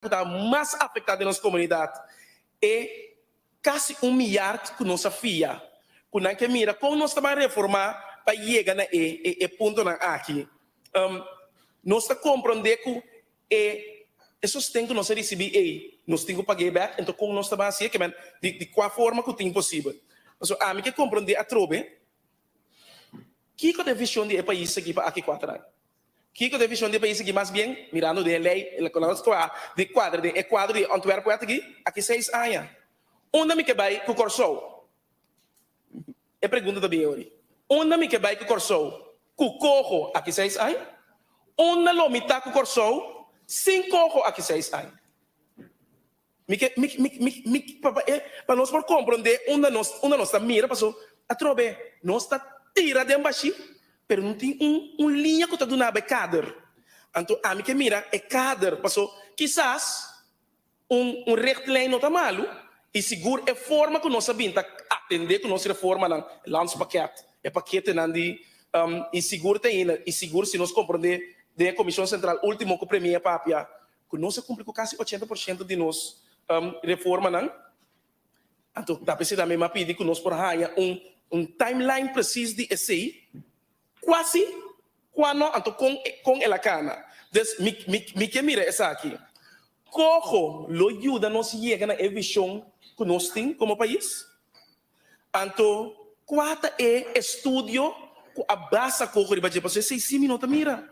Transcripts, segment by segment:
Ku ta mas afektá den nos komunidat, e kasi un miard ku nos a fia, ku nan ke mira kon nos ta bai reformá pa yega na e e puntonan aki. Nos ta komprondé ku e e sosten ku nos a risibí ei, nos tin ku pag'é bèk, enton kon nos ta bai hasié? Ke men, di di kua forma ku tin posibel? Pasobra ami ke komprondé atrobe kiko ta e vishon di e pais aki pa aki kuater aña. Kiko ta e vision di e pais aki? Mas bien, mirando den e ley, cu nos a di cuadra den e cuadro di e ontwerpwet aki, aki seis aña. Unda mi ke bay cu Corsou? E pregunta ta bin ori. Unda mi ke bay cu Corsou cu coho aki seis aña? Unda lo mi ta cu Corsou sin coho aki seis aña? Mi ke, mi, mi, mi, mi, pa, pa e, pa nos por komprondé unda nos, unda nos ta mira, paso atrobe nos ta tira den bashí, pero no tin un, un liña ku ta duna bo e kader. Anto ami ke mira e kader, paso kisas un, un richtlijn no ta malu, i sigur e forma ku nos a bin ta atendé ku nos reformanan, landspakket, e paketenan di, i sigur ta ainda, i sigur si nos komprondé den e Komishon Sentral último ku Premier papia, Ku nos a kumpli ku kasi ochenta por shento di nos reformanan, anto ta p'esei tambe mi a pidi ku nos por haña un un timeline presis di esei, kua si, kua no, anto kon kon el a kana. Dus mi mi mi ke mira esaki. Koho lo yuda nos yega na e vishon ku nos tin komo pais? Anto kua ta e estudio ku a basa koho riba dje? Pasobra esei si mi no ta mira.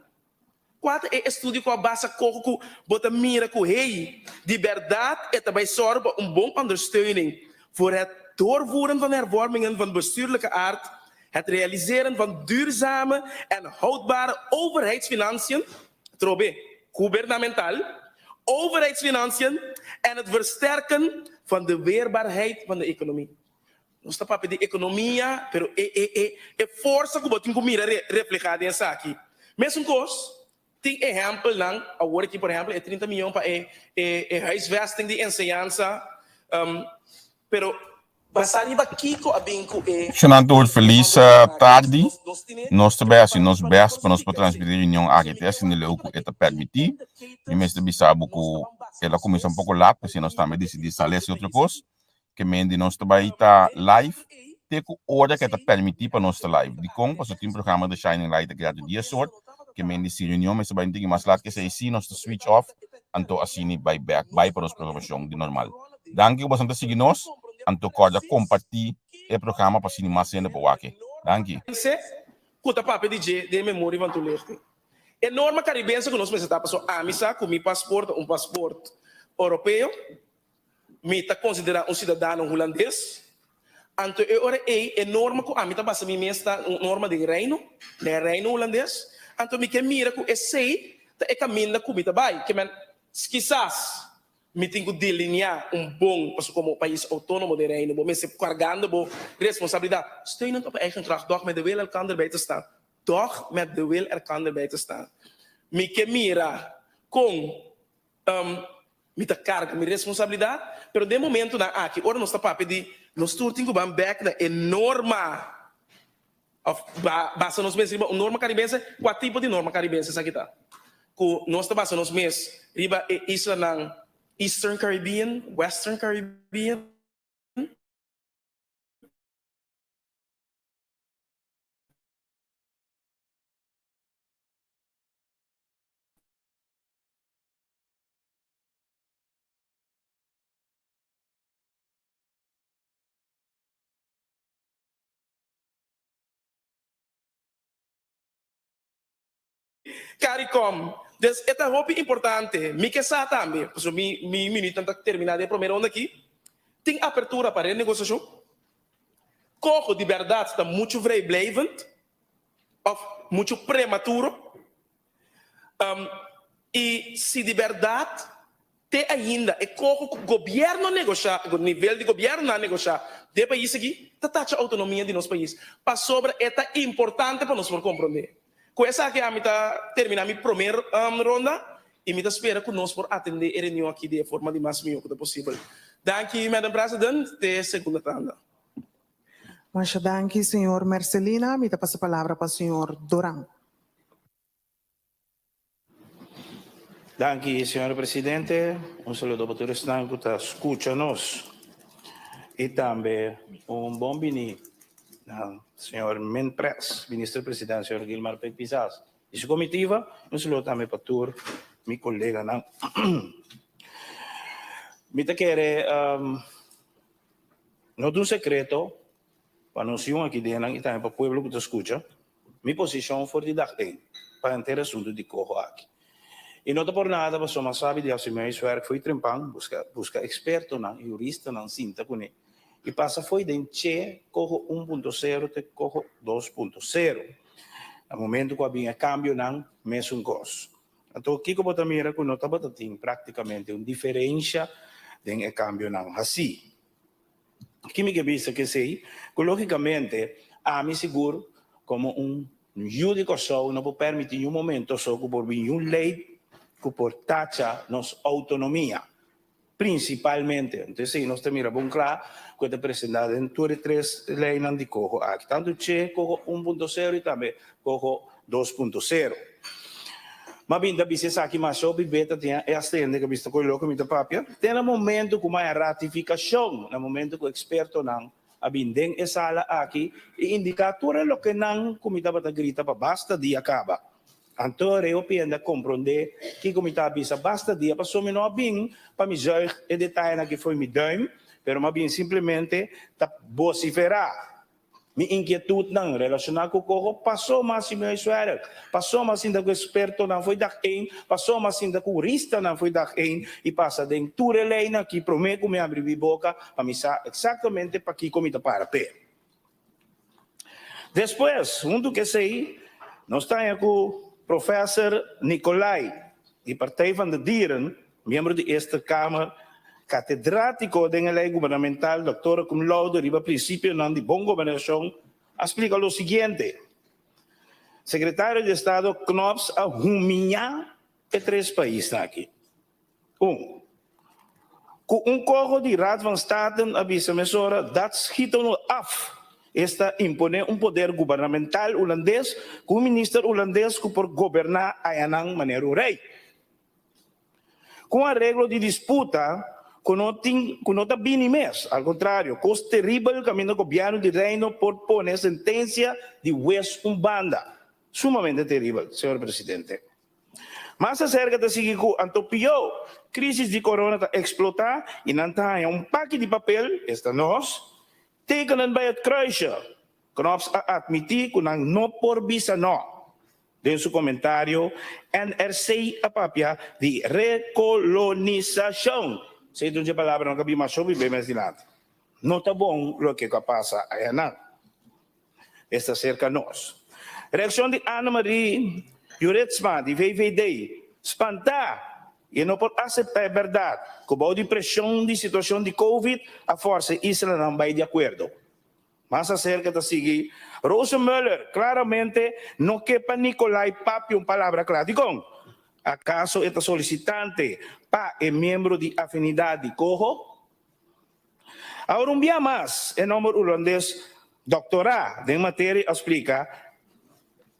Kua ta e estudio ku a basa koko ku bo ta mira ku hey, di bèrdat e ta bai sòru pa un bon ondersteuning voor het doorvoeren van hervormingen van bestuurlijke aard, het realiseren van duurzame en houdbare overheidsfinanciën, atrobe, gubernamental, overheidsfinanciën en het versterken van de weerbaarheid van de economie. Nos ta papia di ekonomia, pero e e e e forsa ku bo tin ku mira re reflehá den esaki. Mesun kos, tin ehèmpelnan, awor aki por ehèmpel e trinta mion pa e e e huisvesting di enseñansa, pero basá riba kiko a bin ku e Shonnan tur e felis onderwerp aki? tardi. Nos nos tine Nos ta pero bai hasi pa nos pa nos bèst por pa nos splika por esei. transmití reunion Pasobra aki mi te ke asina wak leu ku e e ta permití. Mi indicators mester bisa bo nos ku ta ban basa el a nos kuminsá un mes poko lat, pa p'esei nos yega tambe na e disidí vishon sali di hasi e otro pais kos. aki. Ke men di nos ta bai ta live te ku ora ke ta permití pa nos ta live. Dikon? Pasobra tin programa The Shining Light ta keda te dies or, ke men di si reunion mester bai un tiki mas lat ke esei, si nos ta switch off, anto asini bai bek bai pa nos programashon di normal. Danki ku boso ta sigui nos, anto kòrda kompartí e programa pa asini mas hende por wak e. Danki. Pense ku ta papia di dje den e memoria van toelichting. E norma karibense ku nos mester ta pasobra ami sa ku mi pasport ta un pasport oropeo. Mi ta konsiderá un siudadano hulandes, anto e ora ei e norma ku ami ta basa mi mes ta un norma den Reino, den e Reino Hulandes, anto mi ke mira ku esei ta e kaminda ku mi ta bai. Ke men, kisas mi tin ku delineá un bon, pasobra komo pais outónomo den Reino bo mester kargando bo responsabilidat, steunend op eigen kracht, doch met de wil elkander bij te staan, doch met de wil elkander bij te staan. Mi ke mira kon. Mi ta karga mi responsabilidat, pero den momentunan aki ora nos ta papia di nos tur tin ku ban bèk na e norma òf basa nos mes riba un norma karibense, kua tipo di norma karibense esaki ta? Ku nos ta basa nos mes riba e islanan Eastern Caribbean, Western Caribbean? Caricom. Dus e ta hopi importante. Mi ke sa tambe, pasobra mi mi minuutnan ta termina den e prome ronda aki, tin apertura pa renegosiashon? Koho di bèrdat ta muchu vrijblijvend òf muchu prematuro? I si di bèrdat te ainda e koho ku gobièrnu a negoshá, ku nivel di gobièrnu a negoshá den e pais aki, ta tacha outonomia di nos pais, pasobra e ta importante pa nos por komprondé. Ku esaki ami ta terminá mi promé ronda i mi ta spera ku nos por atendé e reunion aki di e forma di mas mihó ku ta posibel. Danki, Madam President. Te segunda tanda. Masha danki, señor Mercelina. Mi ta pasa palabra pa señor Doran. Danki, señor presidente. Un saludo pa tur esnan ku ta skucha nos. I tambe un bon bini na señor Minpres, minister presidente, señor Gilmar Pik Pisas i su komitiva. Un saludo tambe pa tur mi koleganan. Mi ta kere no ta un sekreto pa nos yun aki den i tambe pa pueblo ku ta skucha mi posishon for di dag ein pa henter asuntu di koho aki. I no ta por nada pasobra mas sabi di hasi mi huiswerk fo'i trempan, buska buska ekspertonan, yuristanan sinta kuné i pasa fo'i den che koho un punto sero te koho dos punto sero. Na momento ku a bin e kambionan mesun kos. Anto kiko bo ta mira ku no tabata tin praktikamente un diferensha den e kambionan hasí. Ki mi ke bisa ku esei? Ku lógikamente ami sigur komo un yu di Kòrsou no por pèrmití niun momento so ku por bin niun lei ku por tacha nos outonomia, prinsipalmente. Anto esei nos ta mira bon kla ku e ta presentá den tur e tres leinan di koho aki, tantu che koho un punto sero i tambe koho dos punto sero. M'a bin ta bisa esaki mas hopi beta tin e astende ku a bisa koe loke mi ta papia. Te na momento ku maya ratifikashon, na momento ku ekspertonan a bin den e sala aki i indiká tur e lokenan ku mi tabata grita pa basta dia kaba. Anto rei hopi hende a komprondé kiko mi ta bisa basta dia, pasobra mi no a bin pa mi zuig e detayenan aki fo'i mi duim, pero mi a bin simplemente ta bosiferá Mi inkietudnan relashoná ku koho pasó mas si mi huiswerk, pasó mas sinta ku ekspertonan fo'i dag ein, pasó mas sinta ku huristanan fo'i dag ein i pasa den tur e leinan aki promé ku mi abri mi boka pa mi sa eksaktamente pakiko mi ta para p'e. Despues, huntu ku esei, nos ta haña ku Professor Nicolai di Partij van de Dieren, Miembro di Eerste Kamer, katedrátiko den e lei gubernamental Dòktora cum laude riba prinsipionan di bon gobernashon a splika lo siguiente, Sekretario di Estado Knops a humiñá e tres paisnan aki. Un. Ku un koho di Raad van Staten a bisa mesora dat schiet ons af, esta imponé un poder gubernamental hulandes ku un minister hulandes ku por goberná ayanan manera un rei. Ku un areglo di disputa ku no tin ku no ta bini mes, al kontrario, kos teribel kaminda gobièrnu di Reino por pone sentensia di wes un banda. Sumamente teribel, señor presidente. Mas aserka ta sigui ku anto pió, krisis di korona ta eksplotá i nan ta haña un paki di papel, esta nos, tekenen bij het kruisje. Knops a atmití ku nan no por bisa nò. Den su komentario, NRC a papia di rekolonisashon. Esei ta un dje palabranan ku a bin masha hopi be mes dilanti. No ta bon loke ku a pasa ayanan. Esta serka nos. Reakshon di Annemarie Jorritsma di VVD, Spantá! I e no por aseptá e bèrdat ku bou di preshon di situashon di Covid a fòrsa e islanan bai di akuerdo. Mas aserka ta sigui, Rosenmöller klaramente no ke pa Nicolai papia un palabra kla. Dikon? Akaso e ta solisitante pa e miembro di afinidat di Coho? Awor un bia mas e nomber hulandes doktorá den materia a splika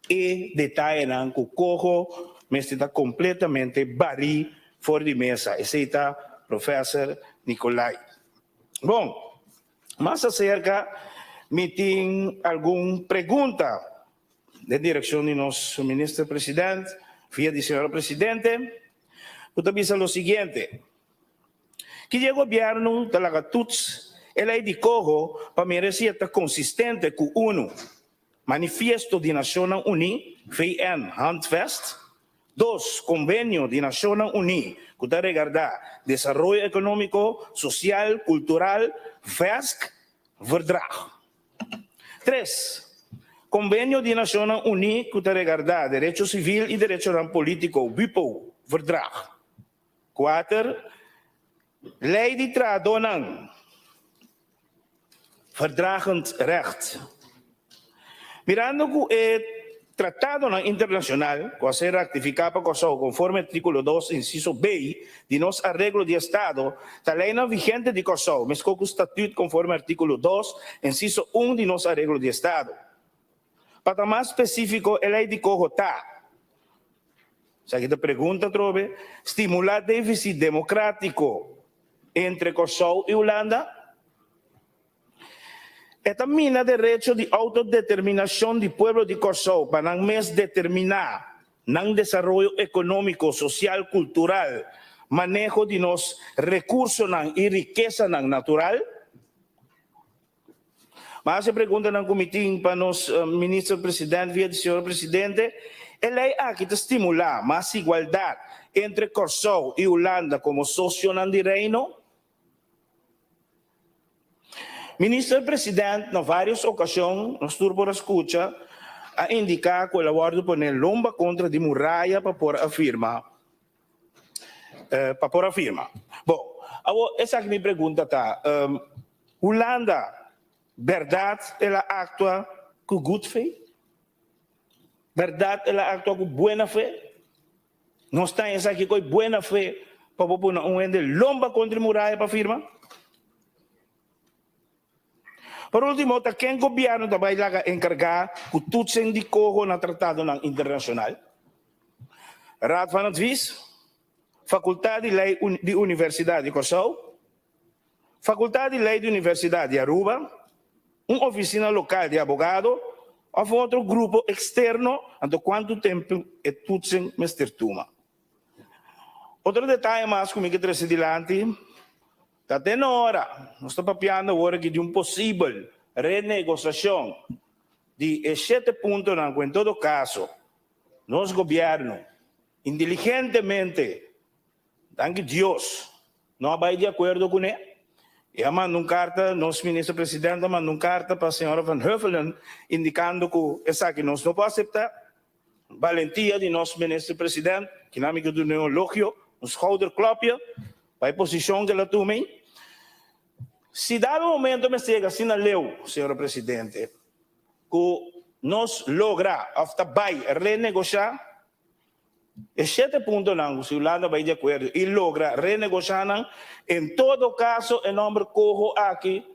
e detayenan ku Coho mester ta kompletamente barí for di mesa. Esei ta Professor Nicolai. Bon. Mas aserka mi tin algun pregunta den direkshon di nos Minister President via di Señora Presidente ku ta bisa lo siguiente, Ki dia Gobièrnu ta laga tuts e lei di koho pa mira si e ta konsistente ku unu Manifiesto di Nashonnan Uní, VN, Handvest, Dos, Konvenio di Nashonnan Uní ku ta regardá desaroyo ekonómiko, sosial, kultural, VESK, Verdrag. Tres, Konvenio di Nashonnan Uní ku ta regardá derecho sivil i derechonan polítiko, WIPO, Verdrag. Kuater, Lei di trahadónan, Verdragend recht. Mirando ku e tratadonan internashonal ku a ser ratifiká pa Kòrsou konforme artíkulo dos insiso B di nos Areglo di Estado ta leinan vigente di Kòrsou meskos ku Statüt konforme artíkulo dos insiso un di nos Areglo di Estado. Pa ta mas spesífiko e lei di koho ta. Esaki ta pregunta atrobe, stimulá défisit demokrátiko entre Kòrsou i Hulanda? E ta mina derecho di outodeterminashon di pueblo di Kòrsou pa nan mes determiná nan desaroyo ekonómiko, sosial, kultural, maneho di nos rekursonan i rikesanan natural? Mas e preguntanan ku mi tin pa nos Minister President via di Señor Presidente, e lei aki ta stimulá mas igualdat entre Kòrsou i Hulanda komo sosionan di Reino? Minister President na varios ocasion, nos tur por a scucha, a indica cu el a wordo pone lomba contra di muraya pa por a firma, pa por a firma. Bon, awor esaki mi pregunta ta, Hulanda berdad el a actua cu good faith? Berdad el a actua cu buena fe? Nos ta esaki koe buena fe pa bo pone un hende lomba kontra e muraya pa firma? Por ultimo, ta ken gobièrnu ta bai laga enkargá ku toetsen di koho na tratadonan internashonal? Raad van Advies? Fakultat di Lei di Universidat di Kòrsou? Fakultat di Lei di Universidat di Aruba, un ofisina lokal di abogado òf un otro grupo eksterno, anto kuantu tempu e toetsen mester tuma. Otro detaye mas ku mi ke trese dilanti ta te na ora nos ta papiando awor aki di un posibel renegosiashon di e shete puntonan ku en todo kaso nos gobièrnu inteligentemente Danki Dios no a bai di akuerdo kuné i a manda un karta, nos minister presidente a manda un karta pa señora Van Huffelen indikando ku esaki nos no por aseptá. Balentia di nos minister president, kinan mi ke duna un elogio, un schouderklopje pa e posishon ku el a tuma ei. Si dado momento mester yega asina leu, señora presidente, ku nos logra òf ta bai renegoshá, E shete puntonan ku si Hulanda bai di akuerdo i logra renegoshá nan, en todo kaso e nòmber koho aki,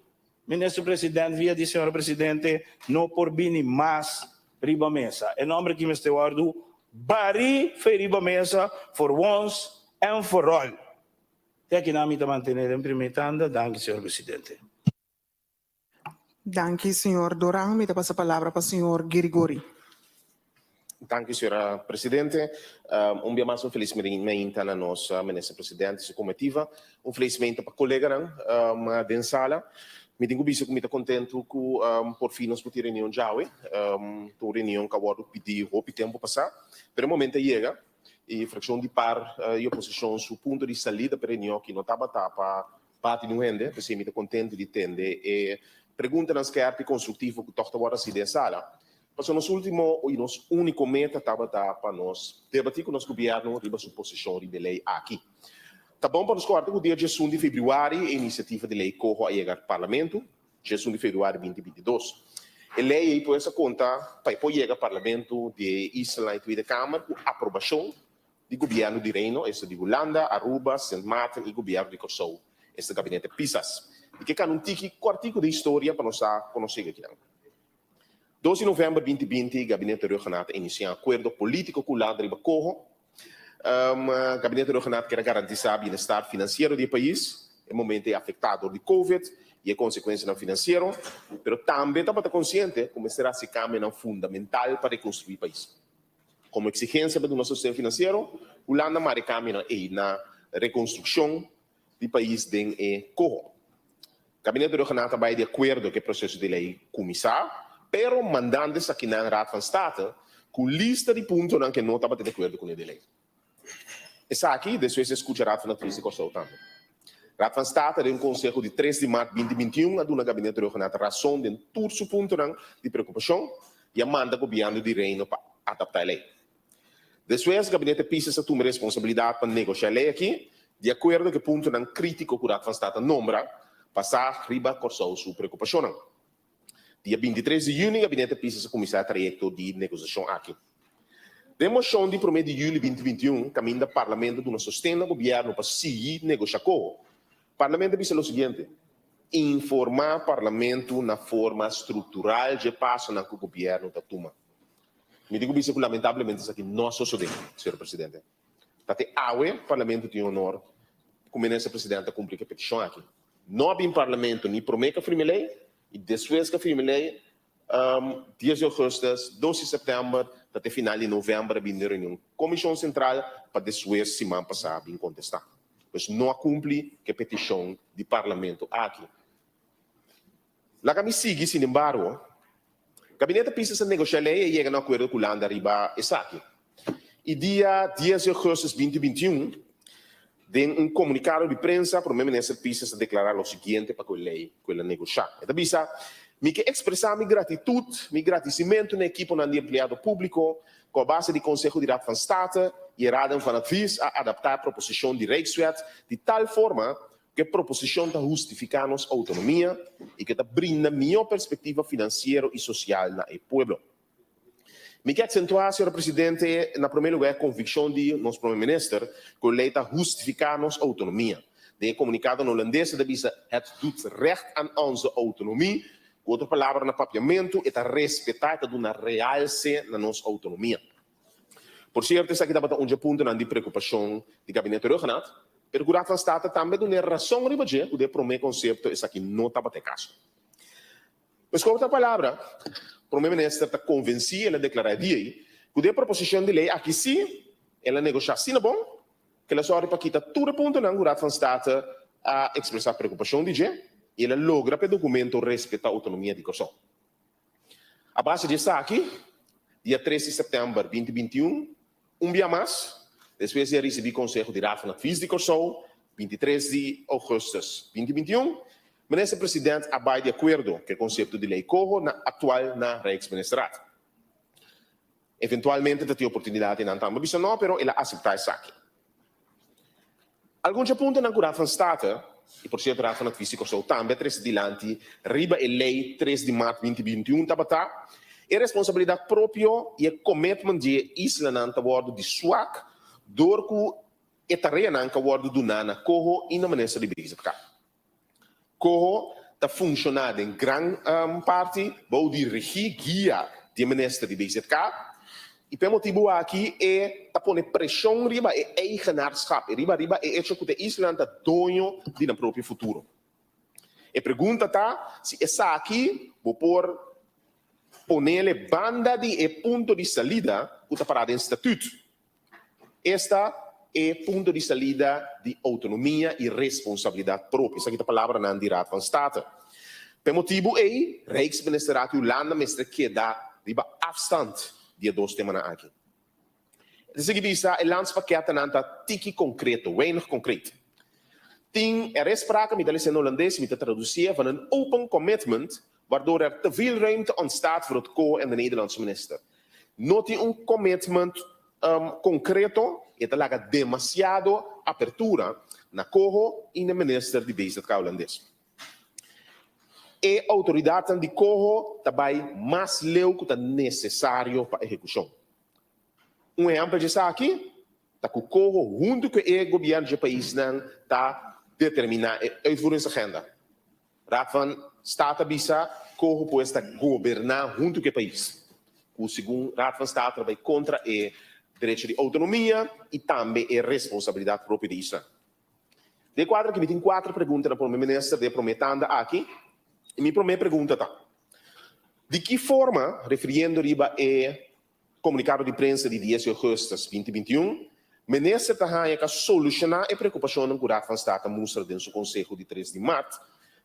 Minister President via di Señor Presidente, no por bini mas riba mesa. E nòmber aki mester wòrdu barí fe riba mesa for once and for all. Te akinan mi ta mantené den primé tanda. Danki, Señor Presidente. Danki señor Doran. Mi ta pasa palabra pa señor Girigori. Danki señora presidente. Un bia mas un felis meinta na nos minister presidente y su comitiva. Un felis meinta pa coleganan den sala. Mi tin cu bisa cu mi ta contento cu por fin nos por tin reunion djawe. Ta un reunion cu a wordo pidi hopi tempo pasa, pero e momento a yega y fraccion di par y oposicion su punto di salida pa e reunion aki no tabata pa Parti di un hende, p'esei mi ta kontentu di tende e preguntanan skèrp i konstruktivo ku tòg ta wòrdu hasi den e sala. Pasobra nos último i nos úniko meta tabata pa nos debatí ku nos gobièrnu riba su posishon riba e lei aki. Ta bon pa nos kòrda ku dia diesun di febrüari e inisiativa di lei Coho a yega Parlamentu, diesun di febrüari binti 22. E lei ei pues a konta pa e por yega Parlamentu di e islanan i Tweede Kamer ku aprobashon di Gobièrnu di Reino, esta di Hulanda, Aruba, Sint Maarten i Gobièrnu di Kòrsou, esta Gabinete Pisas. I ke kana un tiki kòrtiku di historia pa nos sa kon nos yega akinan. Dos di novèmber 2020, Gabinete Rhuggenaath a inisiá un akuerdo polítiko ku Hulanda riba koho. Gabinete Rhuggenaath kier a garantisá bienestar finansiero di e pais, e momento ei afektá dor di Covid i e konsekuensianan finansiero, pero tambe tabata konsiente ku mester hasi kambionan fundamental pa rekonstruí pais. Komo eksigensia pa duna sosten finansiero, Hulanda mara e kambionan ei na rekonstrukshon di pais den e koho. Gabinete Rhuggenaath a bai di akuerdo ku e proseso di lei kuminsá, pero mandando esakinan Raad van State ku lista di puntonan ku e no tabata di akuerdo kuné den lei. Esaki despues di a skucha Raad van Advies di Kòrsou tambe. Raad van State den un konseho di tres di mart 2021 a duna Gabinete Rhuggenaath rason den tur su puntonan di preokupashon i a manda Gobièrnu di Reino pa adaptá e lei. Despues Gabinete Pisas a tuma e responsabilidat pa negoshá e lei aki di akuerdo ku e puntonan krítiko ku Raad van State a nombra basá riba Kòrsou su preokupashonnan. Dia 23 di yüni Gabinete Pisas a kuminsá e trayekto di negosiashon aki. Den moshon di promé di yüli 2021 kaminda Parlamento duna sosten na gobièrnu pa sigui negoshá koho, Parlamento a bisa lo siguiente, Informá Parlamento na forma struktural dje pasonan ku gobièrnu ta tuma. Mi tin ku bisa ku lamentablemente esaki no a sosodé, señor presidente. Ta te awe Parlamento tin honor ku Minister Presidente a kumpli ku e petishon aki. No a bin Parlamento ni promé ku a firma e lei i despues ku a firma e lei, dies di ougùstùs, dos di sèptèmber, ta te final di novèmber a bin den reunion Komishon Sentral pa despues siman pasá bin kontestá. Pues no a kumpli ku e petishon di Parlamento aki. Laga mi sigui, sinembargo, Gabinete Pisas a negoshá lei i a yega na akuerdo ku Hulanda riba esaki. I dia dies di ougùstùs binti 21, den un komunikado di prensa, Promé Minister Pisas a deklará lo siguiente pa ku e lei ku el a negoshá. E ta bisa, Mi ke ekspresá mi gratitut, mi gratisimentu na ekiponan di empleado públiko ku a base di Konseho di Raad van State i e Raden van Advies a adaptá e proposishon di Rijkswet di tal forma ku e proposishon ta hustifiká nos outonomia i ku e ta brinda mihó perspektiva finansiero i sosial na e pueblo. Mi ke aksentuá, señor presidente, na promé lugá e konvikshon di nos promé minister ku e lei ta hustifiká nos outonomia. Den e komunikado na holandes e ta bisa het doet recht aan onze autonomie, ku otro palabra na papiamentu e ta respetá, e ta duna realse na nos outonomia. Por sierto esaki tabata un dje puntonan di preokupashon di Gabinete Rhuggenaath, pero ku Raad van State tambe dun'é rason riba dje ku den e promé konsepto esaki no tabata e kaso. Pues ku otro palabra, Prome Minister ta konvensí, el a deklará e dia ei, ku den e proposishon di lei aki sí el a negoshá asina bon ku el a sòru pa kita tur e puntonan ku Raad van State a ekspresá preokupashon di dje i el a logra pa e dokumento respetá outonomia di Kòrsou. A base di esaki, dia tres di sèptèmber 2021, un bia mas, despues di a risibí konseho di Raad van Advies di Kòrsou, 23 di ougùstùs 2021, Minister President a bai di akuerdo ku e konsepto di lei koho na aktual na Rijksministerraad. Eventualmente ta tin oportunidat di nan tambe bisa no, pero el a aseptá esaki. Algun dje puntonan ku Raad van State, i por sierto Raad van Advies di Kòrsou tambe a trese dilanti riba e lei tres di mart 2021 tabata, e responsabilidat propio i e commitment di e islanan ta wòrdu di swak dor ku e tareanan ka wòrdu duná na Coho i na Minister di BZK. Coho ta funshoná den gran parti bou di regi, guia, di e minister di BZK i p'e motibu aki e ta pone preshon riba e eigenaarschap, e riba riba e echo ku ta e islanan ta doño di nan propio futuro. E pregunta ta si esaki bo por ponele banda di e punto di salida ku ta pará den Statuut. Esta e punto di salida di outonomia i responsabilidat propio. Esaki ta palabranan di Raad van State. P'e motibu ei, Rijksministerraad di Hulanda mester keda riba afstand di e dos temanan aki. E ta sigui bisa, e landspakketnan ta tiki konkreto, weinig concreet. Tin er is sprake, mi ta lesa en Holandes, mi ta traducié, van een open commitment waardoor er te veel ruimte ontstaat voor het COA en de Nederlandse minister. No tin un commitment concreto, e ta laga demasiado apertura na coho y na minister di BZK Holandes. E autoridadnan di coho ta bay mas leu cu ta necesario pa ehecucion. Un ehempel di esaki ta cu coho hunto cu e gobierno dje paisnan ta determina e uitvoeringsagenda. Raad van State a bisa koho pues ta goberná huntu ku e pais, ku segun Raad van State ta bai kontra e derecho di outonomia i tambe e responsabilidat propio di isla. Den e kuadro aki mi tin kuater pregunta na Prome Minister den e prome tanda aki i mi prome pregunta ta, Di ki forma, refiriendo riba e Komunikado di prensa di dies di ougùstùs 2021, Minister ta haña ka solushoná e preokupashonnan ku Raad van State a mustra den su konseho di tres di mart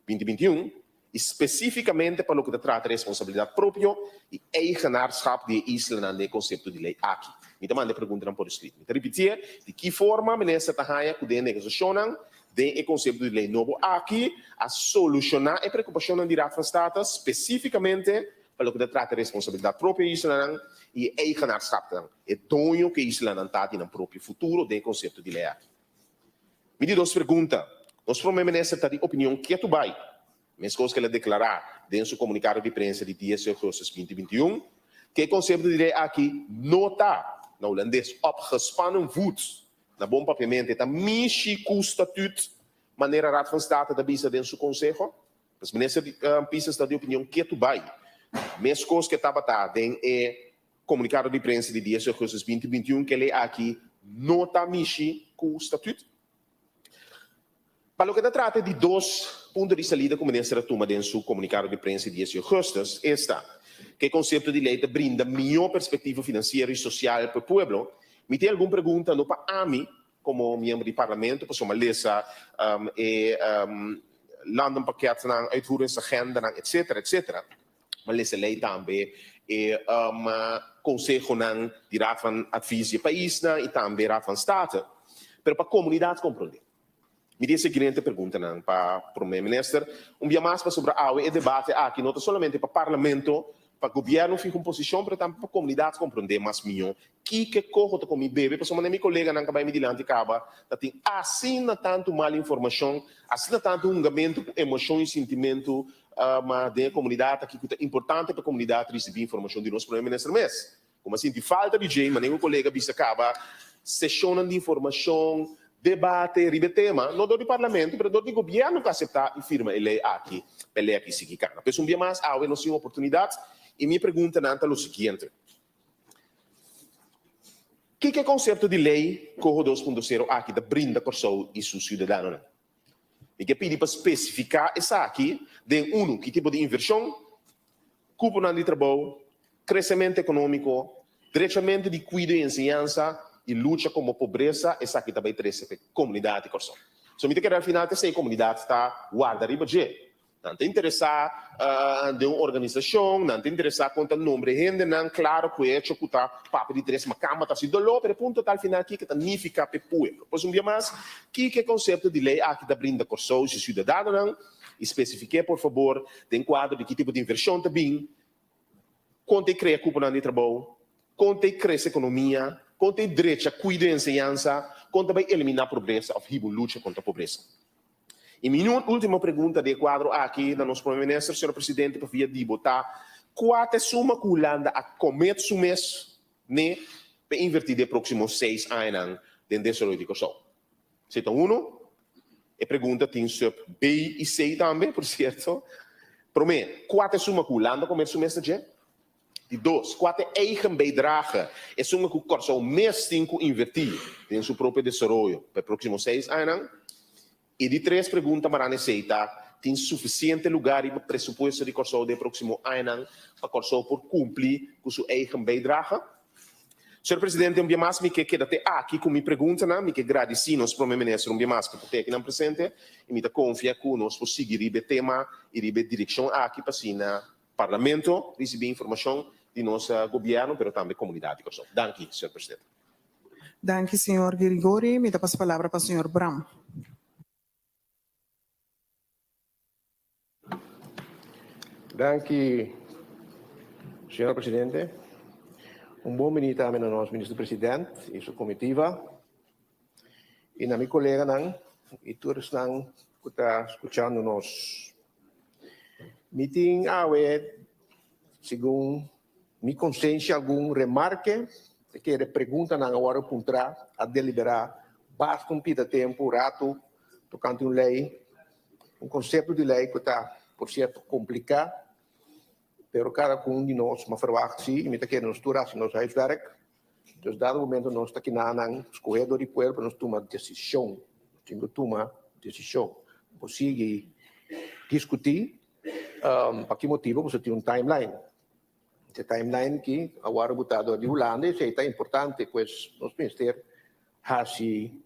2021 i spesífikamente pa loke ta trata responsabilidat propio i eigenaarschap di e islanan den e konsepto di lei aki. Mi ta manda e preguntanan por eskrito. Mi ta ripitié, di ki forma Minister ta haña ku den e negosiashonnan den e konsepto di lei nobo aki a solushoná e preokupashonnan di Raad van State spesífikamente Pa loke ta trata e responsabilidat propio di islanan i e eigenaarschapnan, e doño ku e islanan ta di nan propio futuro den e konsepto di lei aki. Mi di dos pregunta, Nos Prome Minister ta di opinion ketu bai, meskos ku el a deklará den su komunikado di prensa di dies di ougùstus 2021, ku e konsepto di lei aki no ta, na hulandes, opgespannen voet, na bon papiamento e ta mishi ku statuut, manera Raad van State ta bisa den su konseho? Pues minister di Pisas ta di opinion ketu bai, meskos ke tabata den e komunikado di prensa di dies augustus 2021 ku e lei aki no ta mishi ku statut. Pa loke ta trata di dos punto di salida ku minister a tuma den su komunikado di prensa di dies di augustus, esta, ku e konsepto di lei ta brinda mihó perspektiva finansiero i sosial pa e pueblo, mi tin algun pregunta no pa ami komo miembro di parlamento pasobra mi a lesa e landenpakketnan, uitvoeringsagendanan, etcetera, etcetera. Mi a lesa e lei tambe e konsehonan di Raad van Advies di e paisnan i tambe Raad van State. Pero pa komunidat komprondé. Mi tin e siguiente preguntanan pa Prome Minister. Un bia mas pasobra awe e debate aki no ta solamente pa Parlamento, pa Gobierno fiha un posicion, pero tambe pa comunidad comprende mas miho kiko coho ta con mi bebe, pasobra manera mi coleganan ka bay mi dilanti caba ta tin asina tanto mal informacion, asina tanto hungamento cu emocion y sintimento den e comunidad aki cu ta importante pa e comunidad ricibi informacion di nos Prome Minister mes. Como a sinti falta di dje, manera un colega bisa caba, sesionnan di informacion, debate riba e tema, no dor di Parlamento, pero dor di Gobierno cu acepta y firma e ley aki, pa e ley aki sigui cana. Pues un bia mas, awe nos tin un oportunidad y mi preguntanan ta lo siguiente, Kiko e concepto di ley Coho dos punto sero aki ta brinda Corsou y su ciudadanonan? Mi ke pidi pa spesifiká esaki den unu, ki tipo di invershon, kuponan di trabou, kresementu ekonómiko, drechamentu di kuido i enseñansa i lucha komo pobresa esaki ta bai trese pa e komunidat di Kòrsou. So mi ta kere al final ta esei komunidat ta warda riba dje. Nan ta interesá den un organisashon, nan ta interesá kon ta nombre hendenan, klaro ku e echo ku ta papia di tres makamba ta hasi doló, pero e punto ta al final kiko ta nifiká pa e pueblo. Pues un bia mas, kiko e konsepto di lei aki ta brinda Kòrsou i su siudadanonan? I spesifik'é por fabor den kuadro di ki tipo di invershon ta bin, kon ta e krea kuponan di trabou, kon ta e krese ekonomia, kon ta e drecha kuido i enseñansa, kon ta bai eliminá pobresa òf hiba un lucha kontra pobresa. I mi ultimo pregunta di e kuadro aki na nos Prome Minister, Señor Presidente, pa via di bo ta, Kua ta e suma ku Hulanda a komet su mes n'e pa invertí den e próksimo seis añanan den desaroyo di Kòrsou? Esei ta uno. E pregunta tin sub B i C tambe, por sierto. Promé, kua ta e suma ku Hulanda a komet su mes na dje? Di dos, kua ta e eigen bijdrage, e suma ku Kòrsou mes tin ku invertí den su propio desaroyo pa e próksimo seis añanan? I di tres pregunta mará n'esei ta, tin sufisiente lugá riba presupuesto di Kòrsou den e próksimo añanan pa Kòrsou por kumpli ku su eigen bijdrage? Señor Presidente, un bia mas mi ke keda te aki ku mi preguntanan. Mi ke gradisí nos Prome Minister un bia mas pa ta te akinan presente i mi ta konfia ku nos por sigui riba e tema i riba e direkshon aki pa asina Parlamento risibí informashon di nos gobièrnu pero tambe komunidat di Kòrsou. Danki, señor presidente. Danki, señor Girigori. Mi ta pasa palabra pa señor Bram. Danki, señor presidente. Un bon bini tambe na nos minister president i su komitiva i na mi koleganan i tur esnan ku ta skuchando nos. Mi tin awe, segun mi konsensia, algun remarke, ta kere preguntanan a wòrdu puntrá, a deliberá basta un pida tempu, ratu, tokante un lei, un konsepto di lei ku ta, por sierto, kompliká, pero kada kun di nos, mi a ferwagt si, i mi ta kere nos tur hasi nos huiswerk. Dus dado momento nos ta kinanan skohe dor di pueblo pa nos tuma desishon. Nos tin ku tuma desishon. Bo sigui diskutí pa ki motibu boso tin un timeline. E timeline ki a wòrdu butá dor di Hulanda esei ta importante pues nos mester hasi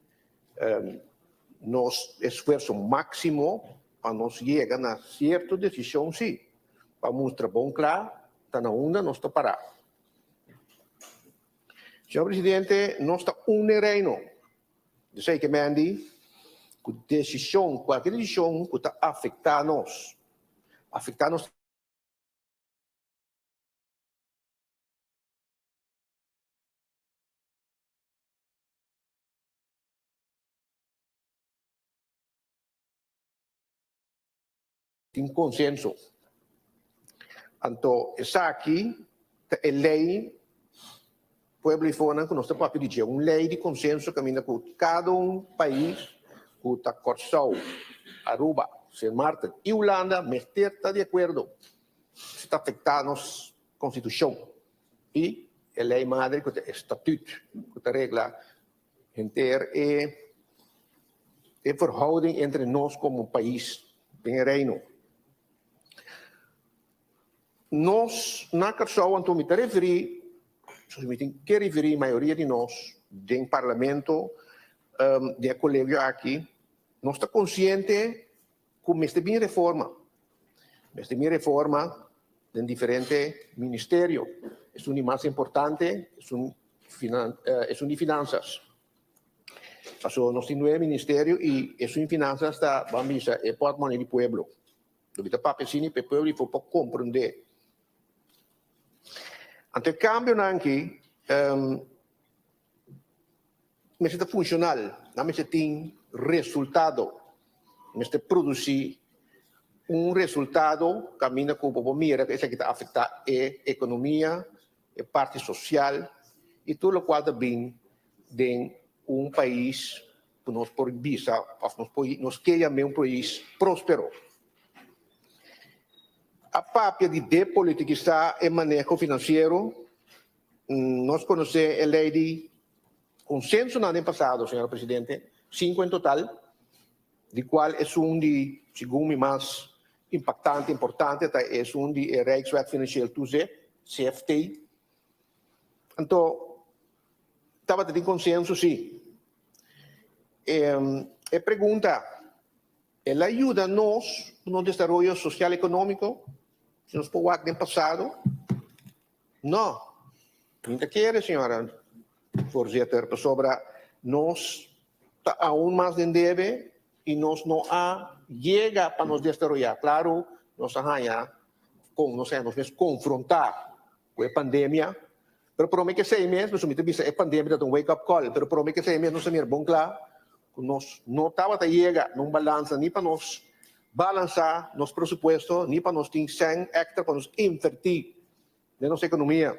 nos esfuerso máksimo pa nos yega na sierto desishon sí pa mustra bon kla ta na unda nos ta pará. Señor Presidente, nos ta un den Reino. Esei ke men di ku desishon, kualke desishon ku ta afektá nos, afektá nos tin konsenso. Anto esaki ta e lei pueblo i fonan ku nos ta papia di dje, un lei di konsenso kaminda ku kada un pais ku ta Kòrsou, Aruba, Sint Maarten i Hulanda mester ta di akuerdo si ta afektá nos konstitushon i. e lei madre ku ta e statuut ku ta regla henter e e verhouding entre nos komo pais den e Reino. Nos na Kòrsou anto mi ta referí, so mi tin ke referí mayoria di nos den Parlamento den e kolegio aki, nos ta konsiente ku mester bin reforma. Mester bin reforma den diferente ministerio. Esun di mas importante, esun esun di finansas. Pasobra nos tin nuebe ministerio i esun di finansas ta, ban bisa, e pòtmòne di pueblo. Lo mi ta papia asina pa e pueblo di for por komprendé. Anto e kambionan aki mester ta funshonal, nan mester tin resultado, mester produsí un resultado kaminda ku bo por mira ku esaki ta afektá e ekonomia, e parti sosial i tur lokual ta bin den un pais ku nos por bisa òf nos por nos ke yam'é un pais próspero. A papia di depolitikisá e maneho finansiero, nos konosé e lei di konsensonan den pasado, señora presidente, sinku en total, di kual esun di segun mi mas impaktante, importante ta esun di e Rijkswet Financieel Toezicht, CFT. Anto tabata tin konsenso si. E pregunta, el a yuda nos ku nos desaroyo sosial ekonómiko? Si nos por wak den pasado? No, mi ta kere, señora voorzitter, pasobra nos ta aun mas den debe i nos no a yega pa nos desaroyá. Klaru, nos a haña kon nos a haña nos mes konfrontá ku e pandemia, pero prome ke esei mes, pasobra mi ta bisa e pandemia ta un wake up call, pero prome ke esei mes nos a mira bon kla ku nos no tabata yega na un balansa ni pa nos balansá nos presupuesto ni pa nos tin sèn èkstra pa nos invertí den nos ekonomia.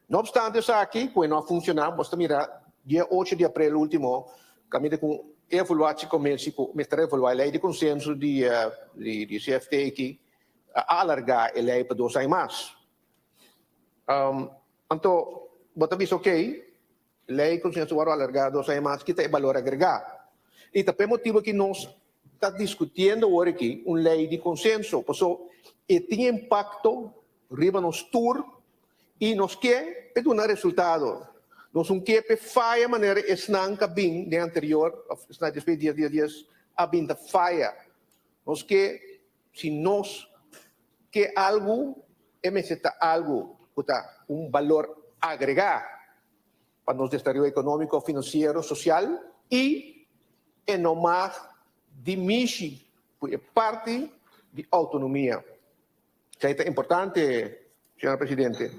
No opstante esaki ku e no a funshoná, bos ta mira dia ocho di aprel último kaminda ku evaluatie commissie ku mester evaluá e lei di konsenso di di CFT aki a alargá e lei pa dos aña mas. Anto bo ta bisa okey, lei konsenso wòrdu alargá dos aña mas, kita e balor agregá. I ta p'e motibu ki nos ta diskutiendo awor aki un lei di konsenso, paso e tin impakto riba nos tur i nos ke p'e duna resultado. Nos un ke p'e faya manera esnan k'a bin den anterior, òf esnan despues di dies dies dies a bin ta faya. Nos ke Si nos ke algu, e mester ta algu ku ta un balor agregá pa nos desaroyo ekonómiko, finansiero, sosial i e no mag di mishi ku e parti di outonomia. Esei ta importante, señora presidente.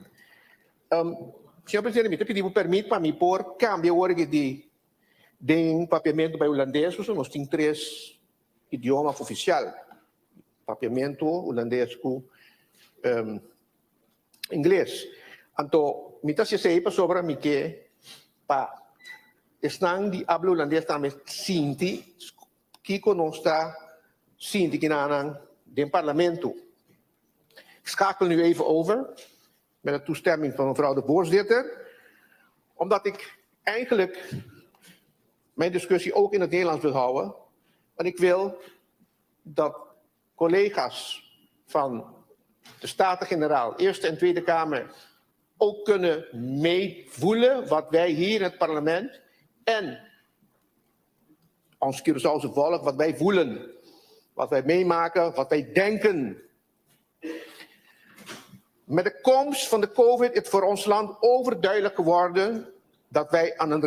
Señor presidente, mi ta pidi bo pèrmit pa mi por kambia awor aki di den papiamentu bai hulandes, pasobra nos tin tres Idioma ofisial, Papiamentu, Hulandes ku Ingles. Anto mi ta hasi esei pasobra mi ke pa esnan di abla hulandes tambe sinti kiko nos ta sinti kinanan den parlamento. Ik schakel nu even over met de toestemming van mevrouw de voorzitter, omdat ik eigenlijk mijn discussie ook in het Nederlands wil houden. Want ik wil dat collega's van de Staten-Generaal, Eerste en Tweede Kamer, ook kunnen meevoelen wat wij hier in het parlement en ons Curaçaose volk, wat wij voelen, wat wij meemaken, wat wij denken. Met de komst van de COVID is voor ons land overduidelijk geworden dat wij aan een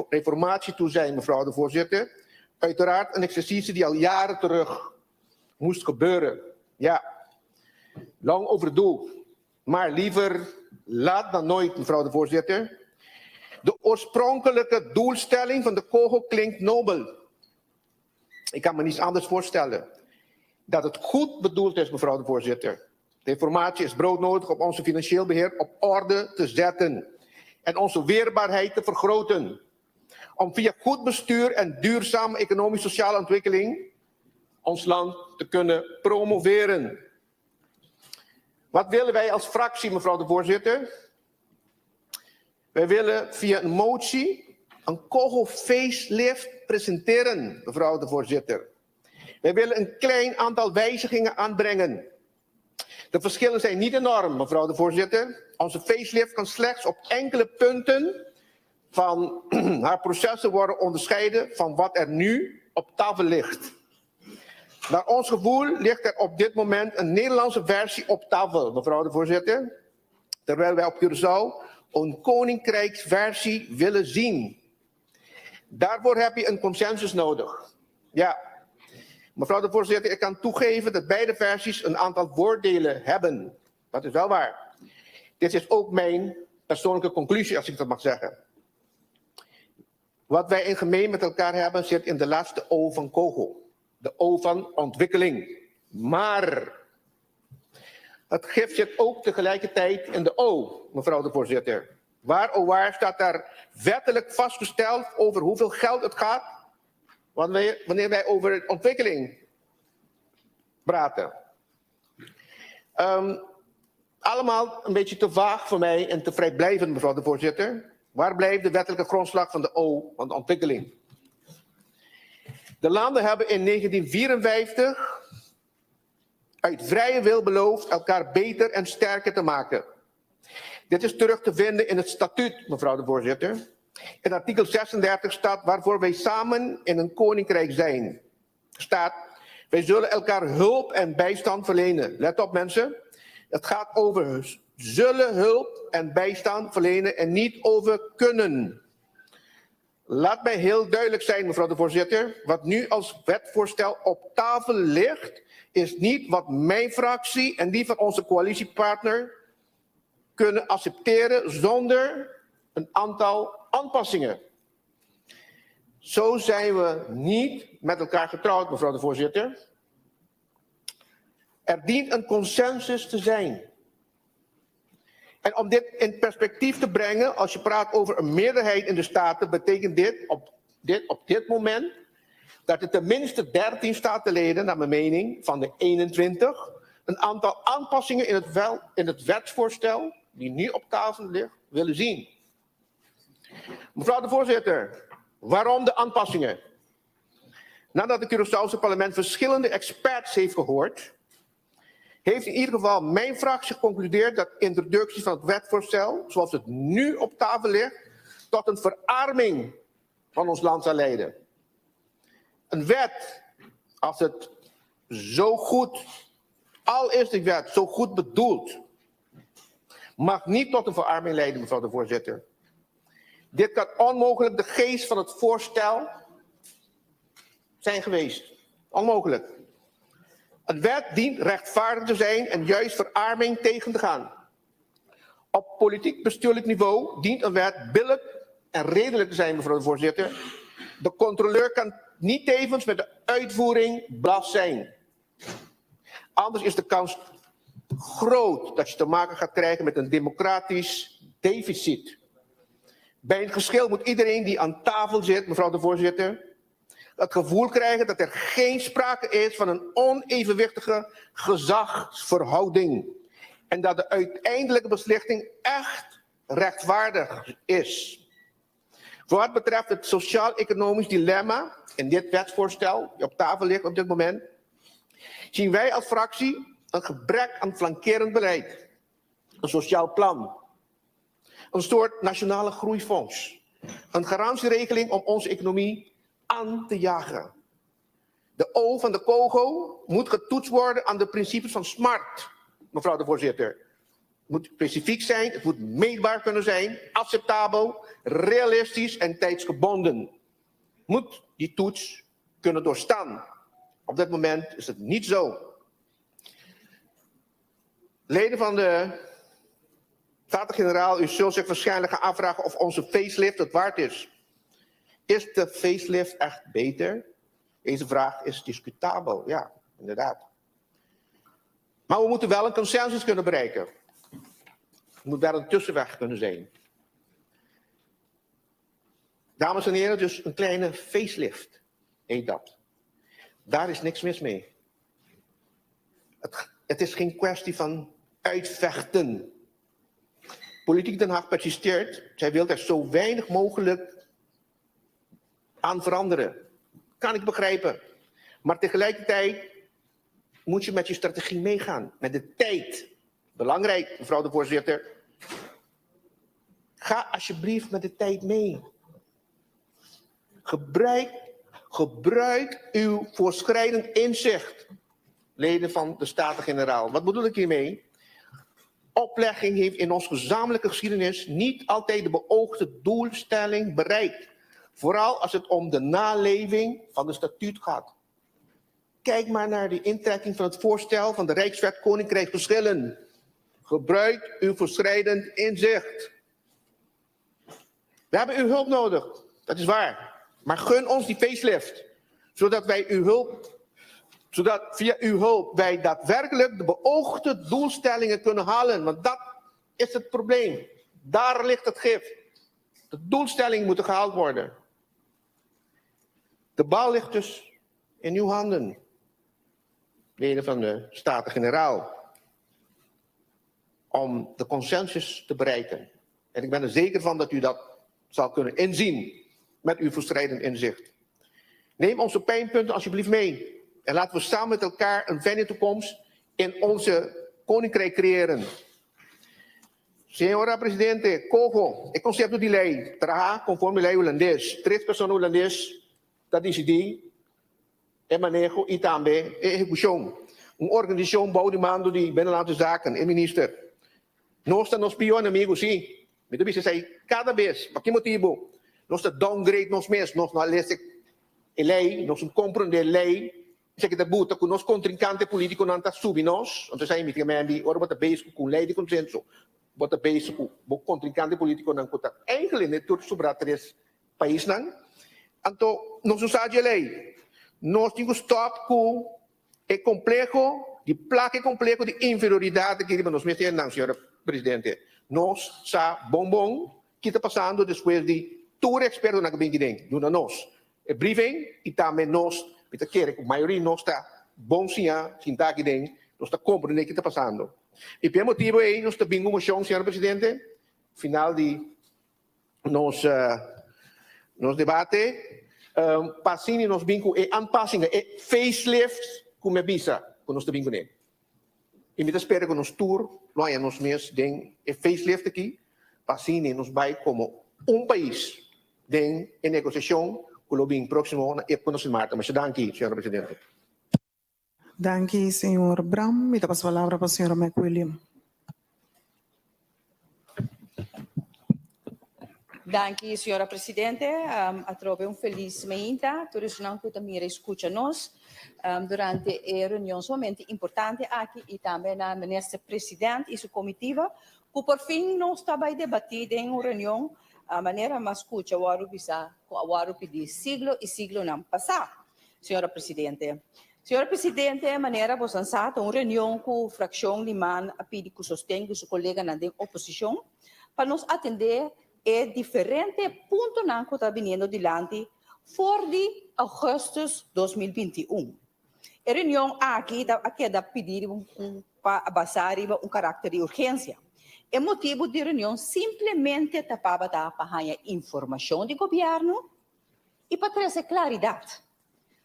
reformatie toe zijn, mevrouw de voorzitter. Uiteraard een exercitie die al jaren terug moest gebeuren. Ja, lang overdue. Maar liever laat dan nooit, mevrouw de voorzitter. De oorspronkelijke doelstelling van de KOGO klinkt nobel. Ik kan me niets anders voorstellen. Dat het goed bedoeld is, mevrouw de voorzitter. De informatie is broodnodig om onze financieel beheer op orde te zetten en onze weerbaarheid te vergroten. Om via goed bestuur en duurzame economisch-sociale ontwikkeling ons land te kunnen promoveren. Wat willen wij als fractie, mevrouw de voorzitter? Wij willen via een motie een Coho facelift presenteren, mevrouw de voorzitter. Wij willen een klein aantal wijzigingen aanbrengen. De verschillen zijn niet enorm, mevrouw de voorzitter. Onze facelift kan slechts op enkele punten van haar processen worden onderscheiden van wat er nu op tafel ligt. Naar ons gevoel ligt er op dit moment een Nederlandse versie op tafel, mevrouw de voorzitter. Terwijl wij op Curaçao een koninkrijksversie willen zien. Daarvoor heb je een consensus nodig. Ja, mevrouw de voorzitter, ik kan toegeven dat beide versies een aantal voordelen hebben. Dat is wel waar. Dit is ook mijn persoonlijke conclusie, als ik dat mag zeggen. Wat wij in gemeen met elkaar hebben zit in de laatste O van Kogel. De O van ontwikkeling. Maar het gif zit ook tegelijkertijd in de O, mevrouw de voorzitter. Waar o waar staat daar wettelijk vastgesteld over hoeveel geld het gaat wanneer, wanneer wij over ontwikkeling praten? Allemaal een beetje te vaag voor mij en te vrijblijvend, mevrouw de voorzitter. Waar blijft de wettelijke grondslag van de O van de ontwikkeling? De landen hebben in 1954 uit vrije wil beloofd elkaar beter en sterker te maken. Dit is terug te vinden in het statuut, mevrouw de voorzitter. In artikel 36 staat waarvoor wij samen in een koninkrijk zijn. Staat, wij zullen elkaar hulp en bijstand verlenen. Let op mensen, het gaat over zullen hulp en bijstand verlenen en niet over kunnen. Laat mij heel duidelijk zijn, mevrouw de voorzitter. Wat nu als wetvoorstel op tafel ligt, is niet wat mijn fractie en die van onze coalitiepartner kunnen accepteren zonder een aantal aanpassingen. Zo zijn we niet met elkaar getrouwd, mevrouw de voorzitter. Er dient een consensus te zijn. En om dit in perspectief te brengen, als je praat over een meerderheid in de Staten, betekent dit op dit moment dat er tenminste 13 statenleden, naar mijn mening, van de 21, een aantal aanpassingen in het, wel, in het wetsvoorstel, die nu op tafel ligt, willen zien. Mevrouw de voorzitter, waarom de aanpassingen? Nadat het Curaçaose parlement verschillende experts heeft gehoord, heeft in ieder geval mijn fractie geconcludeerd dat introductie van het wetvoorstel, zoals het nu op tafel ligt, tot een verarming van ons land zal leiden. Een wet, als het zo goed, al is de wet zo goed bedoeld, mag niet tot een verarming leiden, mevrouw de voorzitter. Dit kan onmogelijk de geest van het voorstel zijn geweest. Onmogelijk. Een wet dient rechtvaardig te zijn en juist verarming tegen te gaan. Op politiek bestuurlijk niveau dient een wet billijk en redelijk te zijn, mevrouw de voorzitter. De controleur kan niet tevens met de uitvoering blas zijn. Anders is de kans groot dat je te maken gaat krijgen met een democratisch deficit. Bij een geschil moet iedereen die aan tafel zit, mevrouw de voorzitter, het gevoel krijgen dat er geen sprake is van een onevenwichtige gezagsverhouding. En dat de uiteindelijke beslissing echt rechtvaardig is. Voor wat betreft het sociaal-economisch dilemma in dit wetsvoorstel, die op tafel ligt op dit moment, zien wij als fractie een gebrek aan flankerend beleid. Een sociaal plan. Een soort nationale groeifonds. Een garantieregeling om onze economie aan te jagen. De O van de Kogo moet getoetst worden aan de principes van SMART, mevrouw de voorzitter. Het moet specifiek zijn, het moet meetbaar kunnen zijn, acceptabel, realistisch en tijdsgebonden. Moet die toets kunnen doorstaan. Op dit moment is het niet zo. Leden van de Staten-Generaal, u zult zich waarschijnlijk gaan afvragen of onze facelift het waard is. Is de facelift echt beter? Deze vraag is discutabel, ja, inderdaad. Maar we moeten wel een consensus kunnen bereiken. Er moet wel een tussenweg kunnen zijn. Dames en heren, dus een kleine facelift heet dat. Daar is niks mis mee. Het is geen kwestie van uitvechten. Politiek Den Haag persisteert, zij wil er zo weinig mogelijk aan veranderen. Kan ik begrijpen. Maar tegelijkertijd moet je met je strategie meegaan, met de tijd. Belangrijk, mevrouw de voorzitter. Ga alsjeblieft met de tijd mee. Gebruik, gebruik uw voorschrijdend inzicht, leden van de Staten-Generaal. Wat bedoel ik hiermee? Oplegging heeft in onze gezamenlijke geschiedenis niet altijd de beoogde doelstelling bereikt. Vooral als het om de naleving van de statuut gaat. Kijk maar naar de intrekking van het voorstel van de Rijkswet Koninkrijksverschillen. Gebruik uw voorschrijdend inzicht. We hebben uw hulp nodig, dat is waar. Maar gun ons die facelift, zodat wij uw hulp, zodat via uw hulp wij daadwerkelijk de beoogde doelstellingen kunnen halen. Want dat is het probleem. Daar ligt het gif. De doelstellingen moeten gehaald worden. De bal ligt dus in uw handen, leden van de Staten-Generaal, om de consensus te bereiken. En ik ben er zeker van dat u dat zal kunnen inzien met uw voortschrijdend inzicht. Neem onze pijnpunten alsjeblieft mee. En laten we samen met elkaar een fijne toekomst in onze koninkrijk creëren. Señora Presidente, coho e concepto di ley, traha conforme ley hulandes. Tres persona hulandes ta disidí e maneho i tambe e ehekushon. Un organisashon bou di mando di Binnenlandse Zaken, e minister. Nos ta nos pió enemigu, sí. Mi ta bisa esei kada bes. Pa ki motibu nos ta downgrade nos mes? Nos no a lesa e lei, nos no komprondé e lei. Esaki ta buta ku nos kontrinkante polítikonan ta subi nos. Anto esei mi ta mèmbi ora bo ta bezig ku un lei di konsenso, bo ta bezig ku bo kontrinkante polítikonan ku ta eigenlijk den tur sobrá tres paisnan. Anto nos no sa dje lei. Nos tin ku stòp ku e kompleho di plaka e kompleho di inferioridat aki riba nos mes hendenan, señora Presidente. Nos sa bon bon ki ta pasando despues di tur e ekspertonan ku bin aki den duna nos e briefing i tambe nos, mi ta kere ku mayoria nos ta bon siña sinta aki den, nos ta komprende ki ta pasando. I pa e motibu ei nos ta bin ku moshon, señora Presidente, final di nos nos debate pa asina nos bin ku e aanpassingen, e facelift ku mi a bisa ku nos ta bin kuné. I mi ta spera ku nos tur lo haña nos mes den e facelift aki pa asina nos bai komo un pais den e negosiashon ku lo bin próksimo na Epco na Sint Maarten. Masha danki, señora Presidente. Danki, señor Bram. Mi ta pasa palabra pa señora McWilliam. Danki, señora Presidente. Atrobe un felis meinta tur esnan ku ta mira i skucha nos durante e reunion sumamente importante aki i tambe na Minister President i su comitiva ku por fin nos ta bai debatí den un reunion manera mas skucha wòrdu bisa ku a wòrdu pidí siglo i siglonan pasá. Señora Presidente. Señora Presidente, manera bosan sa ta un reunion cu fraccion di man a pidi cu sosten di su coleganan den oposicion pa nos atende e diferente puntonan cu ta biniendo dilanti for di augustus 2021. E reunion aki ta a keda pidi riba un pa a basa riba un caracter di urgencia. E motibo di reunion simplemente ta pabata pa haya informacion di gobierno, i pa trese klaridat.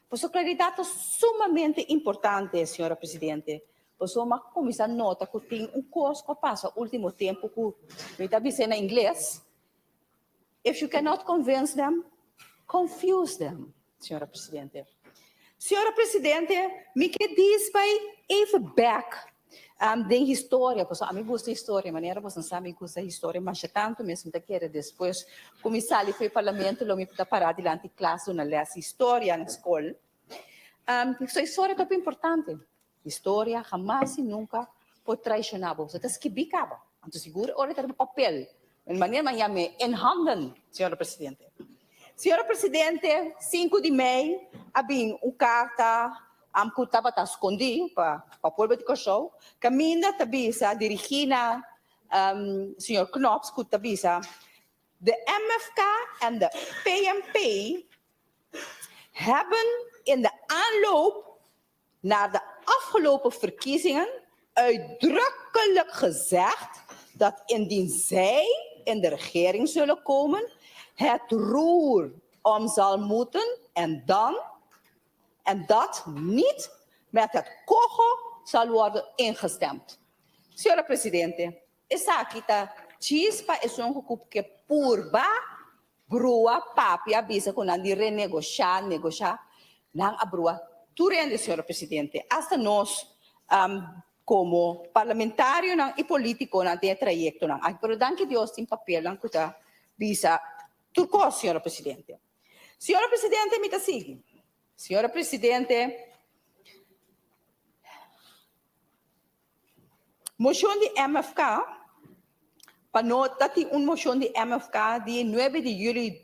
Pasobra klaridat ta sumamente importante, señora presidente. Pasobra mi a kuminsá nota ku tin un kos ku a pasa último tempu ku mi ta bis'é na ingles, If you cannot convince them, confuse them, señora presidente. Señora presidente, mi ke dis bai even bèk Den historia, pasobra ami gusta historia, manera boso sa mi gusta historia masha tantu mes, mi ta kere despues ku mi sali for e parlamento lo mi ta pará dilanti klas duna lès historia na skol. So historia ta hopi importante. Historia hamas i nunka por traishoná bo, boso ta skibí kaba. Anto sigur ora ta riba papel, manera nan yam'é, in handen, señora presidente. Señora presidente, sinku di mei a bin un karta Am ku tabata skondí pa pa pueblo di Kòrsou, kaminda ta bisa dirigí na señor Knops ku ta bisa, De MFK en de PNP hebben in de aanloop naar de afgelopen verkiezingen uitdrukkelijk gezegd dat indien zij in de regering zullen komen, het roer om zal moeten en dan en dat niet met het coho zal worden ingestemd. Señora Presidente, esaki ta djis pa esun ku ke purba brua papia bisa ku nan di renegoshá, negoshá. Nan a brua tur hende, señora Presidente, asta nos komo parlamentarionan i politikonan den e trayektonan aki. Pero danki Dios tin papelnan ku ta bisa tur kos, señora Presidente. Señora Presidente, mi ta sigui. Señora Presidente, moshon di MFK, pa no ta tin un moshon di MFK di nuebe di juli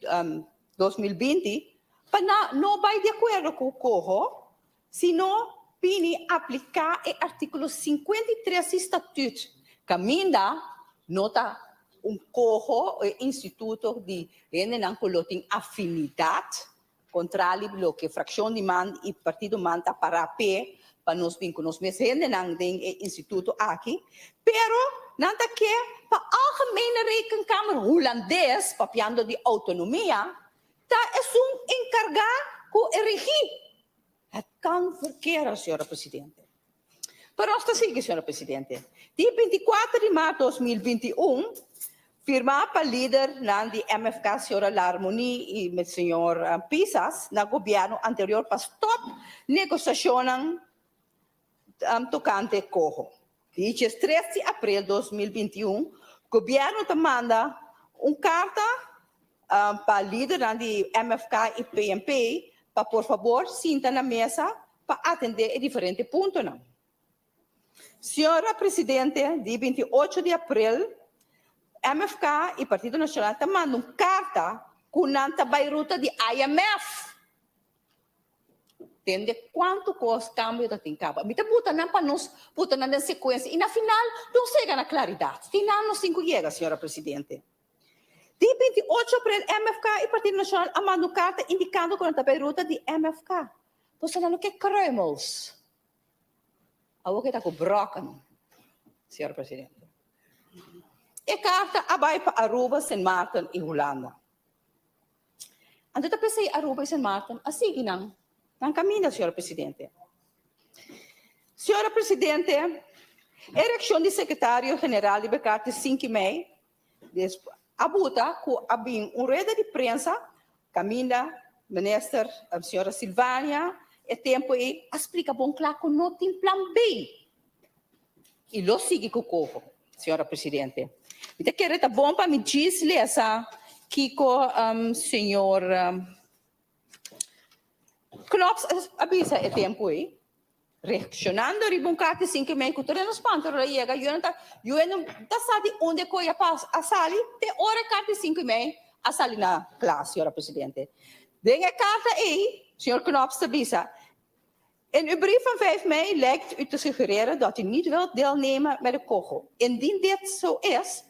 2020, pa na no bai di akuerdo ku koho, sino bini apliká e artíkulo 53 di Statüt, kaminda no ta un koho o e instituto di hendenan ku lo tin afinidat Kontrali loke frakshon di man i partido man ta pará p'e pa nos bin ku nos mes hendenan den e instituto aki, pero nan ta ke pa Algemene Rekenkamer Hulandes, papiando di outonomia, ta esun enkargá ku e regí. Het kan verkeren, señora presidente. Pero nos ta sigui, señora presidente. Di 24 di maart 2021, firmá pa lidernan di MFK, señora Larmonie i señor Pisas, na gobièrnu anterior pa stòp negosiashonnan tokante koho. Di 13 di aprel 2021, gobièrnu ta manda un karta pa lidernan di MFK i PNP pa por fabor sinta na mesa pa atendé e diferente puntonan. Señora Presidente, di 28 di aprel, MFK i Partido Nacional ta manda un karta ku nan ta bai ruta di IMF. Tende kuantu kos kambio ta tin kaba. Mi ta buta nan pa nos buta nan den sekuensia i na final nos yega na klaridat. Tin nan nos tin ku yega, señora Presidente. Di 28 aprel MFK i Partido Nacional a manda un karta indikando ku nan ta bai ruta di MFK. Boso nan no ke kruimels. Awor ke ta ku brokken, señor Presidente. E karta a bai pa Aruba, Sint Maarten i Hulanda. Anto ta p'esei Aruba i Sint Maarten a sigui nan nan kaminda, señor Presidente. Señora Presidente, e reakshon di Sekretario General di Becar te sinki mei a buta ku a bin un rueda di prensa kaminda Minister señora Silvania e tempu ei a splika bon kla ku no tin plan B i lo sigui ku koho, señora Presidente. Mi ta kere ta bon pa mi djis lesa kiko señor Knops a bisa e tempu ei, reakshonando riba un karta sin ke mei ku tur e spanta ora yega, yu no ta yu no ta sa di unda e koe a pas a sali te ora e karta di sinku i mei a sali na kla, señora Presidente. Den e karta ei, señor Knops ta bisa, In uw brief van 5 mei lijkt u te suggereren dat u niet wilt deelnemen met de COGO. Indien dit zo is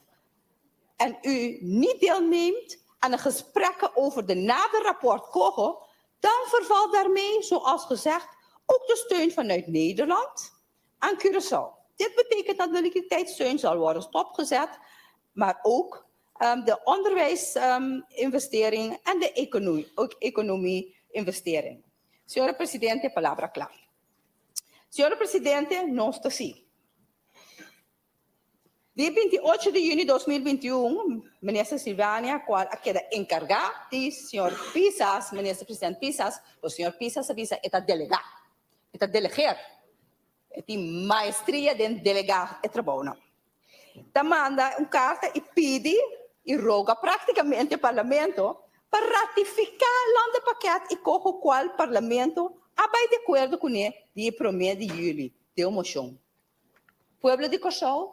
en u niet deelneemt aan de gesprekken over de nader rapport COGO, dan vervalt daarmee, zoals gezegd, ook de steun vanuit Nederland aan Curaçao. Dit betekent dat de liquiditeitssteun zal worden stopgezet, maar ook um, de onderwijsinvestering um, en de economie-investering. Señora Presidente, palabra kla. Señora Presidente, nos ta si. Di 28 di juni 2021, Minister Silvania, cual a keda encarga di señor Pisas, Minister President Pisas, pues señor Pisas a bisa e ta delega, e ta delegeer, e tin maestria den delega e trabounan. Ta manda un karta i pidi i roga praktikamente Parlamento pa ratifiká Landenpakket i koho kual Parlamento a bai di akuerdo kuné di e promé di yüli den un moshon. Pueblo di Kòrsou,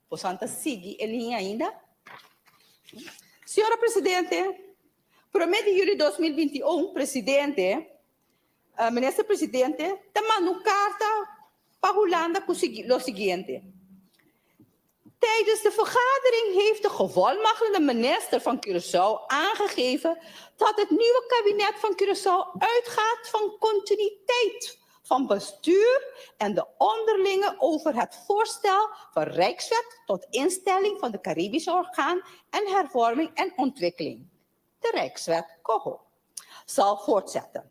boso ta sigui e liña ainda? Señora Presidente, promé di yüli 2021 Presidente Minister Presidente ta manda un karta pa Hulanda ku lo siguiente, Tijdens de vergadering heeft de gevolmachtigde minister van Curaçao aangegeven dat het nieuwe kabinet van Curaçao uitgaat van continuïteit. van Bestuur en de onderlinge over het voorstel van Rijkswet tot instelling van de Caribische Orgaan en Hervorming en Ontwikkeling, de Rijkswet COHO, zal voortzetten.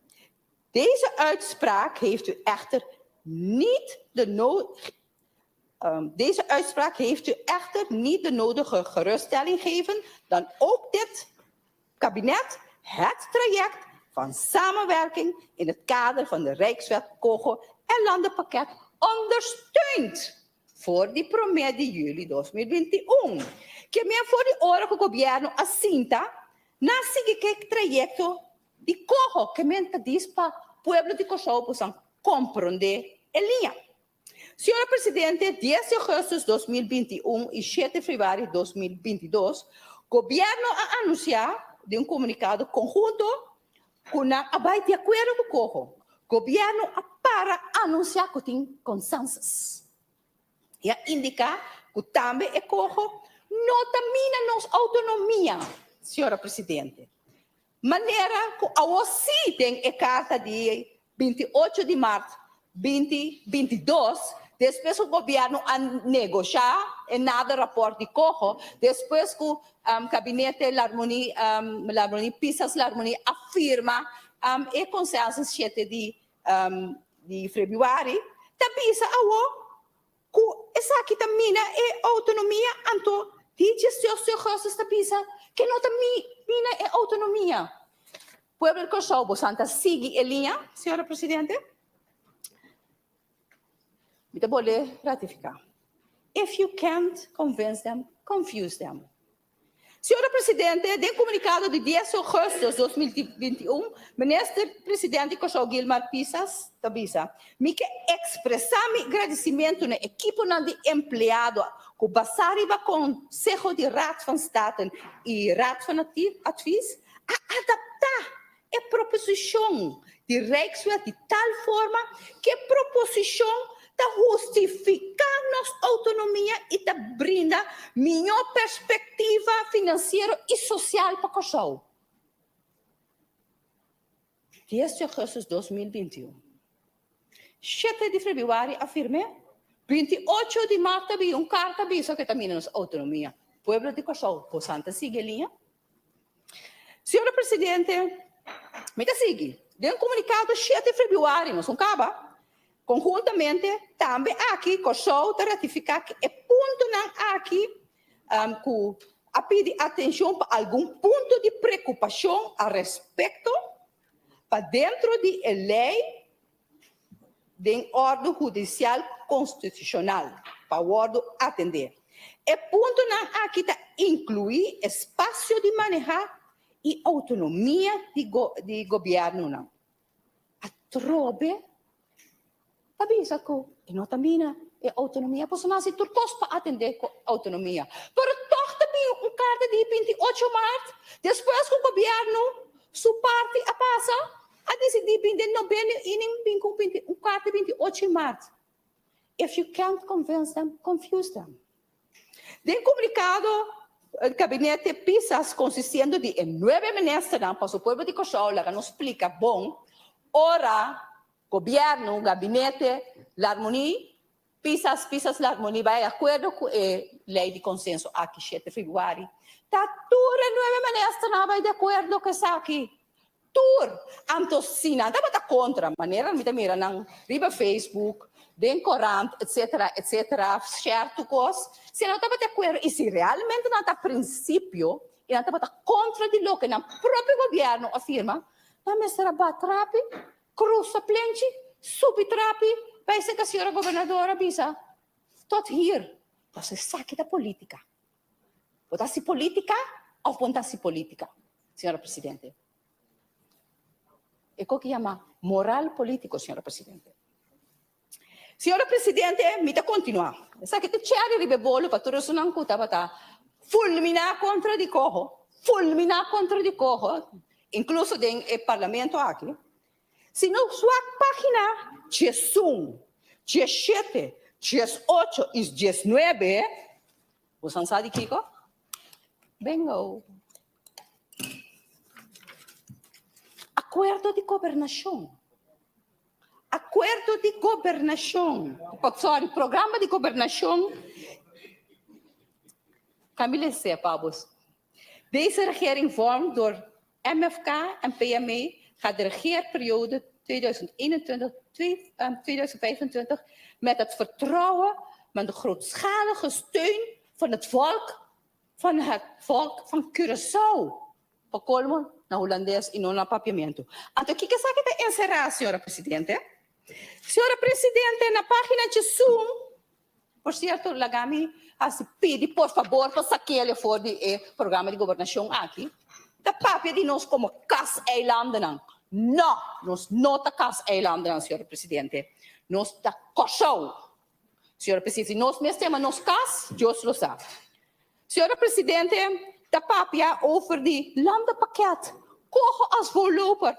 Deze uitspraak heeft u echter niet de no deze uitspraak heeft u echter niet de nodige geruststelling geven dan ook dit kabinet het traject van samenwerking in het kader van de Rijkswet Kogo en Landenpakket ondersteunt for di promé di juli 2021. Ke men for di ora ku gobièrnu a sinta nan sigui ku e trayekto di Kogo ke men ta dis pa pueblo di Kòrsou bosan komprondé e liña. Señora Presidente, dies di augustus 2021 i shete febrüari 2022, Gobierno a anuncia den un comunicado conhunto cu nan a bay di acuerdo cu coho. Gobierno a para anuncia cu tin consensus y a indica cu tambe e coho no ta mina nos autonomia, Señora Presidente. Manera cu awo si den e carta di 28 di mart 2022, despues cu gobierno a negosha e nader rapport di coho, despues cu gabinete Larmonie, Larmonie, Pisas Larmonie a firma e consensus shete di di februari, ta bisa awo Ku esaki ta mina e outonomia, anto di 18 augustus ta bisa ke no ta mina e outonomia. Pueblo di Kòrsou, bosan ta sigui e liña, señora Presidente? Mi ta bolbe ratifiká. If you can't convince them, confuse them. Señora Presidente, den komunikado di dies ougùstùs 2021, Minister Presidente di Kòrsou Gilmar Pisas ta bisa, Mi ke ekspresá mi gradisimentu na ekiponan di empleado ku basá riba konseho di Raad van State i Raad van Advies a adaptá e proposishon di Rijkswet di tal forma ku e proposishon ta hustifiká nos outonomia i ta brinda mihó perspektiva finansiero i sosial pa Kòrsou. Dies di ougùstùs 2021. Shete di febrüari a firm'é. 28 di mart ta bin un karta bisa ku e ta mina nos outonomia. Pueblo di Kòrsou, bosan ta sigui e liña? Señora Presidente, mi ta sigui. Den un komunikado shete febrüari, nos un kaba, konhuntamente tambe aki Kòrsou ta ratifiká ku e puntonan aki ku a pidi atenshon pa algun punto di prekupashon al respekto pa dentro di e lei den òrdu hudisial konstitushonal pa wòrdu atendé. E puntonan aki ta inkluí espasio di manehá i outonomia di gobièrnunan. Atrobe ta bisa ku e no ta mina e outonomia pasobra nan hasi tur kos pa atendé ku outonomia. Pero tòg ta bin un karta di 28 mart despues ku gobièrnu su parti a pasa a disidí bin den noveno inning bin ku un karta 28 mart. If you can't convince them, confuse them. Den komunikado gabinete Pisas konsistiendo di e nuebe ministernan pasobra pueblo di Kòrsou laga nos splika bon ora Gobierno, gabinete, Larmonie, Pisas, Pisas, Larmonie bai akuerdo ku e lei di konsenso aki shete februari. Ta tur e nuebe ministernan a bai di akuerdo ku esaki. Tur! Anto si nan tabata kontra, manera mi ta mira nan riba Facebook, den korant, etsetera, etsetera, share tur kos, si nan tabata di akuerdo i si realmente nan ta prinsipio i nan tabata kontra di loke nan propio gobierno a firma, nan mester a bat trapi Cruza plenchi, subi trapi, bay cerca señora gobernador a bisa, tot hier. Pasobra esaki ta politica. Bo ta haci politica of bo no ta haci politica, señora presidente? E co ki yama moral politico, señora presidente. Señora presidente, mi ta continua. Esaki ta cherry riba e bolo pa tur esunnan cu tabata fulmina contra di coho, fulmina contra di coho, incluso den e parlamento aki. Si nos wak pagina 11, 17, 18 y 19, boso sa di kico? Bingo! Acuerdo di gobernacion. Akuerdo di Gobernashon, sorry, Programa di Gobernashon, Camille lese pa bo. Deze regering vormt door MFK en PME gaat de regeerperiode 2021, 2025 met het vertrouwen, met de grootschalige steun van het volk, van het volk van Curaçao. Pa colmo, na Hulandes y no na Papiamento. Anto kiko esaki ta encerra, señora Presidente? Señora Presidente, na pagina 11, por cierto, laga mi haci pidi por fabor pa saquele for di e programa di gobernacion aki, ta papia di nos como kaseilandennan. No, nos no ta kaseilandennan, señora Presidente. Nos ta Kòrsou. Señora Presidente, si nos mes tema nos kas, Dios lo sa. Señora Presidente, ta papia over di landenpakket, coho als voorloper.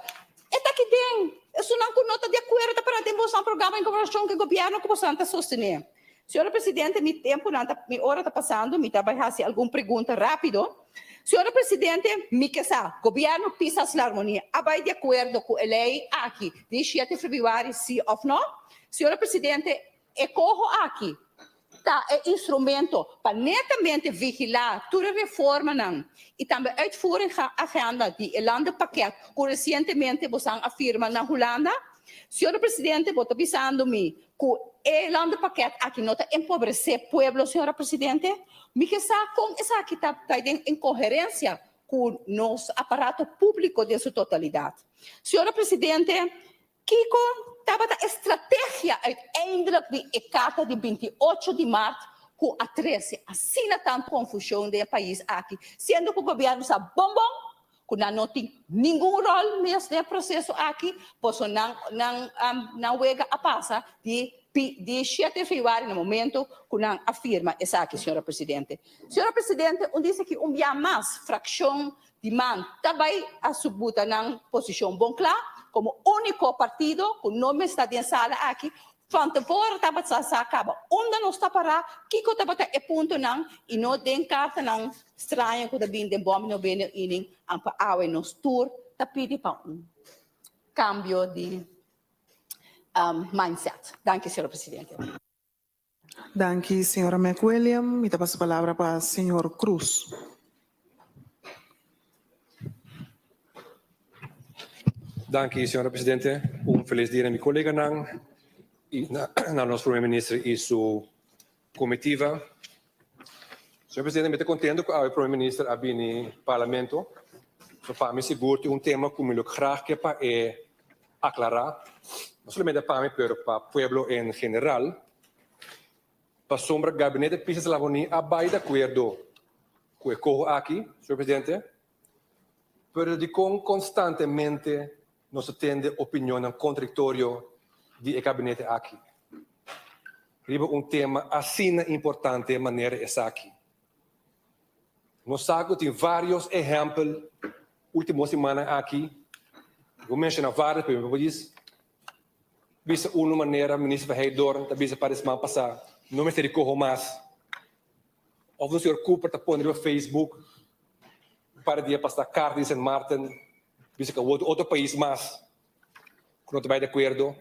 E ta aki den, esunnan cu no ta di acuerdo ta para den boso programa di gobernacion cu e gobierno cu boso ta sostene. Señora Presidente, mi temponan ta, mi ora ta pasando, mi ta bay haci algun pregunta rapido. Señora Presidente, mi ke sa, gobierno Pisas Larmonie a bay di acuerdo cu e ley aki di shete februari si of no? Señora Presidente, e coho aki ta e instrumento pa netamente vigilá tur e reformanan i tambe uitvoering agenda di e landenpakket ku resientemente bosan a firma na Hulanda. Señor Presidente, bo ta bisando mi ku e landenpakket aki no ta empobresé pueblo, señora Presidente? Mi ke sa kon esaki ta bai den inkoherensia ku nos aparato públiko den su totalidat. Señora Presidente, Kiko tabata e strategia uiteindelijk di e karta di 28 di mart ku a trese asina tantu konfushon den e pais aki, siendo ku gobièrnu sa bon bon ku nan no tin ningun ròl mes den e proseso aki, pasobra nan nan nan wega a pasa di di shete februari na momento ku nan a firma esaki, señora Presidente. Señora Presidente, un dice ki un bia mas frakshon Di man ta bai a subuta nan posishon bon kla komo úniko partido ku no mester ta den sala aki. Van tevoren tabata sa kaba unda nos ta pará, kiko tabata e puntonan i no den kartanan straño ku ta bini den bòm noveno inning amper awe nos tur ta pidi pa un kambio di mindset. Danki señor presidente. Danki señora McWilliam. Mi ta pasa palabra pa señor Cruz. Danki señora presidente. Un feliz dia na mi coleganan y na nos primer minister y su comitiva. Señor presidente, mi ta contento cu awe primer minister a bini parlamento. So pa mi sigur tin un tema cu mi lo graag ke pa e aclara, no solamente pa mi pero pa pueblo en general, pasobra Gabinete Pisas Lavoni a bay di acuerdo cu e coho aki, señor presidente, pero dicon constantemente nos ta tende opinionnan contradictorio di e gabinete aki riba un tema asina importante manera esaki? Nos sa cu tin varios ehempel ultimo simannan aki, bo menciona varios pero mi por djis bisa uno manera Minister van Heydoorn ta bisa para e siman pasa no mester di coho mas of un señor Cooper ta pone riba Facebook para dia pasa carta di Sint Maarten bisa cu awor tin otro pais mas cu no ta bay di acuerdo.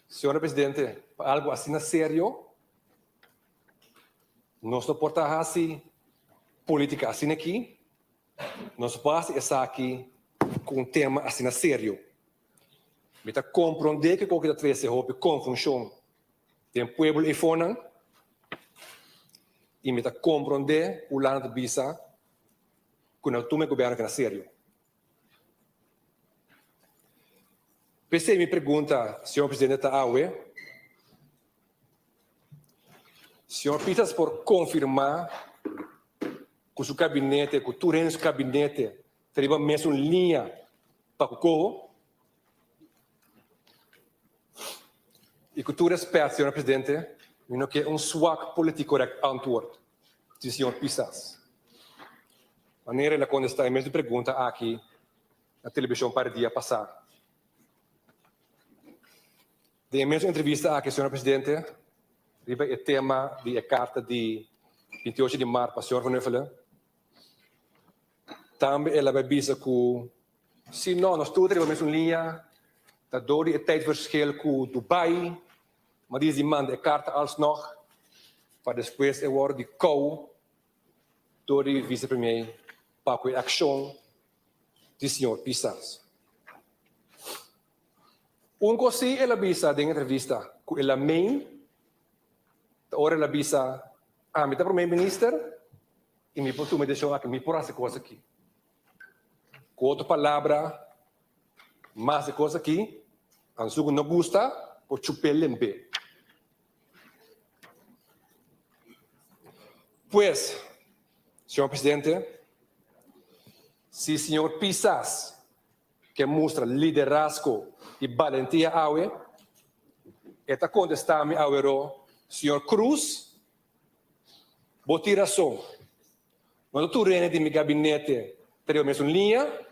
Señor Presidente, pa algo asina serio Nos no por ta hasi politica asina aki, nos no por hasi esaki cu un tema asina serio. Mi ta compronde cu koki ta trece hopi confuncion den pueblo eyfonan y mi ta compronde cu Hulanda ta bisa cu nan tuma e gobierno aki na serio. P'esey mi pregunta, señor Presidente, ta awe, Señor Pisas por confirma cu su gabinete, cu tur hende su gabinete ta riba mesun liña pa cu coho? Y cu tur respet, señor Presidente, mi no ke un swak politiek correct antwoord di señor Pisas. Manera el a contesta e mesun pregunta aki na television par dia pasa. Den e mesun entrevista aki, señor Presidente, riba e tema di e karta di 28 di mart pa señor Van Huffelen, tambe el a bai bisa ku si no, nos tur ta riba mesun liña, Ta dor di e tijdverschil ku Dubai, ma dies di manda e karta alsnog, pa despues e wòrdu di kou dor di Vice Premier pa ku e akshon di señor Pisas. Un kos sí el a bisa den entrevista ku el a meen, ta ora el a bisa, Ami ta Prome Minister i mi por tuma e desishon aki, mi por hasi kos aki. Ku otro palabra, mas e kos aki, ansu ku no gusta, por chup'é lemp'é. Pues, señor Presidente, si señor Pisas ke mustra liderazgo i balentia awe, e ta kontestá mi aweró, Señor Cruz, bo tin rason. No ta tur hende di mi gabinete ta riba mesun liña.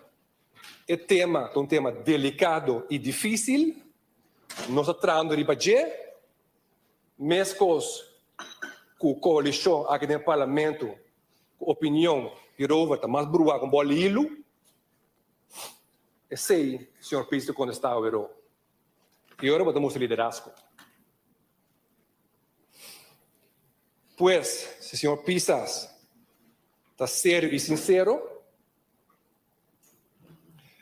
E tema ta un tema delikado i difísil. Nos ta trahando riba dje. Meskos ku koalishon aki den parlamento ku opinion di Rover ta mas bruá ku un bòl di hilu. Esei, señor Pies ta kontestá aweró. I ora bo ta mustra liderazgo. Pues, si señor Pisas ta serio i sinsero,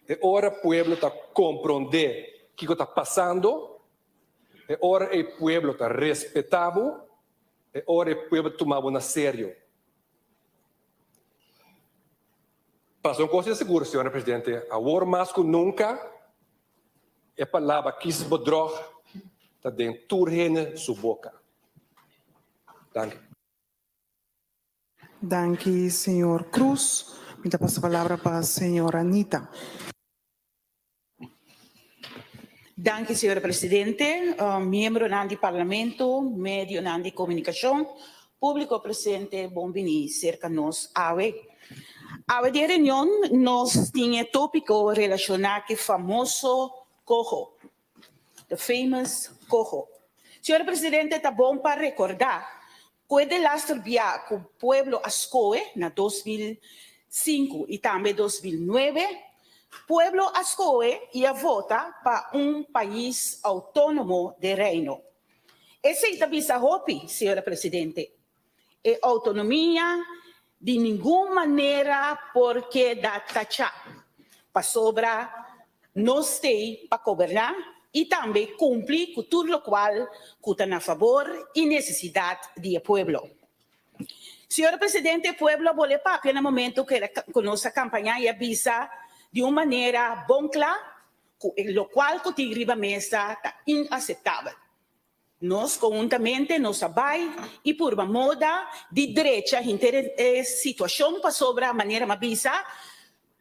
e ora pueblo ta komprondé kiko ta pasando, e ora ei pueblo ta respetá bo, e ora ei pueblo ta tuma bo na serio. Pasobra un kos ta sigur, señora Presidente, awor mas ku nunka e palabra kiesbedrog ta den tur hende su boka. Danki. Danki señor Cruz. Mi ta pasa palabra pa señor Anita. Danki señora Presidente, miembronan di Parlamento, medionan di comunicacion, publico presente, bon bini cerca nos awe. Awe den reunion nos tin e topico relaciona cu e famoso coho, the famous coho. Señora Presidente, ta bon pa recorda cu e delaster bia cu pueblo a scohe na 2005 y tambe 2009, pueblo a scohe y a vota pa un pais autonomo den Reino. Esey ta bisa hopi, Señora Presidente. E autonomia di ningun manera por keda tacha, pasobra nos t'ey pa goberna y tambe cumpli cu tur locual cu ta na fabor y necesidad di e pueblo. Señor Presidente, e pueblo a bole papia na momento cu nos a campaña y a bisa di un manera bon cla cu e locual cu tin riba mesa ta inaceptabel. Nos konhuntamente nos a bai i purba moda di drecha henter e situashon pasobra manera m'a bisa,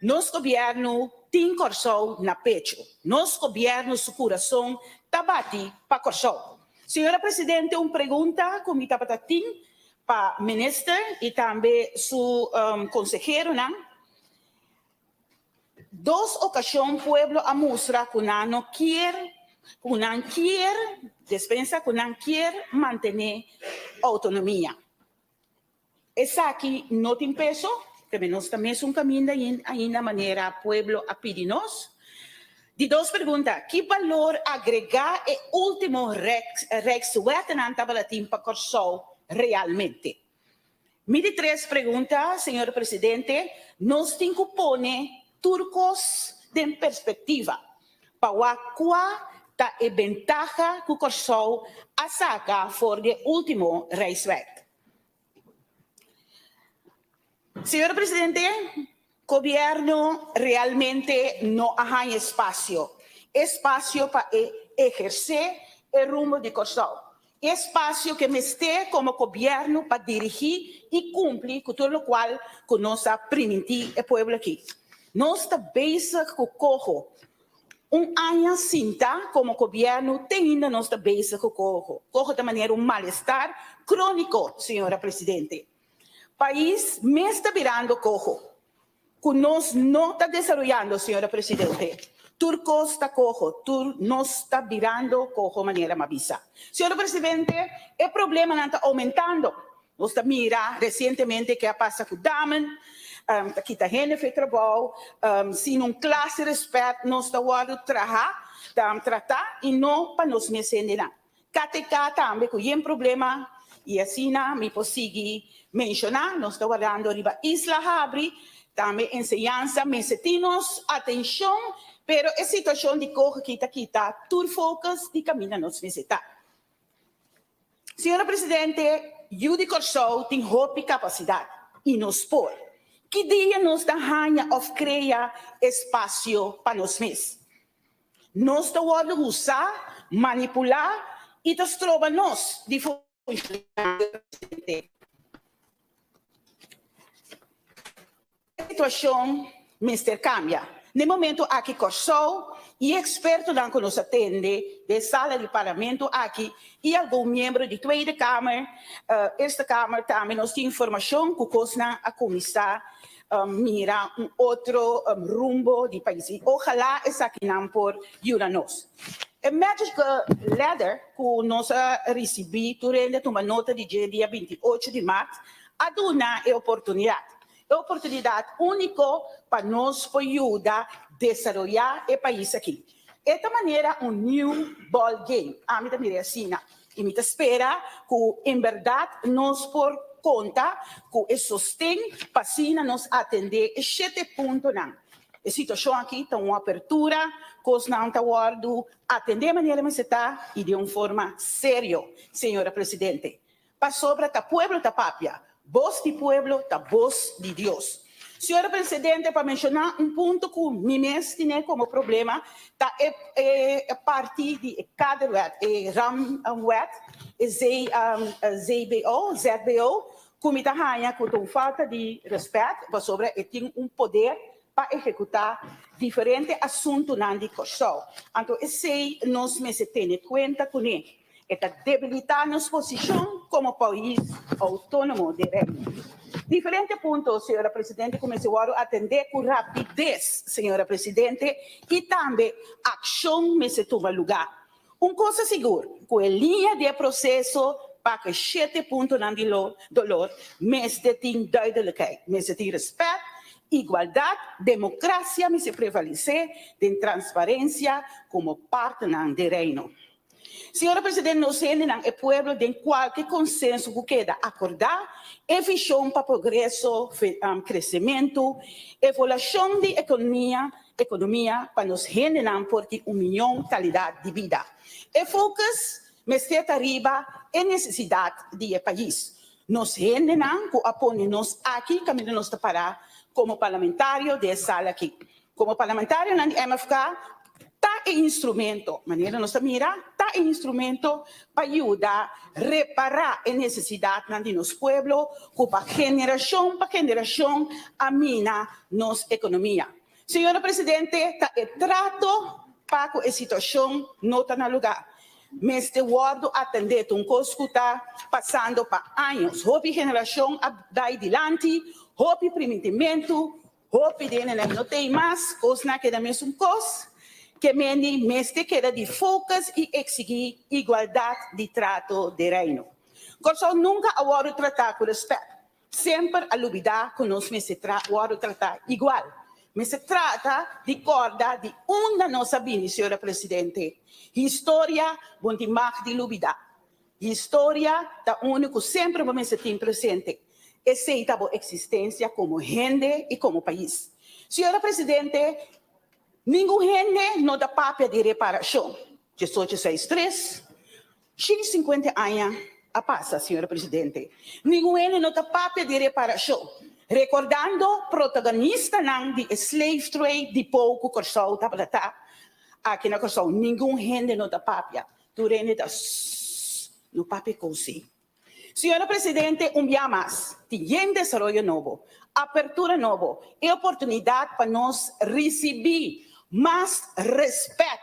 nos gobièrnu tin Kòrsou na pechu. Nos gobièrnu su kurason ta bati pa Kòrsou. Señora Presidente un pregunta ku mi tabata tin pa Minister i tambe su konseheronan. Dos ocasion pueblo a mustra cu nan no kier, cu nan kier despensa, cu nan kier mantene autonomia. Esaki no tin peso, keme nos ta mesun caminda ainda manera pueblo a pidi nos. Di dos pregunta, ki balor agrega e ultimo Rijkswetnan tabata tin pa Corsou realmente? Mi di tres pregunta, señor presidente, nos tin cu pone tur cos den perspectiva pa wak cua ta e bentaha cu Corsou a saca for di e ultimo Rijkswet. Señor presidente, gobierno realmente no a haña espacio, espacio pa e eherce e rumbo di Corsou, espacio ke mester como gobierno pa dirigi y cumpli cu tur locual cu nos a priminti e pueblo aki. Nos ta bezig cu coho un aña sinta como gobierno te ainda nos ta bezig cu coho. Coho ta manera un malestar cronico, señora presidente. Pais mes ta birando coho. Cu nos no ta desaroyando, señora presidente. Tur cos ta coho, tur nos ta birando coho manera m'a bisa. Señora presidente, e problemanan ta aumentando. Nos ta mira recientemente ke a pasa cu Damen, ta kita hende fe trabao, sin un clase respet nos ta wordo traha. ta trata y no pa nos mes hendenan. KTK tambe cu yen problema y asina mi por sigui menciona. Nos ta wardando riba Isla habri, tambe enseñansa mester tin nos atencion, pero e situacion di coge kita kita tur focus di caminda nos mester ta. Señora Presidente, yu di Kòrsou tin hopi kapasidat i nos por. Ki dia nos ta haña òf krea espasio pa nos mes? Nos ta wòrdu usá, manipulá i ta stroba nos di funshoná, Presidente. E situashon mester kambia. Na e momento aki Kòrsou i e ekspertonan ku nos a tende den sala di parlamento aki i algun miembro di Tweede Kamer, Eerste Kamer tambe nos tin informashon ku kosnan a kuminsá mira un otro rumbo di pais i ojalá esakinan por yuda nos. E magic letter ku nos a risibí tur hende a tuma nota di dje dia 28 di mart a duna e oportunidat, e oportunidat úniko pa nos por yuda desaroyá e pais aki. E ta manera un new ball game, ami ta mira asina, i mi ta spera ku en bèrdat nos por konta ku e sosten pa asina nos atendé e shete puntonan. E situashon aki ta un apertura, kosnan ta wòrdu atendé manera mester ta i den un forma serio, señora Presidente. Pasobra ta pueblo ta papia, bos di pueblo ta bos di Dios. Señor Presidente, pa menshoná un punto ku mi mes tine komo problema ta e e parti di e kaderwet, e ramwet, e ZBO, ZBO, ku mi ta haña ku ta un falta di rèspèt pasobra e tin un poder pa ehekutá diferente asuntunan di Kòrsou. Anto esei nos mester tene kuenta kuné. E ta debilitá nos posishon komo pais outónomo den Reino. Diferente punto, señora Presidente, ku mester wòrdu atendé ku rapides, señora Presidente, i tambe akshon mester tuma lugá. Un kos ta sigur, ku e liña di e proseso pa ku e shete puntonan di dolor mester tin duidelijkheid, mester tin rèspèt, igualdat, demokrasia mester prevalesé den transparensia komo partnernan den Reino. Señora Presidente, nos hendenan, e pueblo, den kualke konsenso ku keda akordá, e vishon pa progreso, kresementu, evolashon di ekonomia, ekonomia pa nos hendenan por tin un mion kalidat di bida. E focus mester ta riba e nesesidat di e pais. Nos hendenan ku a pone nos aki kaminda nos ta pará komo parlamentario den e sala aki. Komo parlamentarionan di MFK ta e instrumento, manera nos ta mira, ta e instrumento pa yuda repará e nesesidatnan di nos pueblo ku pa generashon pa generashon a mina nos ekonomia. Señora Presidente, ta e trato pa ku e situashon no ta na lugá. Mester wòrdu atendé. Ta un kos ku ta pasando pa años. Hopi generashon a bai dilanti, hopi primintimentu, Hopi di hendenan no tei mas, kosnan a keda mesun kos, ke meni mester keda di focus i eksigí igualdat di trato den Reino. Kòrsou nunka a wòrdu tratá ku rèspèt. Semper a lubidá ku nos mester wòrdu tratá igual. Mester trata di kòrda di unda nos a bini, señora Presidente. Historia bon tin mag di lubidá. Historia ta unu ku semper bo mester tin presente. Esei ta bo eksistensia komo hende i komo pais. Señora Presidente, ningun hende no ta papia di reparashon. Diesocho seis tres, shin sinkuenta aña a pasa, señora Presidente. Ningun hende no ta papia di reparashon. Rekordando protagonistanan di e slave trade di pou ku Kòrsou tabata ta aki na Kòrsou, ningun hende no ta papia. Tur hende ta sss, no papia kosi. Señora Presidente, un bia mas, tin yen desaroyo nobo, apertura nobo i oportunidat pa nos risibí mas respèt.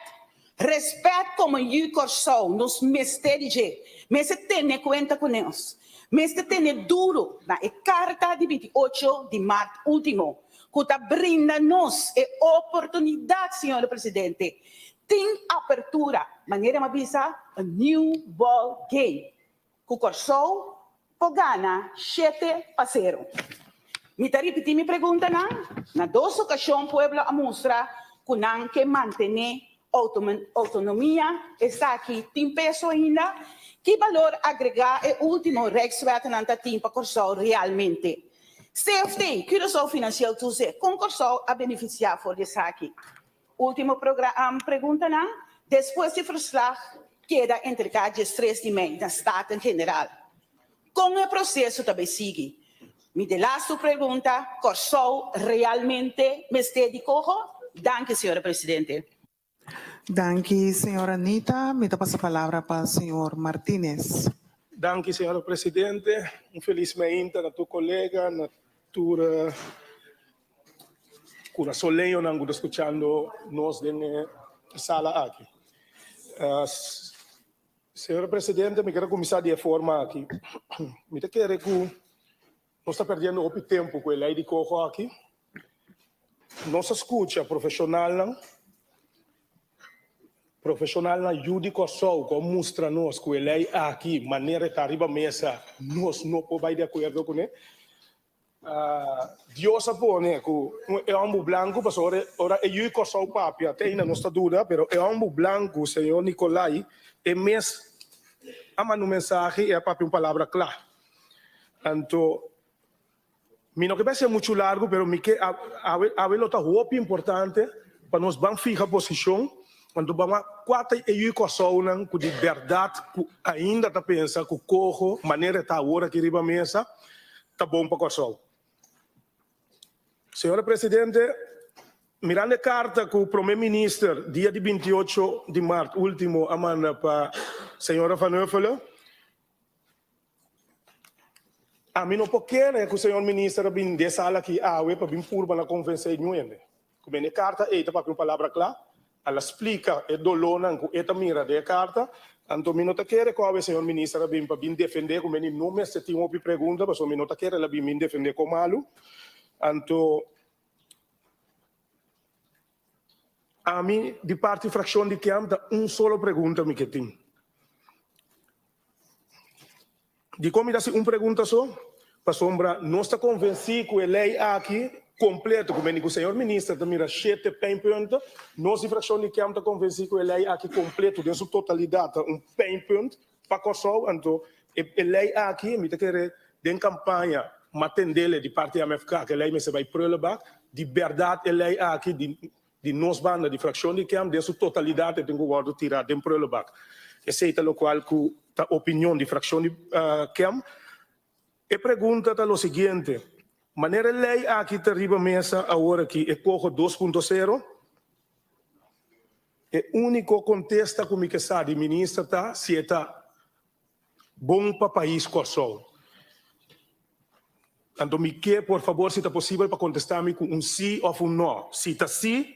Respèt komo yu Kòrsou nos mester di dje. Mester tene kuenta ku nos. Mester tene duru na e karta di 28 di mart último ku ta brinda nos e oportunidat, Señora Presidente, Tin apertura, manera m'a bisa, a new ball game, ku Kòrsou por gana 7-0. Mi ta ripití mi preguntanan, na dos okashon pueblo a mustra ku nan ke mantené. Outonomia, esaki tin peso ainda? Ki balor agregá e último Rijkswetnan ta tin pa Kòrsou realmente? CFT, Curaçao Financieel Toezicht, kon Kòrsou a benefisiá for di esaki? Último preguntanan, despues di verslag keda entregá djes tres di mei na Staten General, kon e proseso ta bai sigui? Mi delastu pregunta, Kòrsou realmente mester di koho? Danki, señora Presidente. Danki, señora Anita. Mi ta pasa palabra pa señor Martinez. Danki, señora Presidente. Un felis meinta na tur colega, na tur curasoleñonan cu ta scuchando nos den e sala aki. Señora Presidente, mi kier a cuminsa di e forma aki. Mi ta kere cu nos ta perdiendo hopi tempo cu e ley di coho aki. Nos a scucha profesionalnan, profesionalnan yu di Corsou cu a mustra nos cu e ley aki, manera e ta riba mesa, nos no por bay di acuerdo cune. Dios a pone cu e homber blanco, pasobra ora e yu di Corsou papia, te ainda nos ta duda, pero e homber blanco, señor Nicolai, e mes a manda un mensahe y a papia un palabra cla. Anto, mi no ke bay ser mucho largo, pero mi ke awe, awe lo ta hopi importante pa nos ban fiha posicion, anto ban wak cua ta e yu di Corsounan cu di berdad cu ainda ta pensa cu coho manera e ta awor aki riba mesa, ta bon pa Kòrsou. Señora Presidente, mirando e karta ku Prome Minister dia di 28 di mart ultimo a manda pa señora Van Huffelen, ami no por kere ku señor Minister a bin den sala aki awe pa bin purba na konvensé ñu hende. Ku bende e karta ei ta papia un palabra kla, al a splika e dolónan ku e ta mira den e karta, anto mi no ta kere ku awe señor minister a bin pa bin defendé ku meni no mester tin hopi pregunta pasobra mi no ta kere el a bin bin defendé kon malu. Anto ami di parti frakshon di KEM ta un solo pregunta mi ke tin. Dikon mi ta hasi un pregunta so? Pasobra nos ta konvensí ku e lei aki kompleto, ku meni ku señor minister ta mira shete pijnpunten, nos di frakshon di KEM ta konvensí ku e lei aki kompleto den su totalidat ta un pijnpunt pa Kòrsou. Anto e lei aki mi ta kere den kampaña matendele di parti MFK ku e lei mester bai prullenbak. Di bèrdat e lei aki di Di nos banda di fraccion di KEM den su totalidad e tin cu wordo tira den prullenbak. Esey ta locual cu ta opinion di fraccion di KEM. E pregunta ta lo siguiente, manera e ley aki ta riba mesa awor aki e coho dos punto sero? E unico contesta cu mi ke sa di minister ta si e ta bon pa pais Kòrsou. Anto mi ke por fabor si ta posibel pa kontestá mi ku un sí òf un nò. Si ta sí,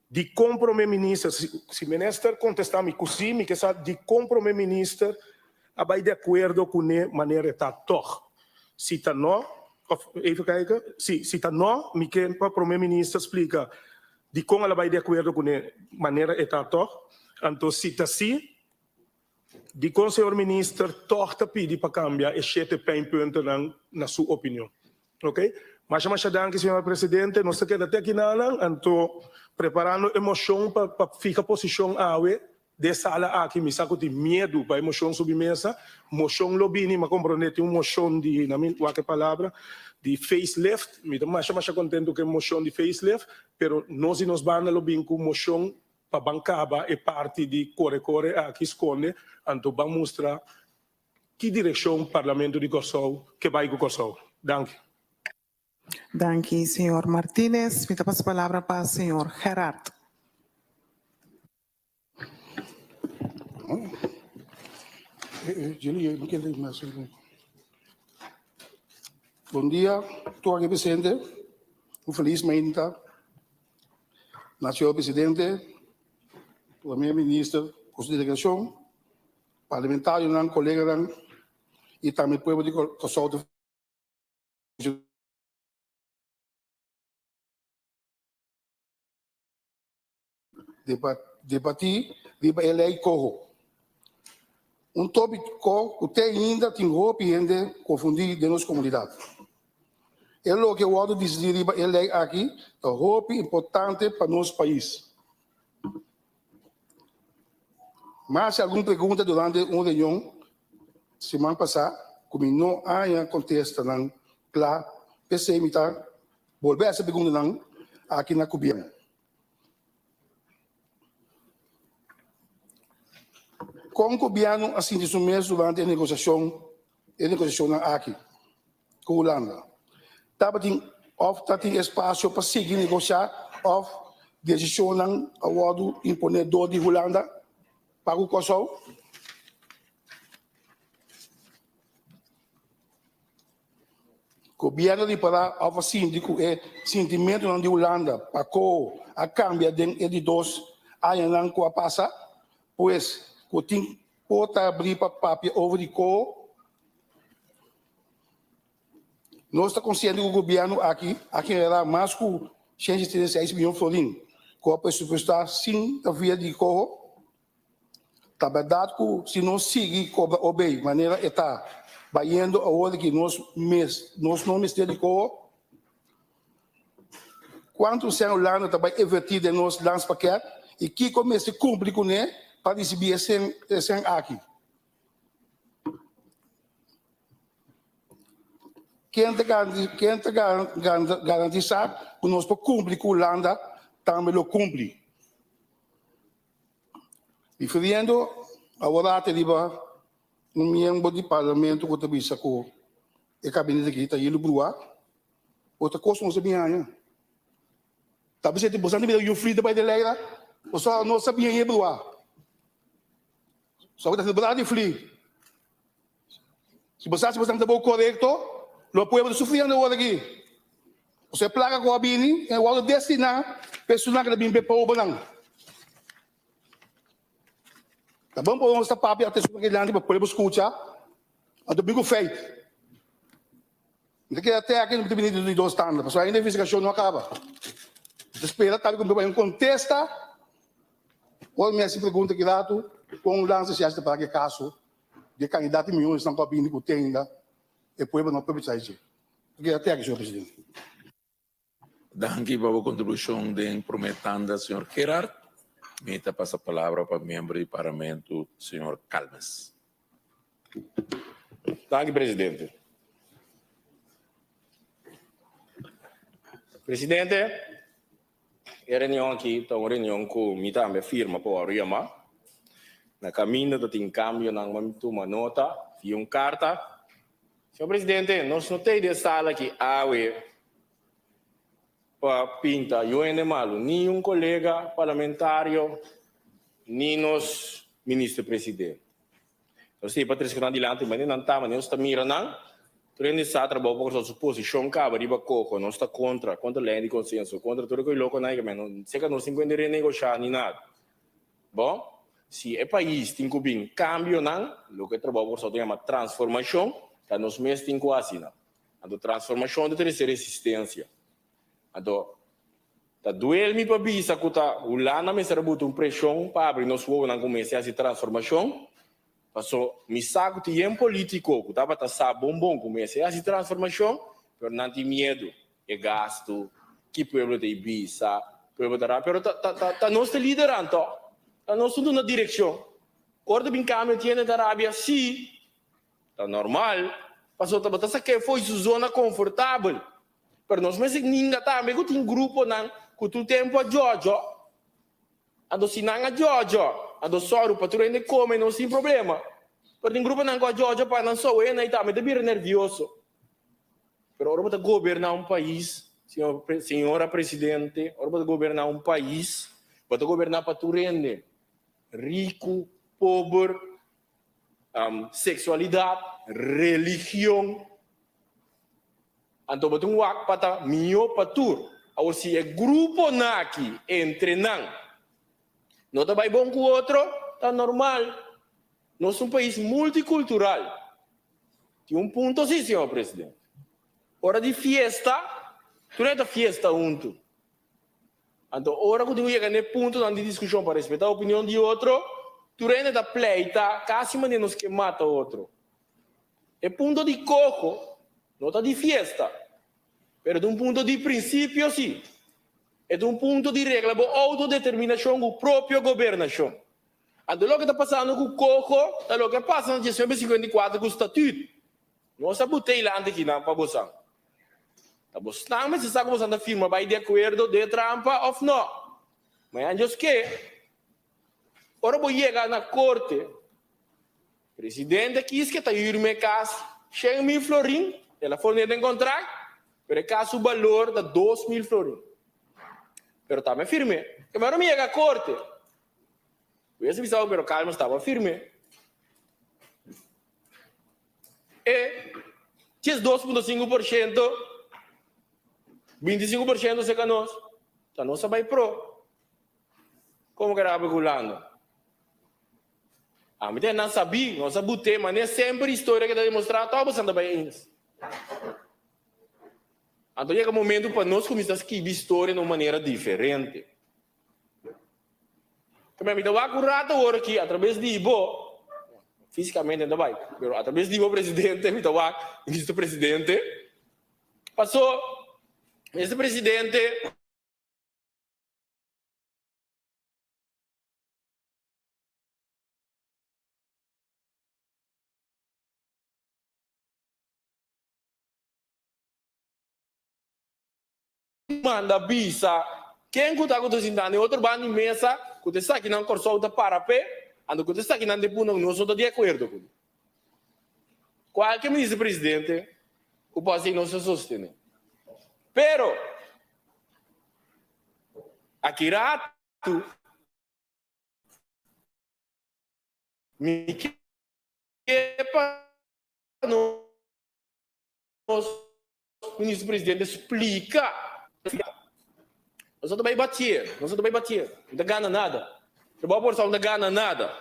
dikon Prome Minister, si Minister kontestá mi ku sí, mi ke sa dikon Prome Minister a bai di akuerdo kuné manera e ta tòg. Si ta nò, òf even kijken, sí, si ta nò, mi ke pa Prome Minister splika dikon el a bai di akuerdo kuné manera e ta tòg. Anto si ta sí, Dikon señor minister tòg ta pidi pa kambia e shete pijnpuntennan na su opinion? Ok. Masha masha danki señora presidente. Nos ta keda te akinanan anto preparando e moshon pa pa fiha posishon awe den e sala aki. Mi sa ku tin miedu pa e moshon subi mesa. Moshon lo bini, mi a komprondé tin un moshon di, na mi wak e palabra, di facelift. Mi ta masha masha kontentu ku e moshon di facelift, pero nos di nos banda lo bin ku moshon Pa ban kaba e parti di kore kore aki skonde, anto ban mustra ki direkshon Parlamento di Kòrsou ke bai ku Kòrsou. Danki. Danki, señor Martinez. Mi ta pasa palabra pa señor Gerard. Bon dia tur aki presente. Un felis mainta. Na señor presidente, prome minister cu su delegacion, parlamentarionan, coleganan y tambe pueblo di Corsou ta debati riba e ley coho. Un topico cu te ainda tin hopi hende confundi den nos comunidad. E loke wordo dicidi riba e ley aki ta hopi importante pa nos pais. Mi a hasi algun pregunta durante un reunion siman pasá ku mi no a haña kontestanan kla, p'esei mi ta bolbe hasi e preguntanan aki na gobièrnu. Kon gobièrnu a sinti su mes durante e negosiashon e negosiashonnan aki ku Hulanda? Tabatin òf ta tin espasio pa sigui negosiá òf desishonnan a wòrdu imponé dor di Hulanda pa ku Kòrsou? Gobièrnu ripará òf a sinti ku e sintimentunan di Hulanda pa Koho a kambia den e di dos añanan ku a pasa? Pues, ku tin por ta abrí pa papia over di Koho? Nos ta konsiente ku gobièrnu aki a generá mas ku 176 mion florin ku a presupuestá sin ta via di Koho. Ta bèrdat ku si nos sigui kobra obey manera e ta bayendo awor aki nos mes nos no mester di koho? Kuantu sèn Hulanda ta bai invertí den nos landspakket i kiko mester kumpli kuné pa risibí e sèn e sèn aki? Ken ta ken ta garantisá ku nos por kumpli ku Hulanda tambe lo kumpli? Refiriendo awor ate riba un miembro di parlamento ku ta bisa ku e kabinete aki ta yendo brua, otro kos nos a bin haña. Ta bisa boso a mira Yufri ta bai den Leira, pasobra nos a bin haña e brua. Soba ta bra di fli. Si bo sa si bo ta bo korekto, lo pueblo ta sufriendo awor aki. Pasobra e plaka ku a bini e wòrdu destiná pa esunnan ku ta bin pa e pobernan. Ta bon pa nos ta papia ante esunnan dilanti pa pueblo skucha, anto bin ku feit. Mi ta keda te aki mi ta bini di dos tanda, pasobra ainda investigashon no a kaba. Mi ta spera tambe ku mi ta bai un kontesta ora mi hasi pregunta ki ratu kon lansa si hasi ta para ki kaso di e kandidat di miyonesnan ku a bini ku tenda e pueblo no pueblo sa dje. Mi ta keda te aki, señor presidente. Danki pa bo kontribushon den promé tanda, señor Gerard. Mi ta pasa palabra pa miembro di parlamento, señor Calmes. Danki, presidente. Presidente, e reunion aki ta un reunion ku mi tambe a firma pa wòrdu yamá. Na kaminda ta tin kambionan, ma mi tuma nota via un karta. Señor presidente, nos no ta ei den sala aki awe pa pinta yu hende malu, ni un kolega parlamentario, ni nos minister presidente. Nos ta ei pa trese ku nan dilanti, manera nan ta, manera nos ta mira nan, tur hende sa trabou pa Kòrsou, su posishon kaba riba koko, nos ta kontra, kontra lei di konsenso, kontra tur e kos loko nan, seka nos tin ku hende renegoshá ni nada. Bon, si e pais tin ku bin kambionan, loke e trabou por ta yama transformashon, ta nos mes tin ku hasi nan. Anto transformashon ta trese resistensia. Anto ta duel mi pa bisa ku ta Hulanda mester a buta un preshon pa abri nos wowonan ku mester hasi transformashon, paso mi sa ku tin yen politiko ku tabata sa bon bon ku mester hasi transformashon, pero nan tin miedu. E gastu, ki pueblo ta e bisa, pueblo ta ra, pero ta ta ta ta nos ta lideran to, ta nos ta duna direccion. Ora ta bin cambio tiene ta rabia, si, ta normal, pasobra ta bo ta saké fo'i su zona confortabel. Pero nos mester ninga tambe cu tin gruponan cu tur tempo a djodjo, anto si nan a djodjo, anto sòru pa tur hende come nos tin problema. Pero tin gruponan cu a djodjo pa nan sòu e tambe ta bira nervioso. Pero ora bo ta goberná un pais, señor, señora presidente, ora bo ta goberná un pais, bo ta goberná pa tur hende, riku, pober, sexualidad, religion. Anto bo tin wak pa ta mihó pa tur. Awor si e gruponan aki entre nan no ta bai bon ku otro, ta normal. Nos ta un pais multicultural. Tin un punto si, señor presidente. Ora di fiesta, tur hende ta fiesta huntu. Anto ora ku tin ku yega na e puntonan di diskushon pa respetá opinion di otro, tur hende ta pleita kasi manera nos ke mata otro. E punto di koho no ta di fiesta, pero ta un punto di prinsipio si. E ta un punto di regla bo outodeterminashon ku propio gobernashon. Anto loke ta pasando ku Coho ta loke a pasa na 1954 ku Statuut. Nos a but'é ilante kinan pa bosan. Ta bosnan mester sa ku bosan ta firma bai di akuerdo den e trampa òf nò. Mañan Dios ke, ora bo yega na korte, presidente kiske ta hür mi e kas 100,000 florin, el a forn'é den kontrakt, pero e kas su balor ta 2000 florin. Pero ta mi a firm'é. Keme ora mi yega korte, Hues a bisa bo, pero Calmes taba firme. E 12.5%, 25% cerca nos, ta nos a bay pro. Como que rabia cu Hulanda? Ami ta nan sabi, nos a bute, mane semper historia ke ta demostra, toch boso ta bay eens. Anto yega momento pa nos cuminsa skibi historia na un manera diferente. Tambe mi ta wak un rato awor aki atrabes di bo, físicamente no ta bai, pero atrabes di bo presidente mi ta wak Minister Presidente, paso Minister Presidente. Manda bisa ken ku ta ku ta sinta na e otro banda di mesa ku ta esakinan Kòrsou ta para p'e, anto ku ta esakinan den punto ku nos no ta di akuerdo ku. Kualke minister presidente ku por hasi nos ta sostené. Pero aki ratu mi ke pa nos Minister Presidente splika. Nos no ta bai batié, nos no ta bai batié, no ta gana nada. Trabou por no ta gana nada.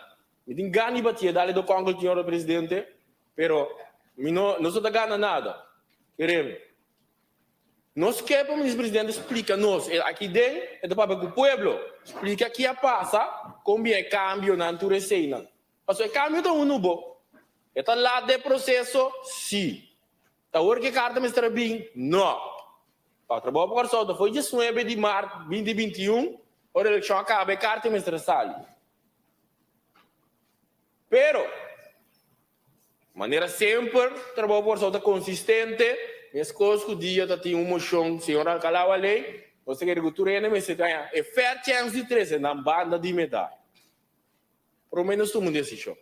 Mi tin gana di batié, dale do konkel señor Presidente, pero mi no, nos no ta gana nada. Keremi. Nos ke pa Minister Presidente splika nos, aki den e ta papia ku pueblo, splika ki a pasa, kon bin e kambionan tur eseinan. Pasobra e kambio ta unu bo. E ta lat den e proseso? Si. Ta awor ku e karta mester a bin? No. Pa trabou pa Kòrsou ta foi 19 di mart 2021, ora elekshon a kaba e karta mester a sali. Pero, manera semper trabou pa Kòrsou ta konsistente, meskos ku dia ta tin un moshon señor Alcalá a lei, nos ta kere ku tur hende mester gaña e fair chèns di trese nan banda di medaya. Promé nos tuma un desishon.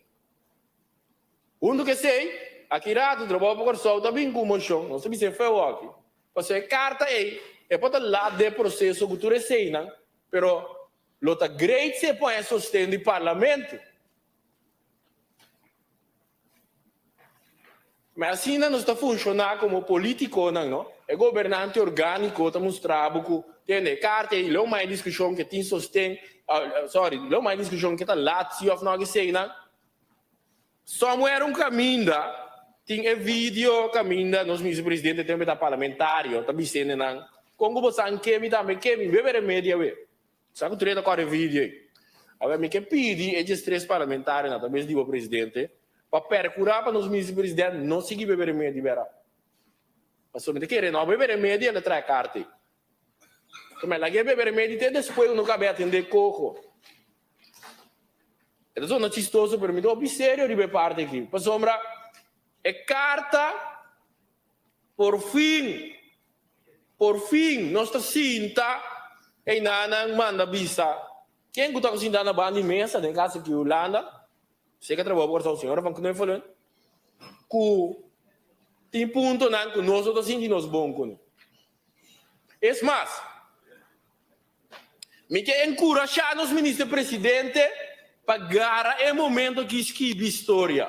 Huntu ku esei, aki ratu Trabou pa Kòrsou ta bin ku un moshon, nos ta bisa e feu aki, pasobra e karta ei e por ta lat den e proseso ku tur eseinan, pero lo ta great si e pon e sosten di Parlamento. Ma asina nos ta funshoná komo polítikonan, no? E gobernante orgániko ta mustra bo ku, tende, e karta ei lo mai diskushon ke tin sosten, sorry, lo mai diskushon ke ta lat si òf no eseinan. Somewhere un kaminda tin e video kaminda nos minister presidente tempu e ta parlamentario ta bisende nan kon ku bo sa ke mi tambe ke mi bebe remedi awe. Sa ku tur ta kore video ei. Awe mi ke pidi e diestres parlamentarionan atraves di bo presidente pa perkura pa nos minister presidente no sigui bebe remedi bera. Pasobra mi ta kere no bebe remedi el a trae karta ei. Tuma el a ke bebe remedi te despues ku no kabe atende koho. E ta sona chistoso pero mi ta hopi serio riba e parti aki. Pasobra e karta por fin, por fin nos ta sinta einanan manda bisa ken ku ta ku sinta na banda di mesa den kas aki Hulanda, seka trabou por Kòrsou señora van Knuffelen, ku tin puntonan ku nos no ta sinti nos bon kuné. Es mas, mi ke enkurashá nos Minister Presidente pa gara e momento aki skibi historia.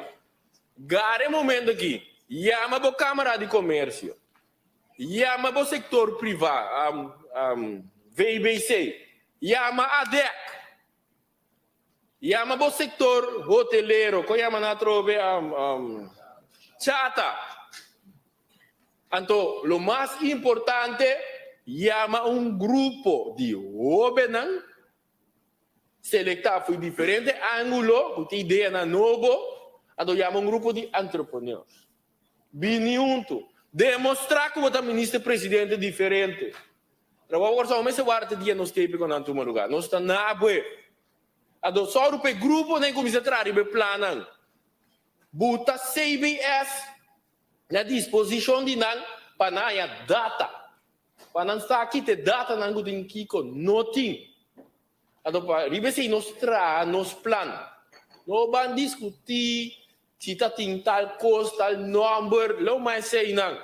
Gara e momento aki, yama bo Kámara di Komersio, yama bo sektor privá, VBC, yama ADEC, yama bo sektor hotelero, kon yama nan atrobe, Chata. Anto lo mas importante, yama un grupo di hóbennan selektá for diferente ángulo ku tin ideanan nobo, anto yama un grupo di entrepreneurs. Bini huntu, demostrá ku bo ta minister presidente diferente. Trabou Kòrsou mester warda te dia nos tepe ku nan tuma lugá. Nos ta na abue. Anto sòru pa e gruponan kuminsá traha riba e plannan. Buta CBS na disposishon di nan pa nan haña data, pa nan sa ki ta e datanan ku tin kiko no tin. Anto pa riba esei nos traha nos plan. No ban diskutí si ta tin tal kos, tal nòmber, lo mas eseinan.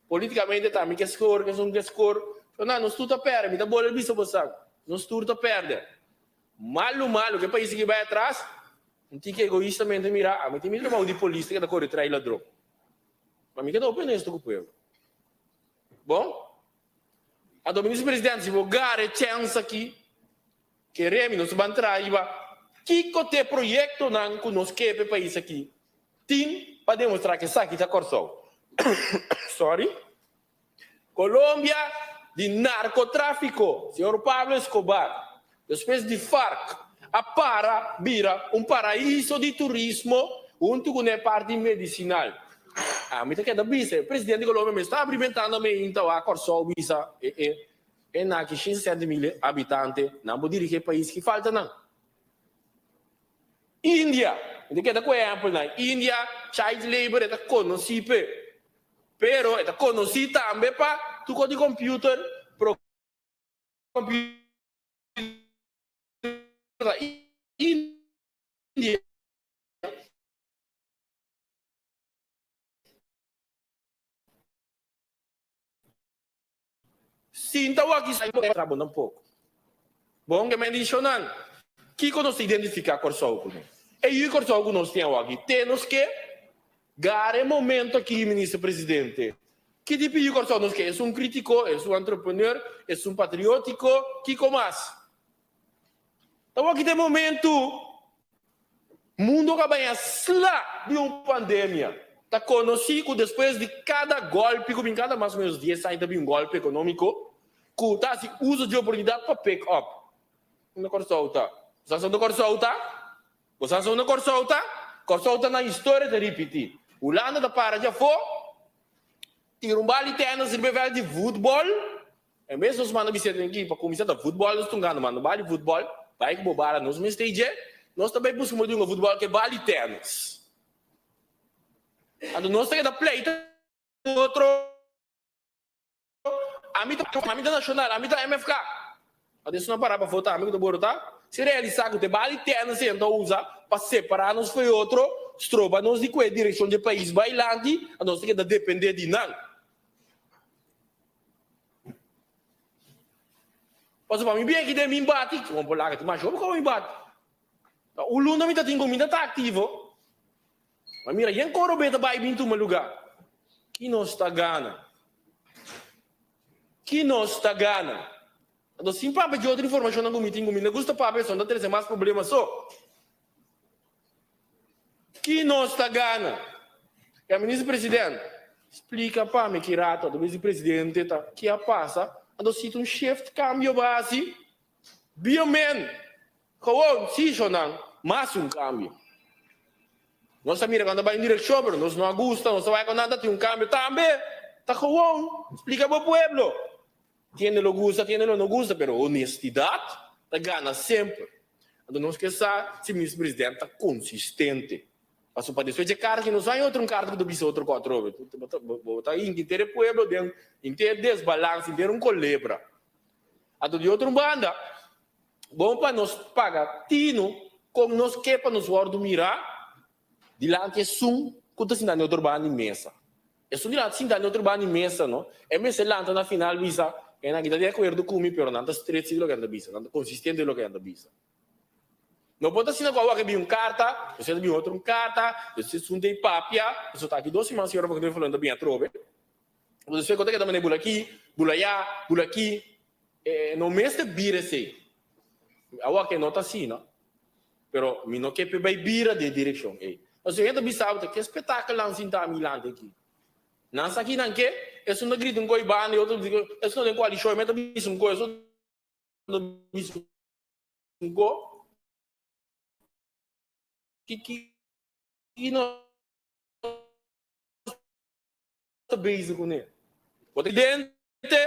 Politikamente ta mi ke skor, esun ke skor. Pero nan, nos tur ta pèrdè. Mi ta bolbe bisa bosan, nos tur ta pèrdè. Malu malu, ke pais aki bai atras, un tiki egoistamente mira, ami tin mi trabou di polis ta keda kore trai ladron. Ma mi keda hopi honesto ku pueblo. Bon? Anto Minister Presidente, si bo gara e chèns aki, kere mi nos ta ban traha riba kiko ta e proyektonan ku nos ke pa e pais aki tin pa demostrá ku esaki ta Kòrsou. Sorry. Colombia di narcotráfico, señor Pablo Escobar, despues di FARC, a para bira un paraiso di turismo hunto cu ne parti medicinal. Ami ta keda bisa, e presidente di Colombia mes ta abri bentana meinta wak Corsou bisa e e e naki 160 mil habitante nan por dirigi e pais ki falta nan. India, mi ta keda cu ehempelnan, India child labor e ta conoci p'e. Pero e ta konosí tambe pa tuko di computer, pro computer ta India. Sinta wak i trabou tampoko. Bon ke mendishonan, kiko nos ta identifiká Kòrsou kuné? E yu Kòrsou ku nos tin awaki, te nos ke gara e momento aki, Minister Presidente. Ki tipo yu Kòrsou nos ke? Esun krítiko, esun entrepreneur, esun patriótiko, kiko mas? Ta awaki ta e momento. Mundo ka baña sla di un pandemia. Ta konosí ku despues di kada gòlpi ku bin kada mas o ménos dies aña ta bin un gòlpi ekonómiko ku ta hasi uso di oportunidat pa pick up. Unda Kòrsou ta? Bo sa unda Kòrsou ta? Bo sa unda Kòrsou ta? Kòrsou ta na historia ta ripití. Hulanda ta para djafó, tira un bal di tènis riba e vèlt di futbòl. En bes nos manda biseta den ki pa kuminsá ta futbòl nos tungando manda bali futbòl bai ku bo bala nos mester dje nos ta bai buska modo di hunga futbòl ke bali tènis anto nos ta keda pleita ku otro ami ta ami ta nashonal ami ta MFK anto esnan para pafó tambe ku ta borotá si realisá ku ta e bali tènis ei nan ta usa pa separá nos for e otro stroba nos di ku e direkshon di e pais bai lanti anto nos ta keda dependé di nan. Pasobra pa mi bien ki den mi bati, kon por laga tin mas hopi kon mi bati. Ta un luna mi ta tin ku mi ta ta aktivo. Ma mira yen koro be ta bai bin tuma luga. Ki nos ta gana? Ki nos ta gana? Anto sin papia di otro informashonnan ku mi tin ku mi no gusta papia esun ta trese mas problema so. Ki nos ta gana? Ya Minister President, splika pa mi ki rato ato bes di Presidente ta ki a pasa, anto si ta un shift cambio bo a hasi, biomen, gewoon si shonan, mas un cambio. Nos ta mira cuando ta bai un direccion pero nos no a gusta, nos ta wak cu nan ta tin un cambio tambe, ta gewoon, splika bo pueblo. Tiende lo gusta, tiende lo no gusta, pero honestidad ta gana semper. Anto nos ke sa si Minister President ta konsistente. Pasobra pa despues dje karta ki nos haña otro un karta ku ta bisa otro ku atrobe. Bo ta hinka henter e pueblo den henter desbalans, henter un kolebra. Anto di otro banda, bon pa nos paga tinu kon nos ke pa nos wòrdu mirá Dilanti esun ku ta sinta na e otro banda di mesa. Esun dilanti sinta na e otro banda di mesa no, e mester lanta na final bisa, Nan aki ta di akuerdo ku mi, pero nan ta stret si loke nan ta bisa, nan ta konsistente loke nan ta bisa. No por ta asina ku awor ke bin un karta, despues ta bin otro un karta, despues esun ta e papia, pasobra ta aki dos siman señora Faktor Fulano ta bin atrobe. Despues ku ta keda manera bula aki, bula aya, bula aki, e no mester bira esei. Awor ke no ta asina. Pero mi no ke p'e bai bira den e direkshon ei. Pasobra hende ta bisa bo ta ke spetakelnan sinta mi lanti aki. Nan sa kinan ke, esun ta grita un koi banda i otro ta grita, esun ta den koalishon i mi ta bisa un koi, esun ta bisa un ko. Ki ki ki nos ta bezig kuné? Bo ta dente,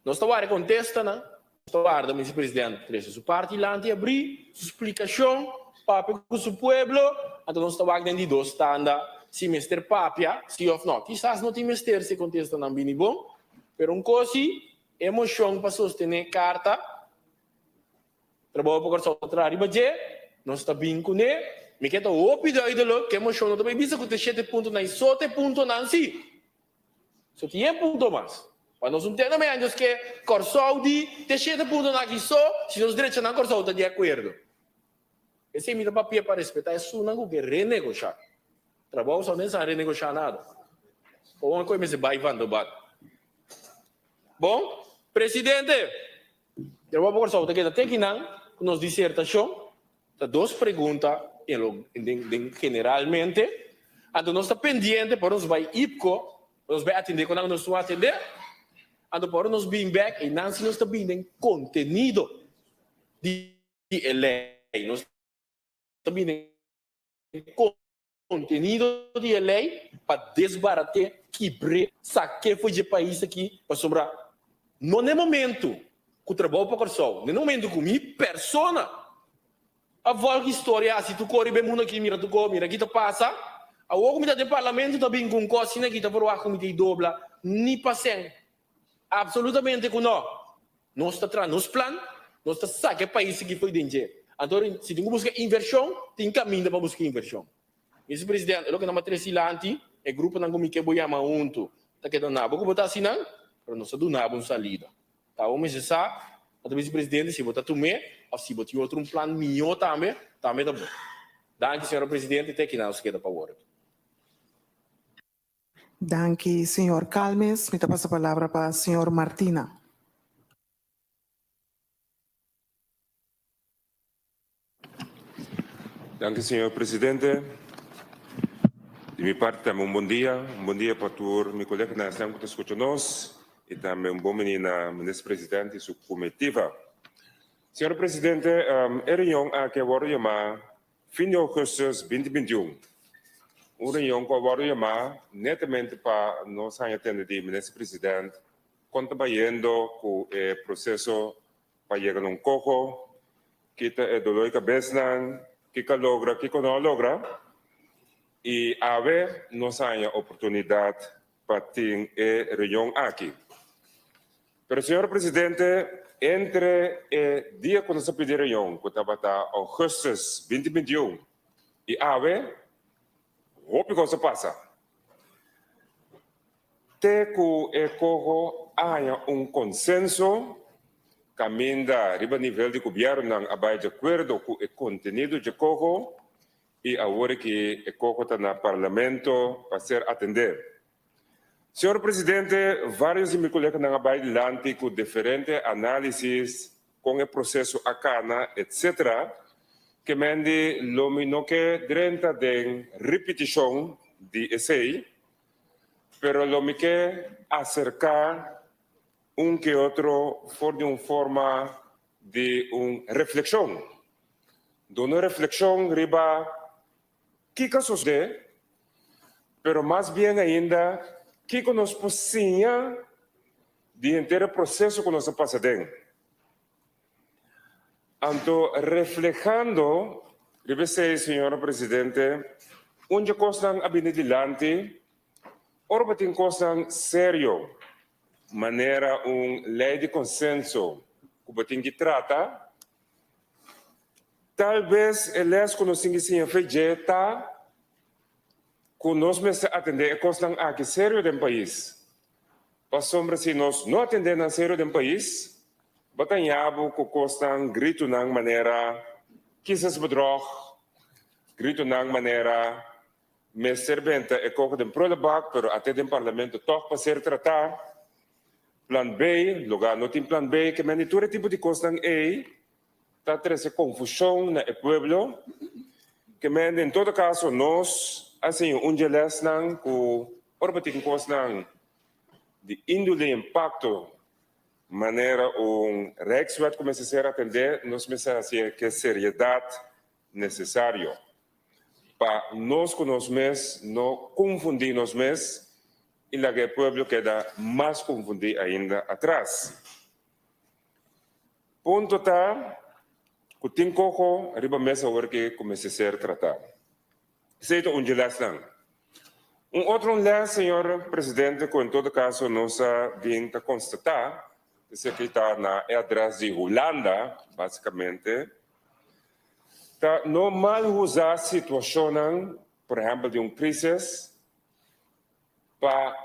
nos ta wari kontestanan. Ta warda Minister President trece su parti lanti abri su splicacion, papia cu su pueblo, anto nos ta wak den di dos tanda si mester papia si of no. Kisas no tin mester si e contestanan bini bon, pero un cos si, e mocion pa sostene carta Trabou pa Corsou ta traha riba dje, nos ta bin cune. Mi ke ta hopi duidelijk cu e mocion no ta bay bisa cu ta e shete puntonan y so ta e puntonan si. So tin e punto mas. Pa nos un tende mañana nos ke Kòrsou di te shete puntonan aki so, si nos drecha nan Kòrsou ta di akuerdo. Esei mi ta papia pa respetá esunnan ku ke renegoshá. Trabou so den sa renegoshá nada. Oan koe mester bai van de bak. Bon, presidente, Trabou pa Kòrsou ta keda te kinan ku nos disertashon. Ta dos pregunta en lo den den generalmente. Anto nos ta pendiente por nos bai IPCO, por nos bai atende con nan nos no atende. Anto por nos bin bek einan si nos ta bin den contenido di e ley. Nos ta bin den contenido di e ley pa desbarate, kibre, sake for dje pais aki, pasobra no n'e momento cu Trabou pa Corsou, n'e momento cu mi persona a volg historia haci tur cor riba e mundo aki, mira tur cor, mira ki ta pasa, awor cu mi ta den parlamento ta bin cu un cos asina aki ta verwagt cu mi ta e dobla ni pa cen, absolutamente cu no. Nos ta traha nos plan, nos ta saca e pais aki fo'i den dje. Anto si tin cu busca inversion, tin caminda pa busca inversion. Mister President, e loke nan a trece dilanti, e gruponan cu mi ke bo yama hunto, ta keda na bo cu bo ta haci nan, pero nos ta duna bo un salida. Ta bo mester sa, anto Mister Presidente, si bo ta tum'é of si bo tin otro un plan mihó tambe, tambe ta bon. Danki, Señora Presidente, te aki nan nos keda pa worde. Danki, señor Calmes. Mi ta pasa palabra pa señor Martina. Danki, señor presidente. Di mi parti tambe un bon dia. Un bon dia pa tur mi coleganan esnan cu ta scucha nos y tambe un bon bini na minister presidente y su comitiva. Señor presidente, e reunion aki a wordo yama Fin di augustus binti bintiun, un reunion ku a wòrdu yamá netamente pa nos haña tende di Minister President kon ta bayendo ku e proseso pa yega na un koho, kita e doló di kabesnan, kiko a logra, kiko no a logra. I awe nos haña oportunidat pa tin e reunion aki. Pero señor Presidente, entre e dia cu nos a pidi reunion, cu tabata augustus binti bintiun, y awe, hopi cos a pasa. Te cu e coho a haña un consenso caminda riba nivel di gobiernonan a bay di acuerdo cu e contenido dje coho y awor aki e coho ta na Parlamento pa ser atende. Señor Presidente, varios di mi coleganan a bay dilanti cu diferente analisis con e proceso a cana etc. Ke mendi lo mi no ke drenta den ripiticion di esey, pero lo mi ke acerca un ke otro for di un forma di un reflexion. Duna un reflexion riba Kiko a sosodé? Pero mas bien ainda, kiko nos por siña di henter e proseso ku nos a pasa den? Anto reflehando riba esei, señor presidente, un dje kosnan a bini dilanti, ora bo tin kosnan serio, manera un lei di konsenso ku bo tin ki trata, Tal bes e les ku nos tin ki siña fe dje ta ku nos mester atendé e kosnan aki serio den pais. Pasobra si nos no atendé nan serio den pais, bo ta ña bo ku kosnan gritunan manera kiesdersbedrog, gritunan manera mester benta e koko den prullenbak pero ate den parlamento tòg pa ser tratá, plan B, lugá no tin plan B, ke men di tur e tipo di kosnan ei ta trece confusion na e pueblo, ke mende en todo caso nos a siña un dje lesnan cu ora bo tin cosnan di indole impacto manera un Rijkswet cu mester ser atende nos mester haci'e ke seriedad necesario pa nos cu nos mes no confundi nos mes y laga e pueblo keda mas confundi ainda atras. Punto ta ku tin koko riba mesa awor ke ku mester ser tratá. Esei ta un dje lèsnan. Un otro un lès, señor presidente, ku en todo kaso nos a bin ta konstatá, esaki ta na e adrès di Hulanda, básikamente, ta no mal usa situashonnan, por ehèmpel di un krísis, pa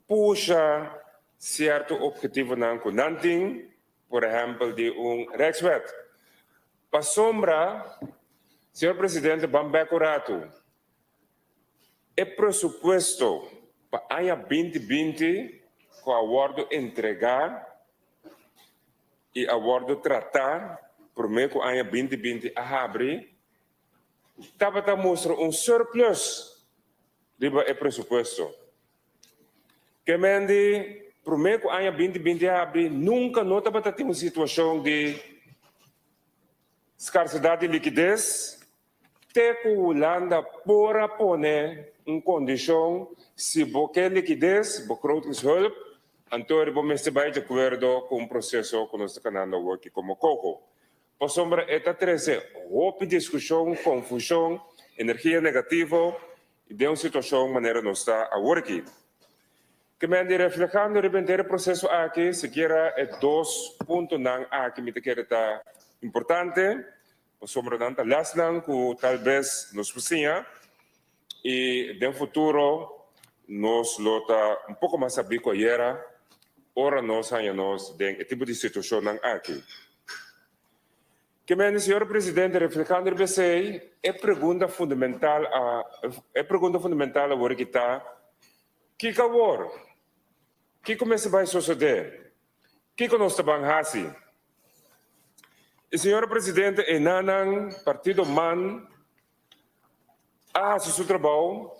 pusha sierto ophetivonan ku nan tin, por ehèmpel di un Rijkswet. Pasobra, señor presidente, ban bèk un ratu, e presupuesto pa aña 2020 ku a wòrdu entregá i a wòrdu tratá promé ku aña 2020 a habri, tabata mustra un surplus riba e presupuesto. Ke men di promé ku aña 2020 a habri nunka no tabata tin un situashon di skarsedat di likides te ku Hulanda por a pone un kondishon si bo ke likides, begrotingshulp, anto bo mester bai di akuerdo ku un proseso ku nos ta kanando awor aki komo koko. Pasobra e ta trese hopi diskushon, konfushon, energia negativo i den un situashon manera nos ta awor aki. Ke men di reflehando riba henter e proseso aki, sikiera e dos puntonan aki mi ta kere ta importante, pasobra nan ta lèsnan ku tal bes nos por siña i den futuro nos lo ta un poko mas sabí ku ayera ora nos haña nos den e tipo di situashonnan aki. Ke men, señor presidente, reflehando riba esei, e pregunta fundamental a e pregunta fundamental awor ki ta, Kiko awor? Kiko mester bai sosodé? Kiko nos ta ban hasi? I señor presidente, enanan partido man a hasi su trabou,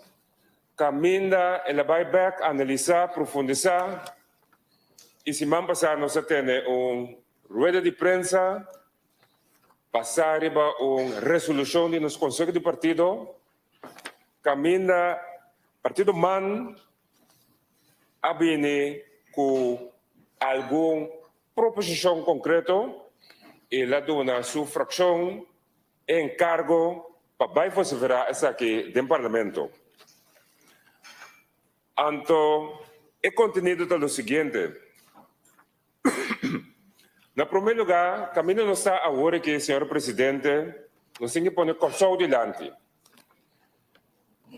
kaminda el a bai bèk, analisá, profundisá i siman pasá nos a tene un rueda di prensa basá riba un resolushon di nos konseho di partido kaminda partido man a bini ku algun proposishon konkreto i el a duna su frakshon e enkargo pa bai vosiferá esaki den Parlamento. Anto e kontenido ta lo siguiente, Na promé lugá, kaminda nos ta awor aki, señor Presidente, nos tin ke pone Kòrsou dilanti.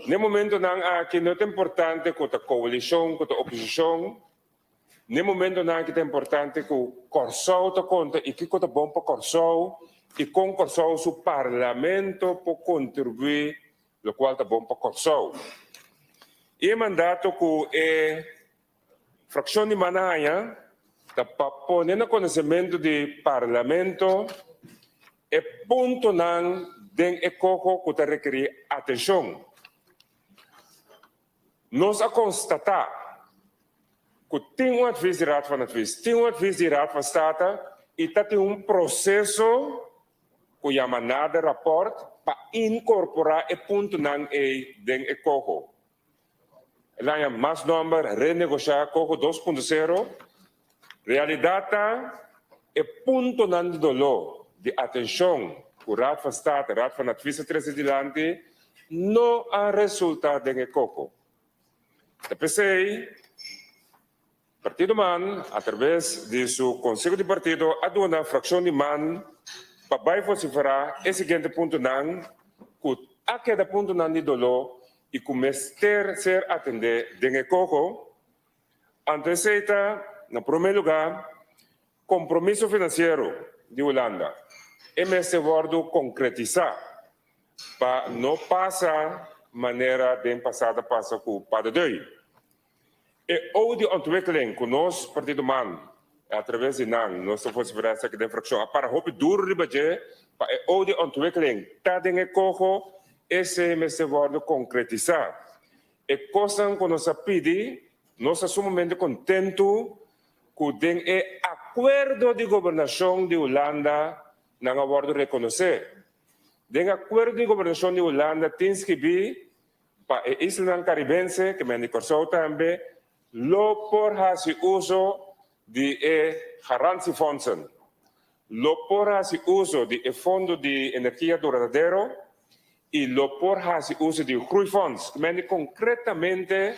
Na e momentonan aki no ta importante ku ta koalishon, ku ta oposishon, N'e momentonan aki ta importante ku Kòrsou ta konta i kiko ta bon pa Kòrsou i kon Kòrsou su parlamento por kontribuí lokual ta bon pa Kòrsou. I e mandato ku e frakshon di man a haña ta pa pone na konosementu di parlamento e puntonan den e koho ku ta rekerí atenshon. Nos a konstatá ku tin un advis di Raad van Advies, tin un advis di Raad van State i ta tin un proseso ku yama nader rapport pa inkorporá e puntonan ei den e koho. El a haña mas nòmber renegoshá koho 2.0. Realidat ta e puntonan di doló di atenshon ku Raad van State, Raad van Advies a trese dilanti no a resulta den e koko. Ta p'esei Partido man a traves di su Konseho di Partido a duna frakshon di man pa bai vosiferá e siguiente puntonan ku a keda puntonan di doló i ku mester ser atendé den e koko. Anto esei ta, na promé lugá, kompromiso finansiero di Hulanda. E mester wòrdu konkretisá pa no pasa manera den pasado a pasa ku Padedui. E oude ontwikkeling ku nos partido man atraves di nan, nos ta vosiferá esaki den frakshon, a para hopi duru riba dje pa e oude ontwikkeling ta den e koho, esei mester wòrdu konkretisá. E kosnan ku nos a pidi, nos ta sumamente kontentu ku den e akuerdo di gobernashon di Hulanda nan a wòrdu rekonosé. Den akuerdo di gobernashon di Hulanda tin skibí pa e islanan karibense, ke men di Kòrsou tambe, lo por hasi uso di e garantiefondsen. Lo por hasi uso di e Fondo di Energia Duradero i lo por hasi uso di Groeifonds. Mende konkretamente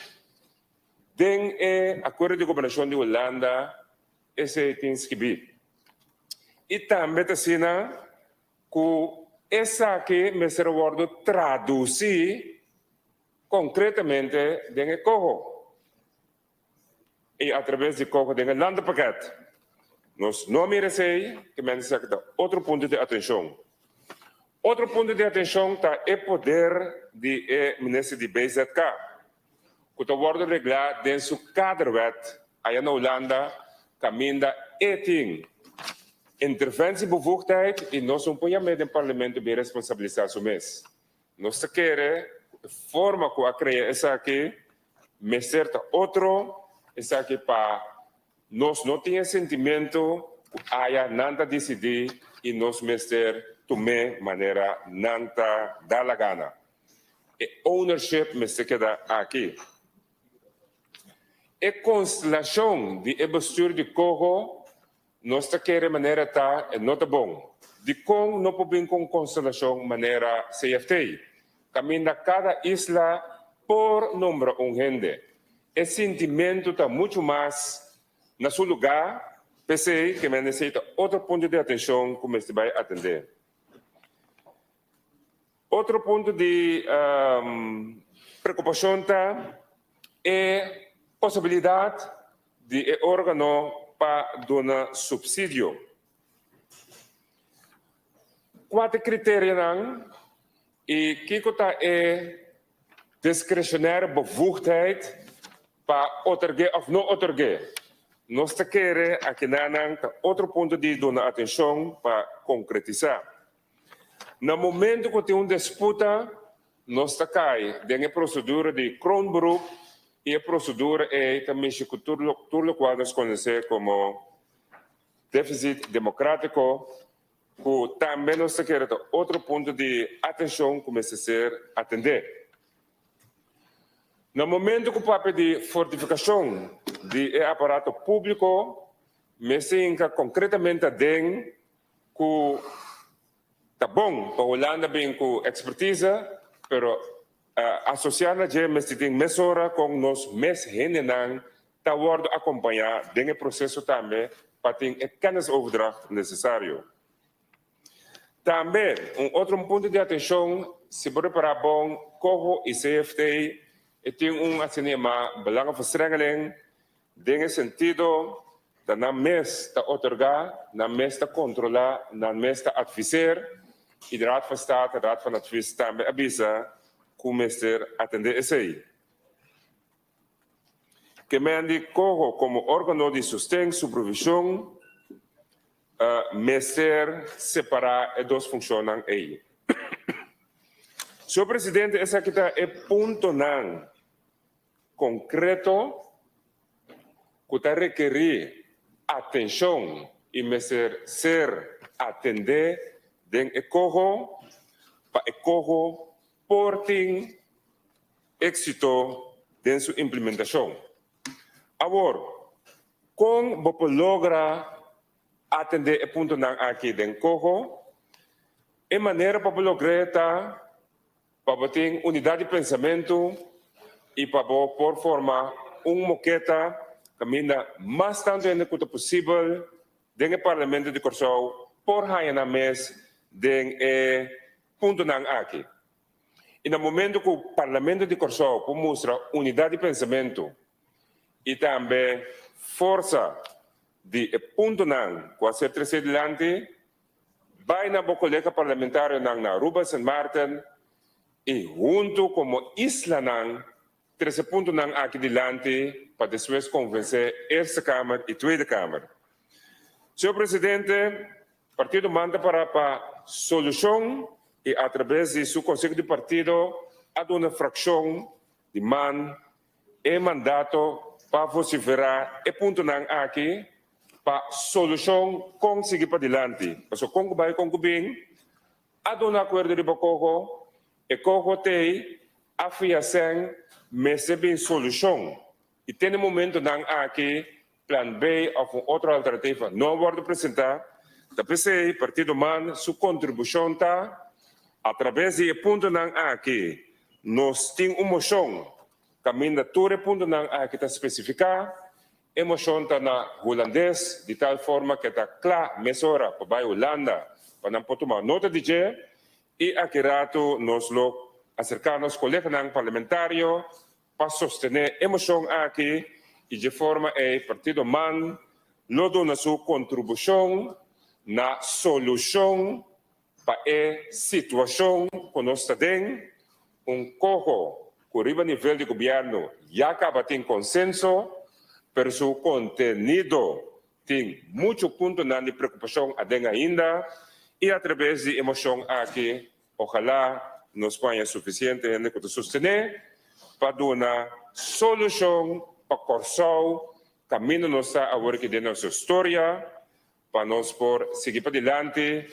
den e Akuerdo di Gobernashon di Hulanda esei tin skibí. I tambe ta asina ku esaki mester a wòrdu tradusí konkretamente den e koho. I atraves di koho den e landenpakket. Nos no a mira esei, ke men esaki ta otro punto di atenshon. Otro punto di atenshon ta e poder di e minister di BZK, ku ta wòrdu reglá den su kaderwet aya na Hulanda kaminda e tin interventiebevoegdheid i nos no por yam'é den parlamento bin responsabilisá su mes. Nos ta kere ku e forma ku a krea esaki mester ta otro, esaki pa nos no tin e sentimentu ku aya nan ta disidí i nos mester tum'é manera nan ta da la gana. E ownership mester keda aki. E konstelashon di e bestuur di Coho Nos ta kere manera ta e no ta bon. Dikon no por bin ku un konstelashon manera CFT, kaminda kada isla por nombra un hende? E sintimentu ta muchu mas na su lugá, p'esei ke men esei ta otro punto di atenshon ku mester bai atendé. Otro punto di preokupashon ta e posibilidat di e órgano pa duna supsidio. Kua ta e kriterianan i kiko ta e discretionaire bevoegdheid pa otorg'é òf no otorg'é? Nos ta kere akinanan ta otro punto di duna atenshon pa konkretisá. Na momento ku tin un disputa, nos ta kai den e prosedura di kroonberoep i e prosedura ei ta mishi ku tur tur lokual nos konosé komo defisit demokratiko ku tambe nos ta kere ta otro punto di atenshon ku mester ser atendé. Na momento ku papia di fortifikashon di e aparato públiko mester hinka konkretamente aden ku ta bon pa Hulanda bin ku ekspertise, pero asosiá na dje mester tin mesora kon nos mes hendenan ta wòrdu akompañá den e proseso tambe pa tin e kennisoverdracht nesesario. Tambe un otro punto di atenshon, si bo repará bon, coho i CFT e tin un asina yamá belangenverstrengeling Den e sentido ta nan mes ta otorgá, nan mes ta kontrolá, nan mes ta adviseer i de Raad van State, Raad van Advies, tambe a bisa ku mester atendé esei. Ke men di koho komo órgano di sosten, supervishon, mester separá e dos funshonnan ei. Señor Presidente, esaki ta e puntonan. Konkreto ku ta rekerí atenshon i mester ser atendé den e koho pa e koho por tin éksito den su implementashon. Awor, kon bo por logra atendé e puntonan aki den koho? E manera pa bo logr'é ta Pa bo tin unidat di pensamentu i pa bo por forma un moketa kaminda mas tantu hende ku ta posibel den e Parlamento di Kòrsou por haña nan mes den e puntonan aki. I na momentu ku Parlamento di Kòrsou por mustra unidat di pensamentu i tambe forsa di e puntonan ku a ser tresé dilanti, Bai na bo kolega parlamentarionan na Aruba, Sint Maarten i huntu komo islanan trese puntonan aki dilanti pa despues konvensé Eerste Kamer i Tweede Kamer. Señor Presidente, Partido man ta para pa solushon i atrabes di su Konseho di Partido a duna frakshon di man e mandato pa vosiferá e puntonan aki pa solushon kon sigui padilanti. Pasobra kon ku bai kon ku bin a duna akuerdo riba koho, e koho t'ei a fia sèn mester bin solushon i te na e momentonan aki plan B òf un otro alternativa no a wòrdu presentá. Ta p'esei Partido man su kontribushon ta, atrabes di e puntonan aki nos tin un moshon kaminda tur e puntonan aki ta spesifiká. E moshon ta na hulandes di tal forma ku e ta kla mesora pa bai Hulanda pa nan por tuma nota di dje i aki ratu nos lo aserká nos koleganan parlamentario pa sostené e moshon aki i dje forma ei Partido man lo duna su kontribushon na solushon pa e situashon ku nos ta den, un koho ku riba nivel di gobièrnu ya kaba tin konsenso, pero su kontenido tin muchu puntonan di preokupashon aden ainda i atrabes di e moshon aki Ojalá nos por haña sufisiente hende ku ta sostené pa duna solushon pa Kòrsou kaminda nos ta awor aki den nos historia pa nos por sigui padilanti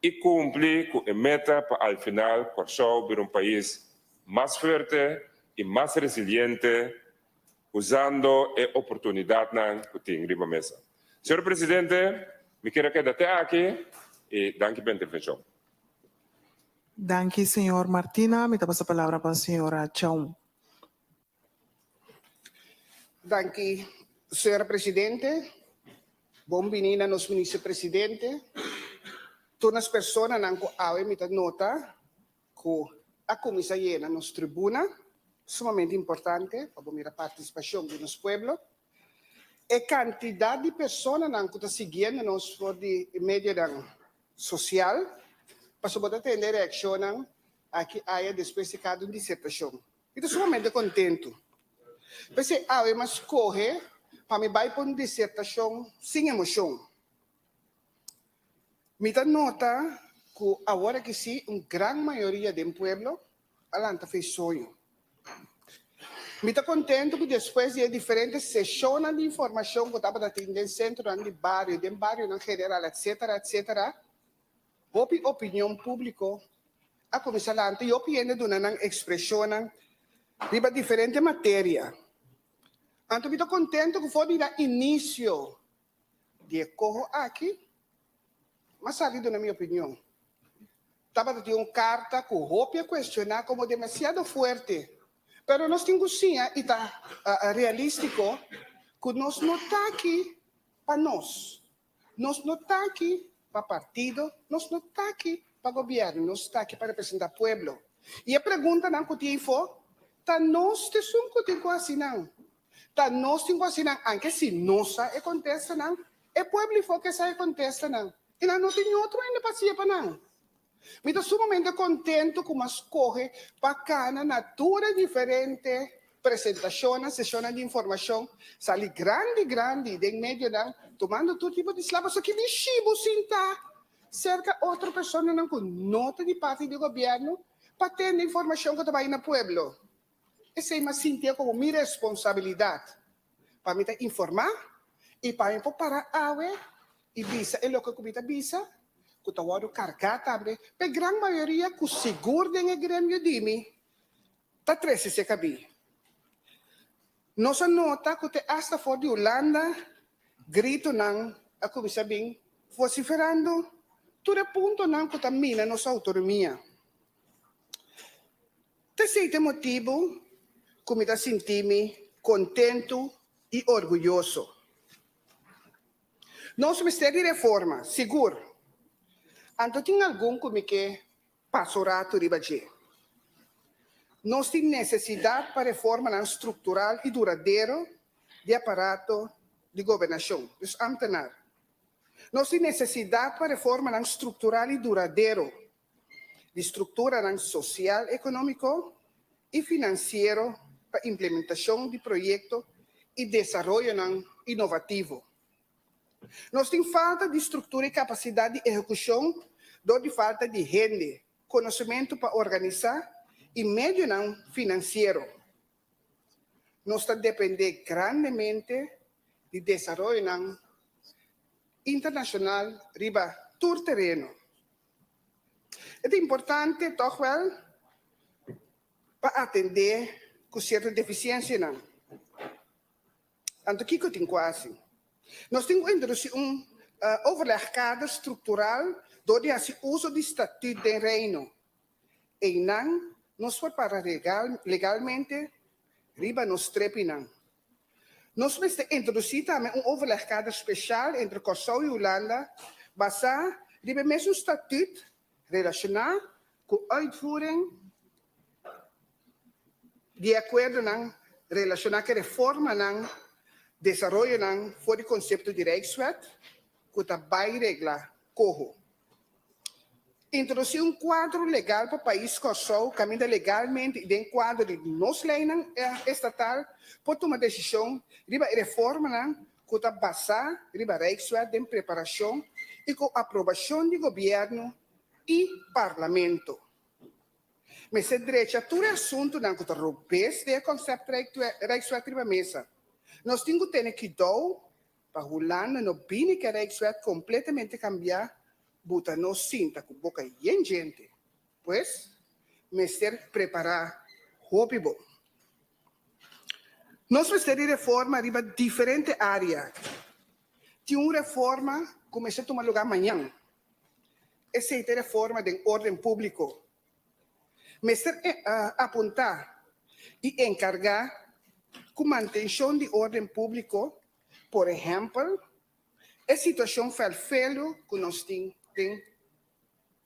i kumpli ku e meta pa al final Kòrsou bira un pais mas fuerte i mas resiliente usando e oportunidatnan ku tin riba mesa. Señor Presidente, mi kier a keda te aki i danki pa e intervenshon. Danki señor Martina. Mi ta pasa palabra pa señora Chaun. Danki señora presidente. Bon bini na nos minister presidente. Tur nos personanan ku awe mi ta nota ku a kuminsá yena nos tribuna, sumamente importante pa bo mira partisipashon di nos pueblo. E kantidat di personanan ku ta siguiendo nos for di medionan sosial, pasobra bo ta tende reakshonnan aki aya despues di kada un disertashon. Mi ta sumamente kontentu. P'esei awe mi a skohe pa mi bai pa un disertashon sin emoshon. Mi ta nota ku awor aki sí un gran mayoria den pueblo a lanta fe soño. Mi ta kontentu ku despues di e diferente seshonnan di informashon ku tabata tin den sentronan di bario, den barionan general etcetera etcetera, hopi opinion públiko a kuminsá lanta i hopi hende duna nan ekspreshonnan riba diferente materia. Anto mi ta kontentu ku for di na inisio Di e koho aki, m'a sali duna mi opinion. Tabata tin un karta ku hopi a kuestioná komo demasiado fuerte, pero nos tin ku siña i ta realístiko ku nos no ta aki pa nos. Nos no ta aki pa partido, nos no ta aki pa gobièrnu, nos ta aki pa representá pueblo. I e preguntanan ku tin afó, ta nos t'esun ku tin ku hasi nan. Ta nos tin ku hasi nan, anke si nos sa e kontestanan, e pueblo ifo ke sa e kontestanan, i nan no tin ni otro hende pa hasié pa nan. Mi ta sumamente kontentu ku m'a skohe pa kana na tur e diferente presentashonnan, seshonnan di informashon, sali grandi grandi den medionan, tumando tur tipo di sla, pasobra ki bishi bo sinta serka otro personanan ku no ta di parti di gobièrnu pa tende informashon ku ta bai na pueblo. Esei m'a sintié komo mi responsabilidat pa mi ta informá i pa mi por para awe i bisa e loke ku mi ta bisa, ku ta wòrdu kargá tambe pa e gran mayoria ku sigur den e gremio di mi ta trese se kabí. Nos a nota ku te asta for di Hulanda gritonan a kuminsá bin vosiferando tur e puntonan ku ta mina nos outonomia. T'esei ta e motibu ku mi ta sinti mi kontentu i orguyoso. Nos mester di reforma, sigur. Anto tin algun ku mi ke pasa un ratu riba dje. Nos tin nesesidat pa reformanan struktural i duradero di aparato di gobernashon, dus ámtenar. Nos tin nesesidat pa reformanan struktural i duradero di strukturanan sosial ekonómiko i finansiero pa implementashon di proyekto i desaroyonan inovativo. Nos tin falta di struktura i kapasidat di ehekushon dor di falta di hende, konosementu pa organisá i medionan finansiero. Nos ta dependé grandemente di desaroyonan internashonal riba tur tereno. E ta importante tòg wèl pa atendé ku sierto defisiensianan. Anto kiko tin ku hasi? Nos tin ku introdusí un. Overlegkader struktural dor di hasi uso di Statuut den Reino. Einan nos por para legalmente riba nos trepinan. Nos mester introdusí tambe un overlegkader speshal entre Kòrsou i Hulanda basá riba e mesun statut relashoná ku uitvoering di e akuerdonan relashoná ku e reformanan, desaroyonan for di konsepto di Rijkswet ku ta bai regla koho. Introdusí un kuadro legal pa pais Kòrsou kaminda legalmente i den kuadro di nos leinan estatal por tuma desishon riba e reformanan ku ta basá riba Rijkswet den preparashon i ku aprobashon di gobièrnu i parlamento. Mester drecha tur e asuntunan ku ta robes den e konsèpt Rijkswet riba mesa. Nos tin ku tene kidou Pa Hulanda no bini ke Rijkswet kompletamente kambiá, buta nos sinta ku boka yen djente. Pues, mester prepará hopi bon. Nos mester di reforma riba diferente área. Tin un reforma ku mester tuma lugá mañan. Esei ta e reforma den órden públiko. Mester apuntá i enkargá ku mantenshon di órden públiko, por ehèmpel, e situashon fèrfelu ku nos tin den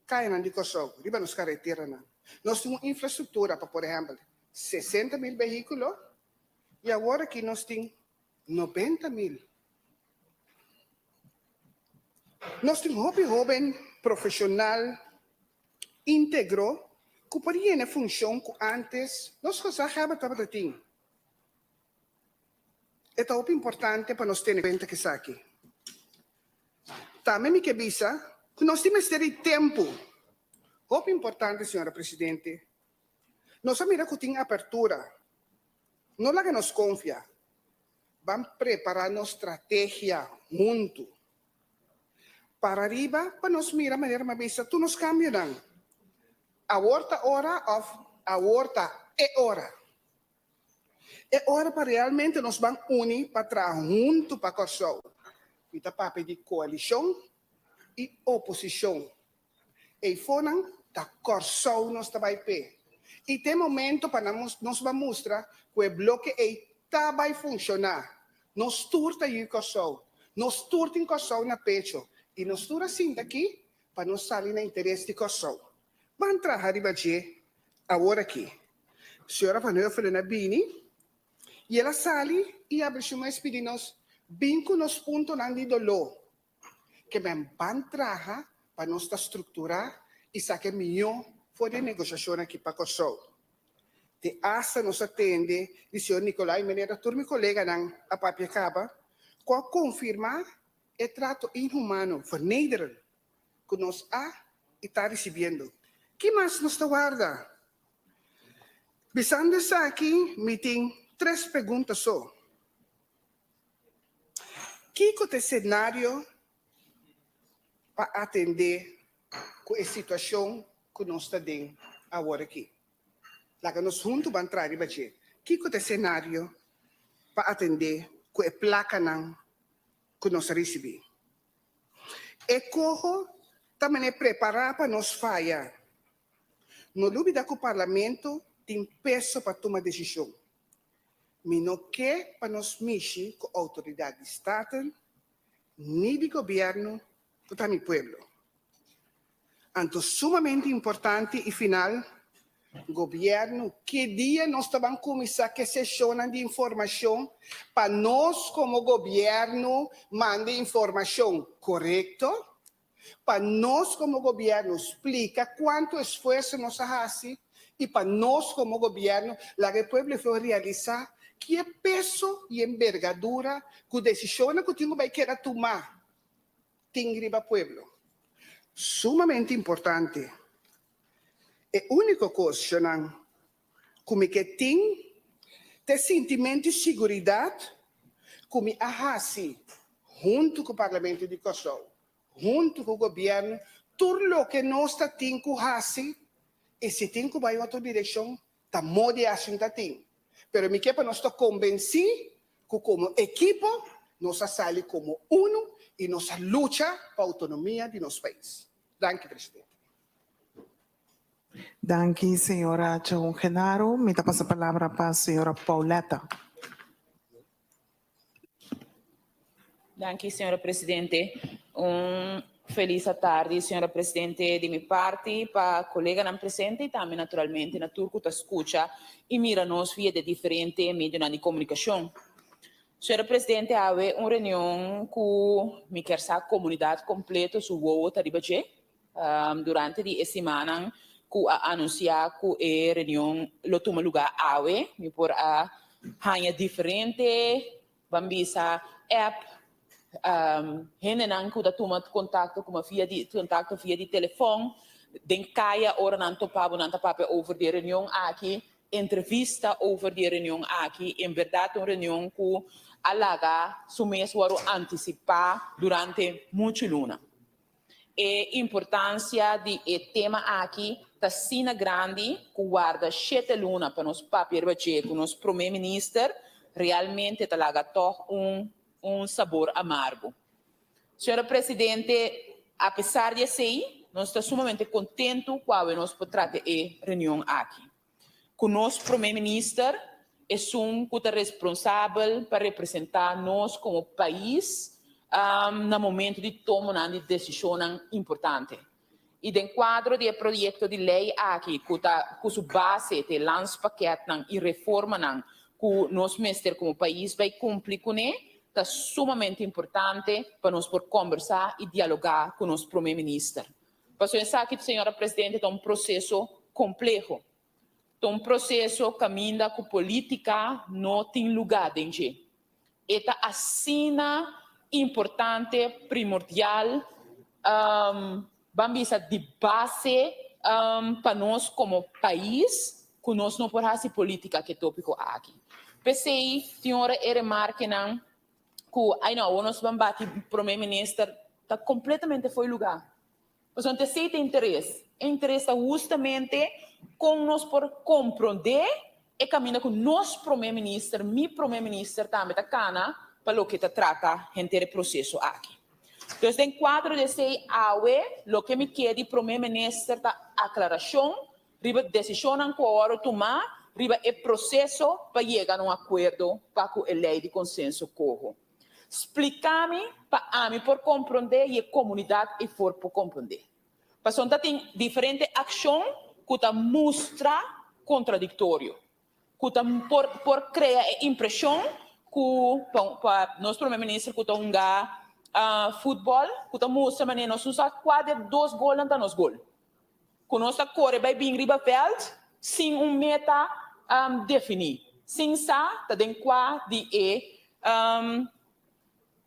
kayanan di Kòrsou, riba nos kareteranan. Nos tin un infrastruktura pa, por ehèmpel, 60.000 vehíkulo i awor aki nos tin 90.000. Nos tin hopi hóben profeshonal íntegro ku por yena e funshon ku ántes nos gezaghebber tabata tin. E ta hopi importante pa nos tene kuenta ku esaki. Tambe mi ke bisa ku nos tin mester di tempu. Hopi importante, señora presidente. Nos a mira ku tin apertura. No laga nos konfia. Ban prepará nos strategia huntu. Para riba pa nos mira manera mi a bisa tur nos kambionan. Awor ta ora òf awor ta e ora. E ora pa realmente nos ban uni pa traha huntu pa Kòrsou. Mi ta papia di koalishon i oposishon. Eifonan ta Kòrsou nos ta bai p'e. I ta e momento pa nos ban mustra ku e bloke ei ta bai funshoná. Nos tur ta yu Kòrsou. Nos tur tin Kòrsou na pecho. I nos tur a sinta aki pa nos sali na interes di Kòrsou. Ban traha riba dje awor aki. Señora Van Huffelen a bini i el a sali i abri su mes pidi nos bin ku nos puntonan di doló. Ke men ban traha pa nos ta strukturá i saka e mihó for di e negoshashon aki pa Kòrsou. Te asta nos a tende di señor Nicolai manera tur mi koleganan a papia kaba ku a konfirmá e trato inhumano, vernederend, ku nos a i ta risibiendo. Ki mas nos ta warda? Bisando esaki mi tin tres pregunta so. Kiko ta e senario pa atendé ku e situashon ku nos ta den awor aki? Laga nos huntu ban traha riba dje. Kiko ta e senario pa atendé ku e plakanan ku nos a risibí? E koho ta manera prepará pa nos faya. No lubida ku Parlamento tin peso pa tuma desishon. Mi no ke pa nos mishi ku outoridat di Staten ni di gobièrnu ku ta mi pueblo. Anto sumamente importante i final, gobièrnu ke dia nos ta ban kuminsá ku e seshonnan di informashon pa nos komo gobièrnu manda informashon korekto, pa nos komo gobièrnu splika kuantu esfuerso nos a hasi i pa nos komo gobièrnu laga e pueblo efo realisá ki e peso i embergadura ku desishonnan ku tin ku bai keda tumá tin riba pueblo. Sumamente importante. E úniko kos, shonnan, ku mi ke tin ta e sintimentu i siguridat ku mi a hasi huntu ku Parlamento di Kòrsou, huntu ku gobièrnu, tur loke nos ta tin ku hasi i si tin ku bai otro direkshon ta modi hasi ta tin. Pero mi ke pa nos ta kombensí ku komo ekipo. Nos a sali komo unu i nos a lucha pa outonomia di nos pais. Danki, Presidente. Danki, señora Chahon Genaro. Mi ta pasa palabra pa señora Pauletta. Danki, señora Presidente. Un feliz atardi, señora Presidente, di mi parti pa coleganan presente y tambe naturalmente na tur cu ta scucha y mira nos via de diferente medionan di comunicacion. Señora Presidente, awe un reunion cu mi kier sa comunidad completo su wowo ta riba dje. Durante di e simannan cu a anuncia cu e reunion lo tuma lugar awe, mi por a haña diferente, ban bisa, app, hendenan cu ta tuma contacto cu mi via di contacto via di telefon, den caya ora nan topa bo nan ta papia over di e reunion aki, entrevista over di e reunion aki. En berdad un reunion cu a laga su mes worde anticipa durante mucho luna. E importancia di e tema aki ta asina grandi cu warda shete luna pa nos papia riba dje cu nos Prome Minister realmente ta laga tog un un sabor amargo. Señora Presidente, apesar di esey, nos ta sumamente contento cu awe nos por trata e reunion aki. Cu nos Prome Minister, esun cu ta responsabel pa representa nos como pais na momento di tomonan di decisionnan importante. Y den cuadro di e proyecto di ley aki cu ta cu su base ta e landspakketnan y reformanan cu nos mester como pais bay cumpli cune, ta sumamente importante pa nos por combersa y dialoga cu nos Prome Minister. Pasobra esaki, señora Presidente, ta un proceso compleho. Ta un proceso caminda cu politica no tin luga den dje. E ta asina importante, primordial, ban bisa di base pa nos como pais cu nos no por haci politica cu e topico aki. P'esey tin ora e remarkenan cu ay no awor nos ban bati Prome Minister ta completamente fo'i luga. Pasobra ta esey ta interes. E interes ta hustamente con nos por compronde e caminda cu nos Prome Minister, mi Prome Minister tambe ta cana pa loke ta trata henter e proceso aki. Dus den cuadro di esey awe loke mi kier di Prome Minister ta aclaracion riba decisionnan cu a worde tuma riba e proceso pa yega na un acuerdo pa cu e ley di consenso coho. Splica mi pa ami por compronde y e comunidad eyfor por compronde. Pasobra ta tin diferente accion cu ta mustra contradictorio, cu ta por por crea e impresion cu pa pa nos Prome Minister cu ta hunga futbol cu ta mustra manera nos no sa cua de dos golnan ta nos gol. Ku nos ta kore bai bin riba vèlt sin un meta definí, sin sa ta den kua di e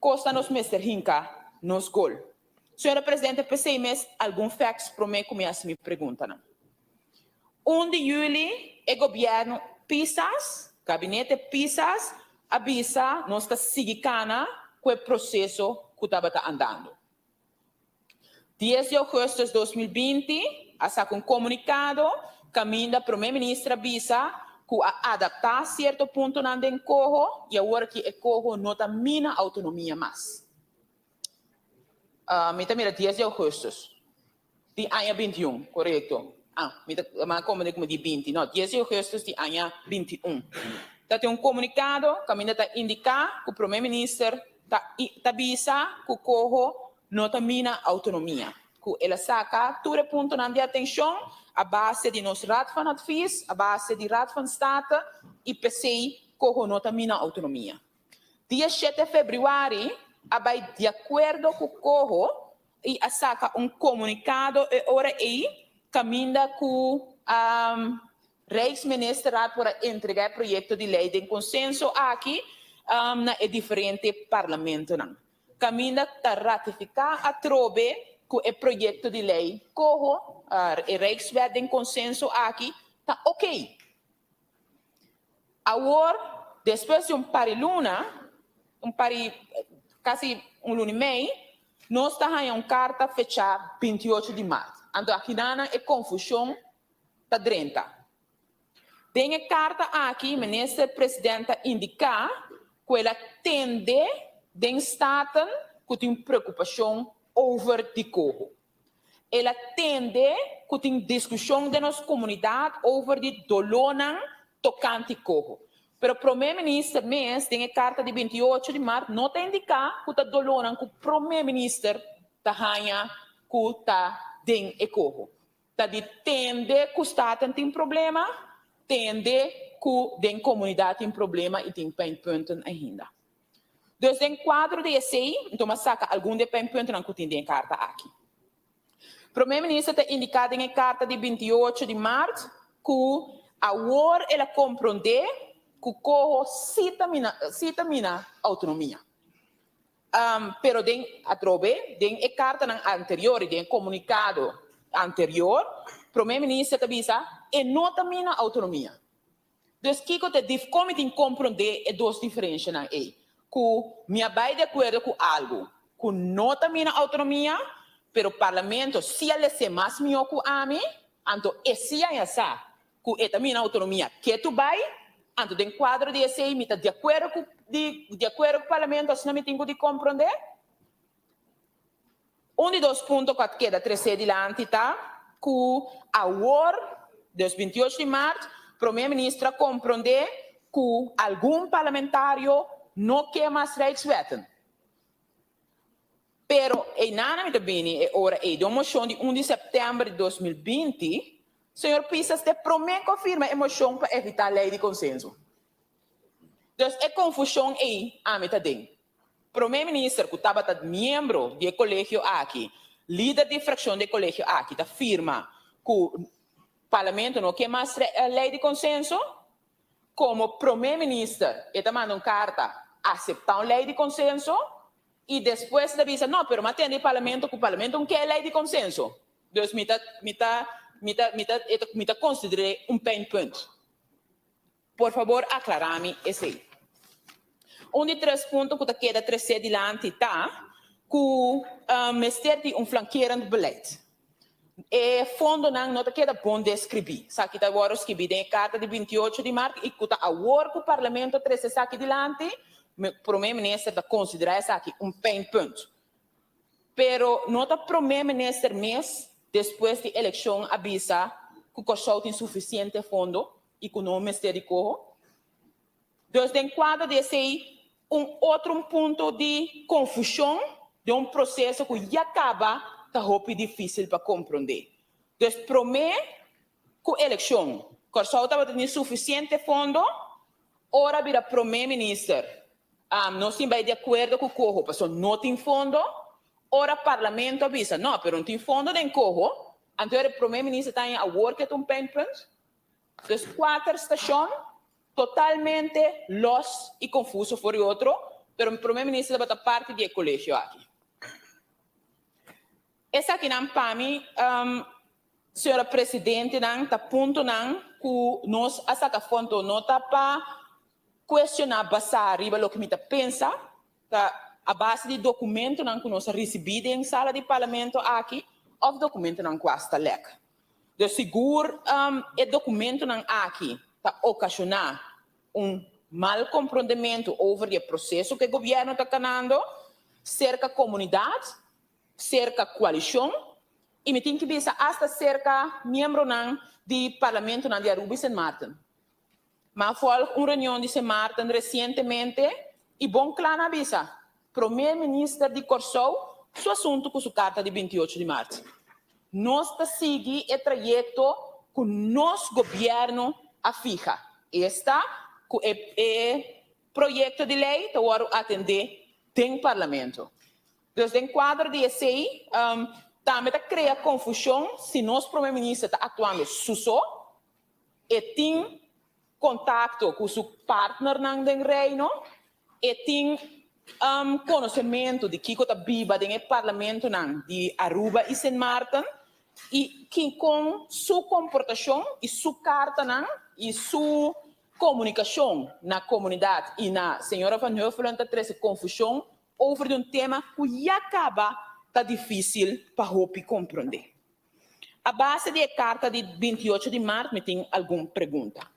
kosnan nos mester hinka nos gol. Señora Presidente, p'esei mes algun facts promé ku mi hasi mi preguntanan. Un di yüli e gobièrnu Pisas, gabinete Pisas, a bisa nos ta sigui kana ku e proseso ku tabata andando. Dies di augustus 2020 a saka un komunikado kaminda Prome Minister a bisa ku a adaptá sierto puntonan den koho i awor aki e koho no ta mina outonomia mas. Mi ta mira dies di augustus di aña 21, korekto? Ah, mi ta mi a komprende komo di 20, no, dies di augustus di aña 21. Ta tin un komunikado kaminda ta indiká ku Prome Minister ta ta bisa ku koho no ta mina outonomia, ku el a saka tur e puntonan di atenshon a base di nos Raad van Advies, a base di Raad van State i p'esei koho no ta mina outonomia. Dia shete febrüari a bai di akuerdo ku koho i a saka un komunikado e ora ei kaminda ku Rijksministerraad por a entregá e proyekto di lei den konsenso aki na e diferente parlamentonan. Kaminda ta ratifiká atrobe ku e proyekto di lei koho, e Rijkswet den konsenso aki, ta okey. Awor, despues di un par di luna, un par di, kasi un luna i mei, nos ta haña un karta fechá 28 di mart. Anto akinanan e konfushon ta drenta. Den e karta aki Minister President ta indiká ku el a tende. den Staten ku tin preokupashon over di koho. El a tende ku tin diskushon den nos komunidat over di dolónan tokante koho. Pero Prome Minister mes den e karta di 28 di mart no ta indiká ku ta dolónan ku Prome Minister ta haña ku ta den e koho. Ta di tende ku Staten tin problema, tende ku den komunidat tin problema i tin pijnpunten ainda. Dus den kuadro di esei, nton a saka algun di e pijnpuntennan ku tin den e karta aki. Prome Minister ta indiká den e karta di 28 di mart ku awor el a komprondé ku koho si ta mina si ta mina outonomia. Pero den atrobe den e kartanan anterior i den e komunikado anterior, Prome Minister ta bisa e no ta mina outonomia. Dus kiko ta dif kon mi tin komprondé e dos diferenshanan ei? Ku mi a bai di akuerdo ku algu ku no ta mina outonomia, pero Parlamento si a les'é mas mihó ku ami, anto e si a sa ku e ta mina outonomia ketu bai, anto den kuadro di esei mi ta di akuerdo ku di di akuerdo ku Parlamento asina mi tin ku di komprondé. Un di dos punto ku a keda tresé dilanti ta ku awor, dus 28 di mart, Prome Minister a komprondé ku algun parlamentario no ke mas Rijkswetten. Pero einan mi ta bini e ora ei den un moshon di un di sèptèmber di 2020, señor Pisas ta e promé ku a firma e moshon pa evitá lei di konsenso. Dus e konfushon ei ami ta den. Prome Minister ku tabata miembro di e kolegio aki, lider di frakshon di e kolegio aki ta firma ku Parlamento no ke mas lei di konsenso. Komo Prome Minister e ta manda un karta aseptá un lei di konsenso i despues e ta bisa no pero mi a tende di Parlamento ku Parlamento no ke e lei di konsenso. Dus mi ta mi ta mi ta mi ta mi ta konsider'é un pijnpunt. Por fabor aklará mi esei. Un di tres punto ku ta keda tresé dilanti ta ku mester di un flankerend beleid. E fondonan no ta keda bon deskribí. Esaki ta wòrdu skibí den e karta di 28 di mart i ku ta awor ku Parlamento a trese esaki dilanti, Prome Minister ta konsiderá esaki un pijnpunt. Pero no ta Prome Minister mes despues di elekshon a bisa ku Kòrsou tin sufisiente fondo i ku no mester di koho. Dus den kuadro di esei un otro un punto di konfushon den un proseso ku ya kaba ta hopi difísil pa komprondé. Dus promé ku elekshon Kòrsou tabata tin sufisiente fondo, ora bira promé minister nos tin bai di akuerdo ku koho pasobra no tin fondo, ora parlamento a bisa no pero no tin fondo den koho, anto e promé minister ta haña awor ke ta un pijnpunt. Dus kuater stashon totalmente los i konfuso for di otro, pero mi prome minister tabata parti di e kolegio aki. Esakinan pa mi, señora presidentenan, ta puntonan ku nos a saka fondo no ta pa kuestioná basá riba loke mi ta pensa, ta a base di dokumentonan ku nos a risibí den sala di parlamento aki òf dokumentonan ku asta lèk. Dus sigur e dokumentonan aki ta okashoná un mal komprondementu over di e proseso ku e gobièrnu ta kanando serka komunidat, serka koalishon i mi tin ki bisa asta serka miembronan di parlamentonan di Aruba i Sint Maarten. Mi a volg un reunion di Sint Maarten resientemente i bon kla nan a bisa, Prome Minister di Kòrsou su asuntu ku su karta di 28 di mart. Nos ta sigui e trayekto ku nos gobièrnu a fiha, esta ku e e proyekto di lei ta wòrdu atendé den Parlamento. Dus den kuadro di esei tambe ta krea konfushon si nos Prome Minister ta aktuando su so, E tin kontakto ku su partnernan den Reino, e tin konosementu di kiko ta biba den e parlamentonan di Aruba i Sint Maarten i kon su komportashon i su kartanan i su komunikashon na komunidat i na señora Van Huffelen ta trese konfushon over di un tema ku ya kaba ta difísil pa hopi komprondé. A base di e karta di 28 di mart mi tin algun pregunta.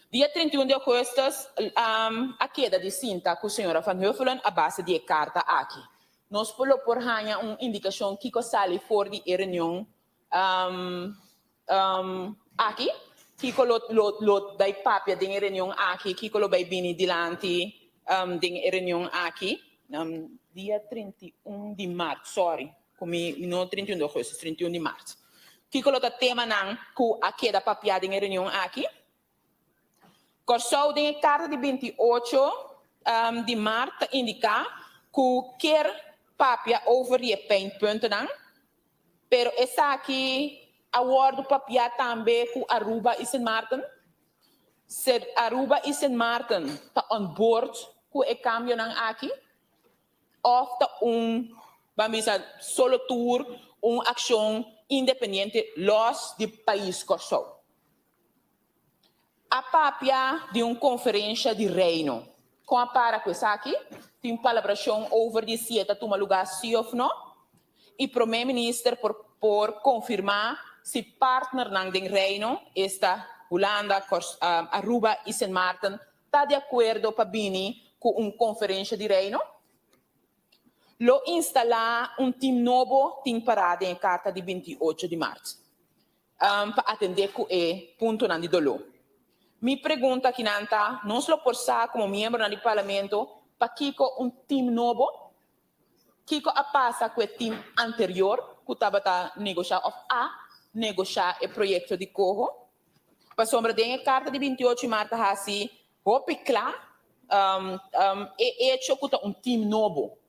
Dia 31 di augustus a keda di sinta ku señora Van Huffelen a base di e karta aki. Nos por lo por haña un indikashon kiko a sali for di e reunion aki? Kiko lo lo lo bai papia den e reunion aki? Kiko lo bai bini dilanti den e reunion aki? Dia 31 di mart, sorry ku mi no 31 di augustus, 31 di mart. Kiko lo ta temanan ku a keda papia den e reunion aki? Kòrsou den e karta di 28 di mart ta indiká ku kier papia over di e pijnpuntennan, pero esaki a wòrdu papiá tambe ku Aruba i Sint Maarten. Aruba i Sint Maarten ta on board ku e kambionan aki òf ta un, ban bisa, solo tur un akshon independiente lòs di pais Kòrsou? A papia di un konferensha di Reino. Kon a para ku esaki? Tin palabrashon over di si e ta tuma lugá si òf no? I Promé Minister por por konfirmá si partnernan den Reino, esta Hulanda, Aruba i Sint Maarten, ta di akuerdo pa bini ku un konferensha di Reino? Lo instalá un tim nobo tin pará den e karta di 28 di mart. pa atendé ku e puntonan di doló. Mi pregunta akinan ta, nos lo por sa komo miembronan di Parlamento pakiko un tim nobo? Kiko a pasa ku e tim anterior ku tabata negoshá òf a negoshá e proyekto di Coho? Pasobra den e karta di 28 mart ta hasi hopi kla e echo ku ta un tim nobo.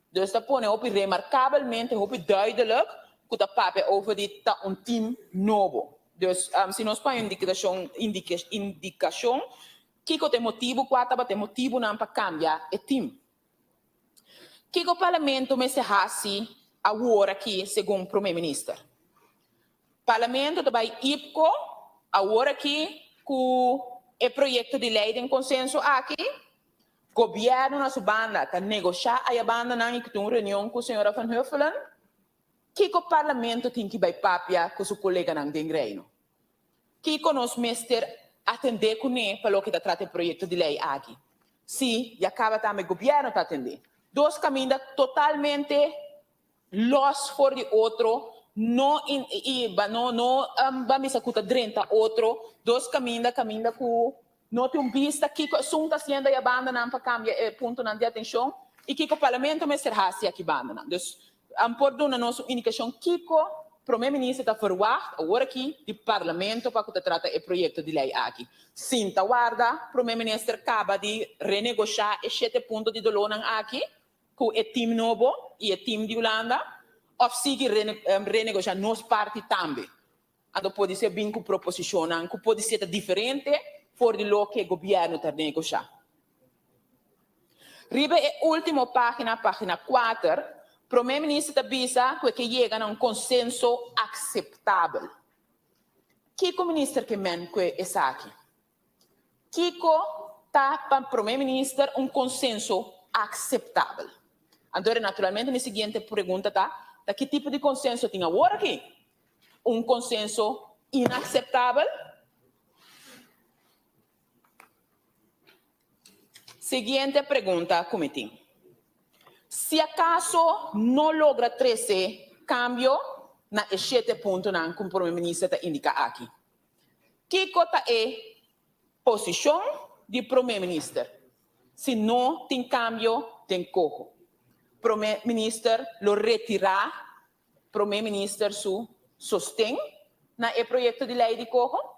Dus ta pone hopi remarkabelmente, hopi duidelijk ku ta papia over di ta un team nobo. Dus si nos pone un indikashon, indikashon kiko ta e motibu, kua tabata e motibunan pa kambia e team. Kiko Parlamento mester hasi awor aki segun Prome Minister? Parlamento ta bai IPCO awor aki ku e proyekto di lei den konsenso aki? Gobierno na su banda ta negosha aya bandanan y cu tin un reunion cu señora Van Huffelen. Kico Parlamento tin ki bay papia cu su coleganan den Reino? Kico nos mester atende cune pa loke ta trata e proyecto di ley aki? Si, ya caba tambe Gobierno ta atende. Dos caminda totalmente los for di otro, no in i ba no no ban bisa ku ta drenta otro, dos kaminda kaminda ku no tin un bista kiko esun ta hasiendo e bandanan pa kambia e puntonan di atenshon i kiko parlamento mester hasi aki bandanan. Dus por duna nos un indikashon kiko Prome Minister ta verwagt awor aki di parlamento pa ku ta trata e proyekto di lei aki. Sinta warda Prome Minister kaba di renegoshá e shete punto di dolónan aki ku e tim nobo i e tim di Hulanda òf sigui renegoshá nos parti tambe. Anto podisé bin ku proposishonnan ku podisé ta diferente for di loke gobièrnu ta negoshá. Riba e último página, página kuater, Promé Minister ta bisa ku e ke yega na un konsenso akseptabel. Kiko Minister ke men ku esaki? Kiko ta pa Prome Minister un consenso aceptabel? Anto naturalmente mi siguiente pregunta ta, ta ki tipo di consenso tin awor aki? Un consenso inaceptabel? Siguiente pregunta cu mi tin. Si acaso no logra trece cambio na e shete puntonan cu Prome Minister ta indica aki, Kiko ta e posishon di Prome Minister si no tin kambio den koho? Prome Minister lo retirá Prome Minister su sosten na e proyekto di lei di koho?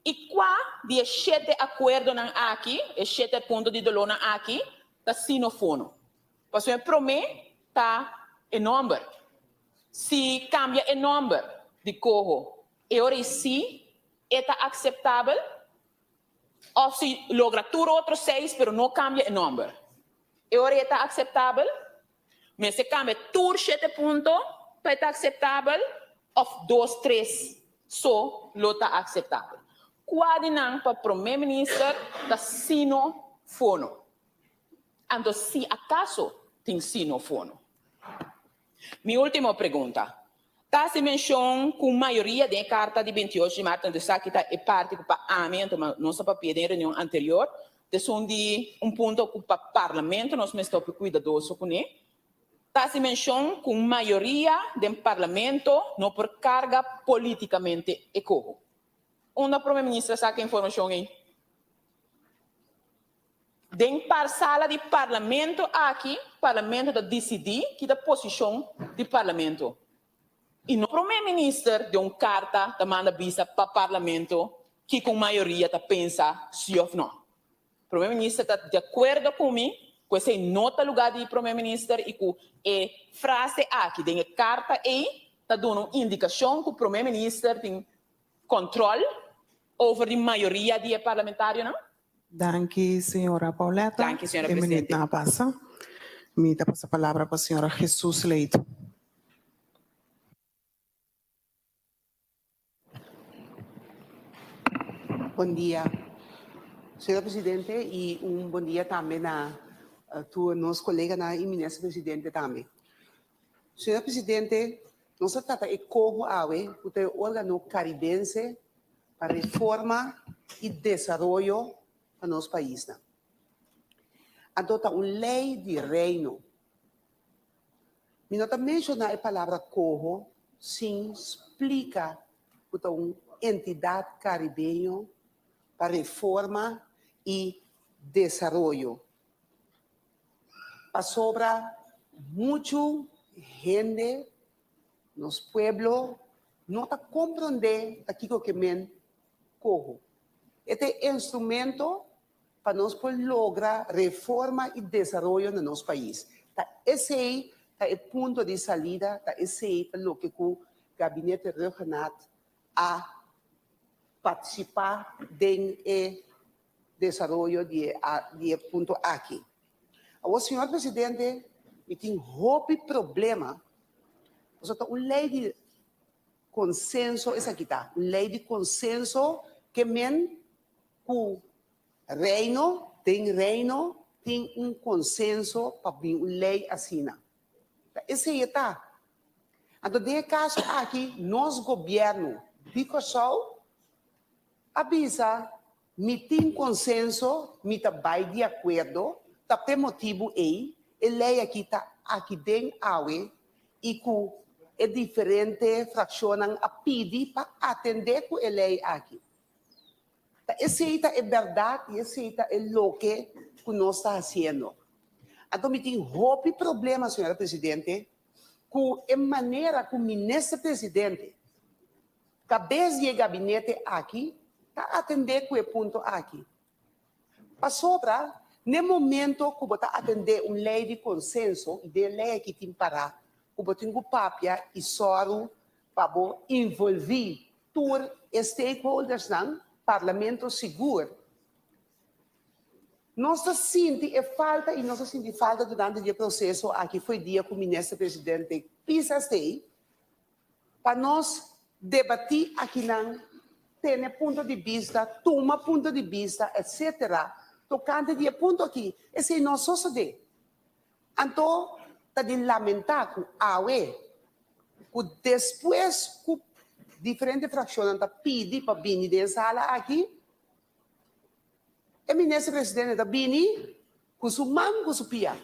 I kua di e shete akuerdonan aki, e shete punto di dolónan aki, ta sinofono? Pasobra e promé ta e nòmber. Si kambia e nòmber di koho E ora ei si e ta akseptabel òf si logra tur otro seis pero no kambia e nòmber. E ora ei e ta akseptabel? Mester kambia tur shete punto pa e ta akseptabel òf dos tres so lo ta akseptabel? Kua di nan pa Prome Minister ta sino fono? Anto si akaso tin sino fono? Mi ultimo pregunta. Ta hasi menshon ku mayoria den e karta di 28 di mart, anto esaki ta e parti ku pa ami, anto nos a papia den e reunion anterior, ta esun di un punto ku pa Parlamento nos mester hopi kuidadoso kuné. Ta hasi menshon ku un mayoria den Parlamento no por karga politikamente e koho. Unda Prome Minister a saka e informashon ei? Den par sala di Parlamento aki, Parlamento ta disidí ki ta posishon di Parlamento. I no Prome Minister den un karta ta manda bisa pa Parlamento kiko un mayoria ta pensa si òf no. Prome Minister ta di akuerdo ku mi ku esei no ta lugá di Prome Minister i ku e frase aki den e karta ei ta duna un indikashon ku Prome Minister tin kòntròl over di mayoria di e parlamentarionan. Danki señora Pauletta. Danki señora E presidente. minuutnan a pasa. Mi ta pasa palabra pa señora Jesus Leito. Bon dia, señora presidente y un bon dia tambe na tur nos coleganan y minister presidente tambe. Señora presidente, nos a trata e coho awe cu ta e organo caribense pa reforma y desaroyo pa nos paisnan. Anto ta un ley di Reino. Mi no ta menciona e palabra coho sin splica cu ta un entidad caribeño pa reforma y desaroyo. Pasobra mucho hende Nos pueblo no ta comprende ta kico ke men coho. E ta e instrumento pa nos por logra reforma y desaroyo na nos pais. Ta esey ta e punto di salida, ta esey ta loke cu Gabinete Rhuggenaath a participa den e desaroyo di e di e punto aki. Awor señor presidente mi tin hopi problema pasobra ta un ley di consenso esaki ta, un ley di consenso ke men ku reino den reino tin un consenso pa bin un ley asina. Ta esey e ta. Anto den e caso aki nos gobierno di Kòrsou a bisa, Mi tin konsenso, mi ta bai di akuerdo, ta p'e motibu ei e lei aki ta aki den awe i ku e diferente frakshonnan a pidi pa atendé ku e lei aki. Ta esei ta e bèrdat i esei ta e loke ku nos ta hasiendo. Anto mi tin hopi problema, señora presidente, ku e manera ku minister presidente, Kabes di e gabinete aki ta atendé ku e punto aki. Pasobra n'e momento ku bo ta atendé un lei di konsenso, i den e lei aki tin pará ku bo tin ku papia i sòru pa bo involví tur e stakeholdersnan, Parlamento sigur. Nos ta sinti e falta i nos a sinti falta durante di e proseso aki fo'i dia ku Minister Presidente Pisas t'ei, Pa nos debatí akinan, tene punto di bista, tuma punto di bista, etcetera, tokante di e punto aki, esei no a sosodé. Anto ta di lamentá ku awe, ku despues ku diferente frakshonnan ta pidi pa bini den e sala aki, e minister presidente ta bini ku su man ku su pia.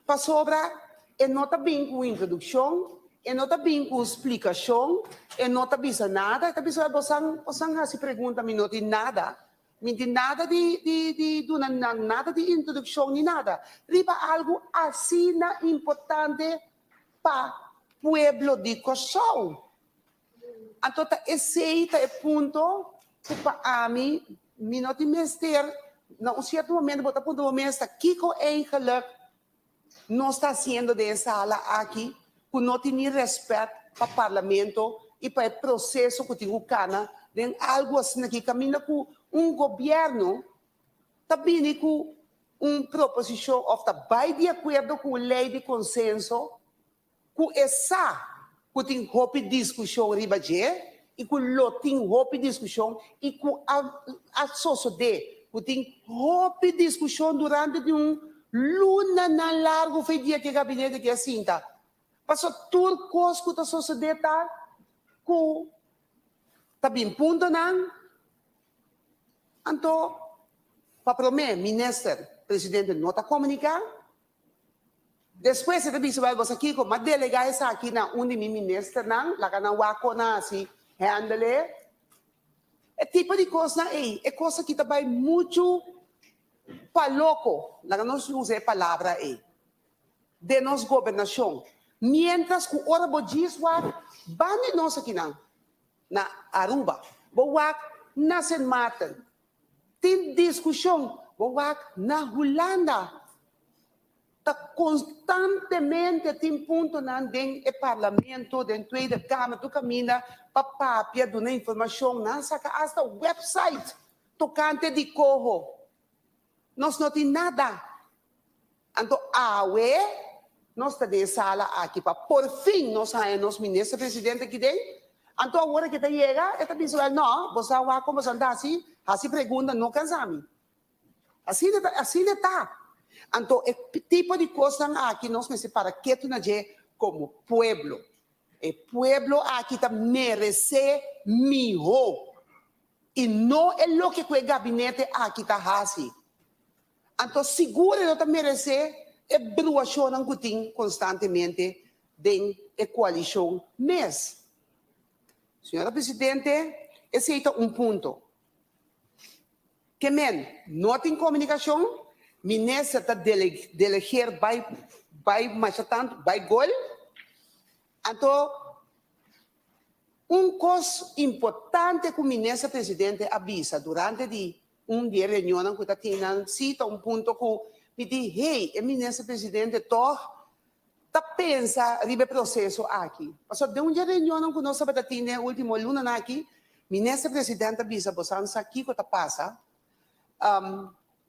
Pasobra e no ta bin ku un introdukshon, e no ta bin ku un splikashon, e no ta bisa nada, e ta bisa bosan bosan hasi pregunta, mi no tin nada, mi tin nada di di di duna nan nada di introdukshon ni nada riba algu asina importante pa pueblo di Kòrsou. Anto ta esei ta e punto ku pa ami mi no tin mester, na un sierto momento bo ta puntra bo mes ta kiko eigenlijk nos ta hasiendo den e sala aki ku no tin ni rèspèt pa parlamento i pa e proseso ku tin ku kana den algu asina aki kaminda ku un gobièrnu ta bini ku un proposishon òf ta bai di akuerdo ku un lei di konsenso ku e sa ku tin hopi diskushon riba dje i ku lo tin hopi diskushon i ku a a sosodé ku tin hopi diskushon durante di un lunanan largu for e dia ku e gabinete ke a sinta. Paso tur kos ku ta sosodé ta ku ta bin puntonan, anto pa promé minister presidente no ta komuniká, despues e ta bisa wèl bo sa kiko, m'a delegá esaki na un di mi ministernan, laga nan wak kon nan hasi handle e. E tipo di kosnan ei, e kos aki ta bai muchu pa loko, laga nos usa e palabra ei. Den nos gobernashon. Miéntras ku ora bo djis wak ban di nos akinan na Aruba, bo wak na Sint Maarten, tin diskushon, bo wak na Hulanda, ta konstantemente tin puntonan den e parlamento, den Tweede Kamer, tur kaminda pa papia, duna informashon, nan saka asta website tokante di koho. Nos no tin nada. Anto awe nos ta den e sala aki pa por fin nos haña nos minister presidente aki den. Anto awor ke ta yega e ta bisa wel no, bo sa wak kon bo sa anda hasi, hasi pregunta no kansa mi. Asina ta, asina e ta. Anto e tipo di kosnan aki nos mester para ketu na dje komo pueblo. E pueblo aki ta meresé mihó. I no e loke ku e gabinete aki ta hasi. Anto sigur e no ta meresé e bruashonnan ku tin konstantemente den e koalishon mes. Señora Presidente, esei ta un punto. Ke men no tin komunikashon, minister ta delegeer bai bai masha tantu, bai gol. Anto un kos importante ku Minister Presidente a bisa durante di un di e reunionnan ku ta tin nan si ta un punto ku mi di hey e Minister Presidente tòg ta pensa riba e proseso aki. Pasobra den un di e reunionnan ku nos tabata tin den e ultimo lunanan aki Minister Presidente a bisa bosan sa kiko ta pasa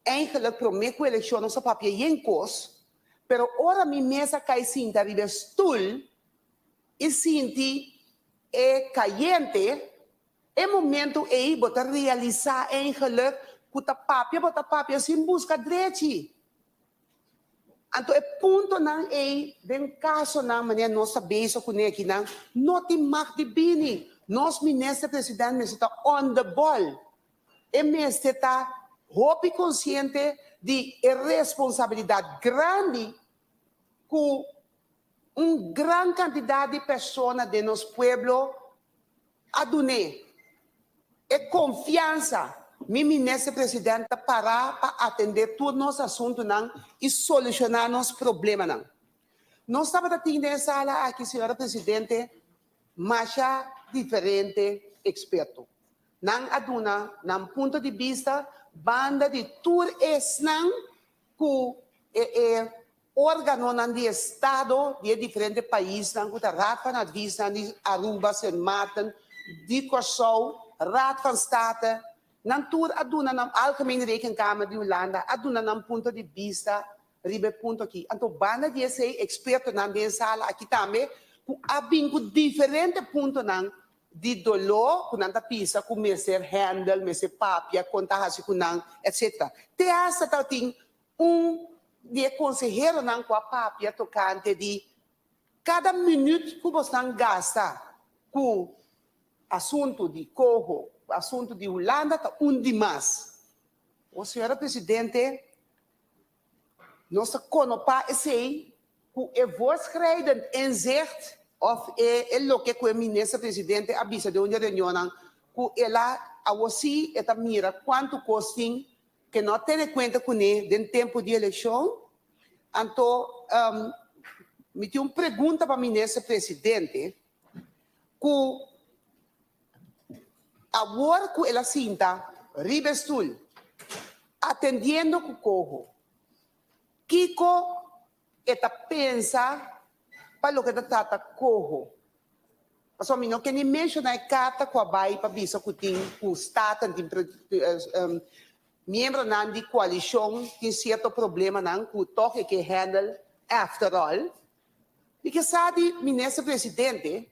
Eigenlijk promé ku elekshon nos a papia yen kos, pero ora mi mes a kai sinta riba e stul i sinti e kayente, e momento ei bo ta realisá eigenlijk ku ta papia bo ta papia sin buska drechi. Anto e puntonan ei den kasonan manera nos ta bezig kuné akinan no tin mag di bini. Nos minister president mester ta on the ball. E mester ta hopi konsiente di e responsabilidat grandi ku un gran kantidat di persona den nos pueblo a dun'é. E konfiansa mi Minister President ta pará pa atendé tur nos asuntunan i solushoná nos problemanan. Nos tabata tin den e sala aki, Señora Presidente, masha diferente eksperto. Nan a duna nan punto di bista banda di tur esnan ku e e organonan di estado di e diferente paisnan ku ta Raad van Adviesnan di Aruba, Sint Maarten, di Kòrsou, Raad van State, nan tur a duna nan, Algemene Rekenkamer di Hulanda a duna nan punto di bista riba e punto aki. Anto banda di esei ekspertonan den e sala aki tambe ku a bin ku diferente puntonan di doló ku nan ta bisa ku mester handle, mester papia, kon ta hasi ku nan, etc. Te hasta tabatin un di e konseheronan ku a papia tokante di kada minüt ku bosnan gasta ku asuntu di koho, ku asuntu di Hulanda ta un di mas. O señora Presidente, Nos ta konopá esei ku e voortschrijdend inzicht òf e e loke ku e minister presidente a bisa den un di e reunionnan ku el a awor sí e ta mira kuantu kos tin ke no a tene kuenta kuné den tempu di elekshon. Anto mi tin un pregunta pa minister presidente ku awor ku el a sinta riba e stul atendiendo ku koho, kiko e ta pensa pa loke ta trata koho? Pasobra mi no ke ni menshoná e karta ku a bai pa bisa ku tin ku Staten tin miembronan di koalishon tin sierto problemanan ku tòg e ke handle after all. Mi ke sa di Minister Presidente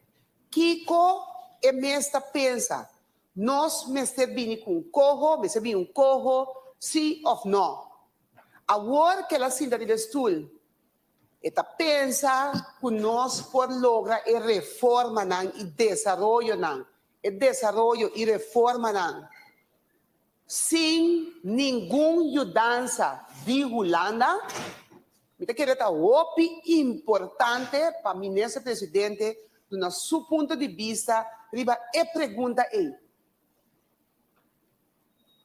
kiko e mes ta pensa. Nos mester bini ku un koho, mester bini un koho, si òf nò? Awor ke el a sinta riba e stul. E ta pensa ku nos por logra e reformanan i desaroyonan, e desaroyo i reformanan sin ningun yudansa di Hulanda? Mi ta kere ta hopi importante pa Minister Presidente duna su punto di bista riba e pregunta ei.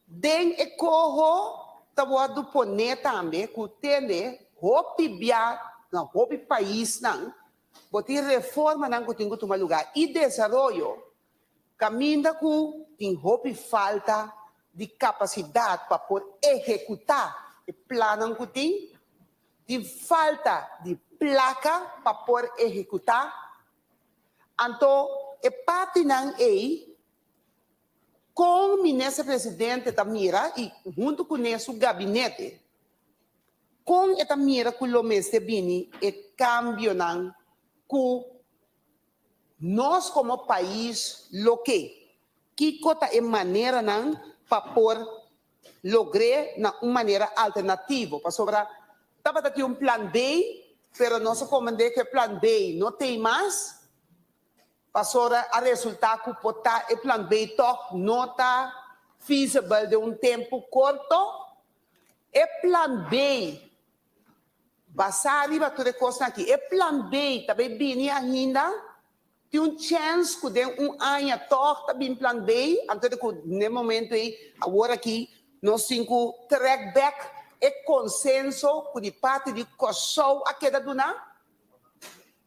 Den e koho ta wòrdu poné tambe ku tende hopi bia na hopi paisnan bo tin reformanan ku tin ku tuma lugá i desaroyo kaminda ku tin hopi falta di kapasidat pa por ehekutá e plannan ku tin, tin falta di plaka pa por ehekutá. Anto e partinan ei Kon Minister Presidente ta mira i huntu kuné su gabinete, kon e ta mira ku lo mester bini e kambionan ku nos komo pais lo ke? Kiko ta e maneranan pa por logr'é na un manera alternativo? Pasobra tabata tin un plan B, pero nos a komprendé ku e plan B no t'ei mas. Pasobra a resultá ku por ta e plan B tòg no ta feasible den un tempu korto. E plan B, basá riba tur e kosnan aki, e plan B ta bay bini ainda? Tin un chèns ku den un aña tòg ta bin plan B? Anto di ku n'e momento ei, awor aki, nos tin ku trèk bèk e konsenso ku di parti di Kòrsou a keda duná?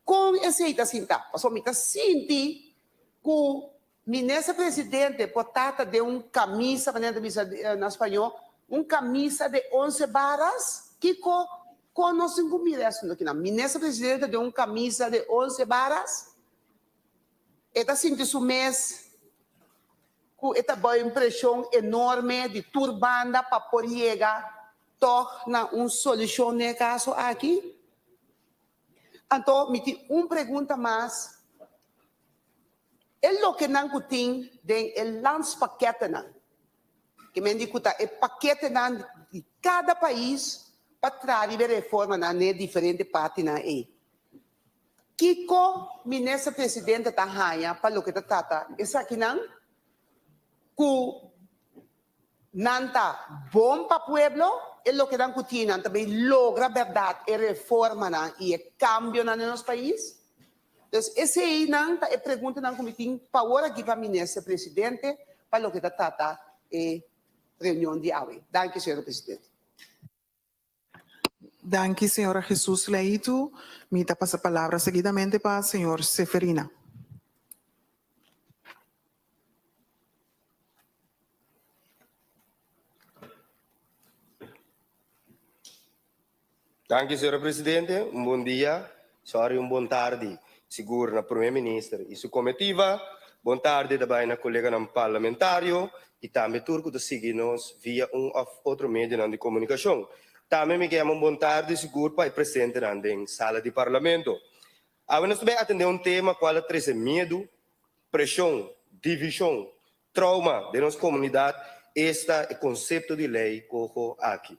Kon esei ta sinta? Pasobra mi ta sinti ku Minister Presidente por tata den un kamisa, manera ta bisa na spañó, un kamisa de once baras. Kiko? Kon nos tin ku mira e asuntu akinan? Minister Presidente den un kamisa de once baras? E ta sinti su mes ku e ta bou un preshon enorme di tur banda pa por yega tòg na un solushon den e kaso aki? Anto mi tin un pregunta mas, e lokenan ku tin den e landspakketennan, ke men di ku ta e paketenan di kada pais pa traha riba e reformanan den e diferente partinan ei, kiko Minister Presidente ta haña pa loke ta trata esakinan ku Nan ta bon pa pueblo, e loke nan ku tin nan ta bay logra berdad e reformanan y e cambionan den nos pais? Dus esey nan ta e preguntanan ku mi tin pa awor aki pa Minister Presidente pa loke ta trata e reunion di awe. Danki Señora Presidente. Danki señora Jesus Leitu. Mi ta pasa palabra seguidamente pa señor Seferina. Danki señora presidente. Un bon dia, sorry un bon tardi sigur na Prome Minister y su comitiva. Bon tardi ta bay na coleganan parlamentario y tambe tur cu ta sigui nos via un of otro medionan di comunicacion. Tambe mi ke yama un bon tardi sigur pa e presentenan den sala di Parlamento. Awe nos ta bay atende un tema cual a trece miedu, presion, division, trauma den nos comunidad, esta e concepto di ley coho aki.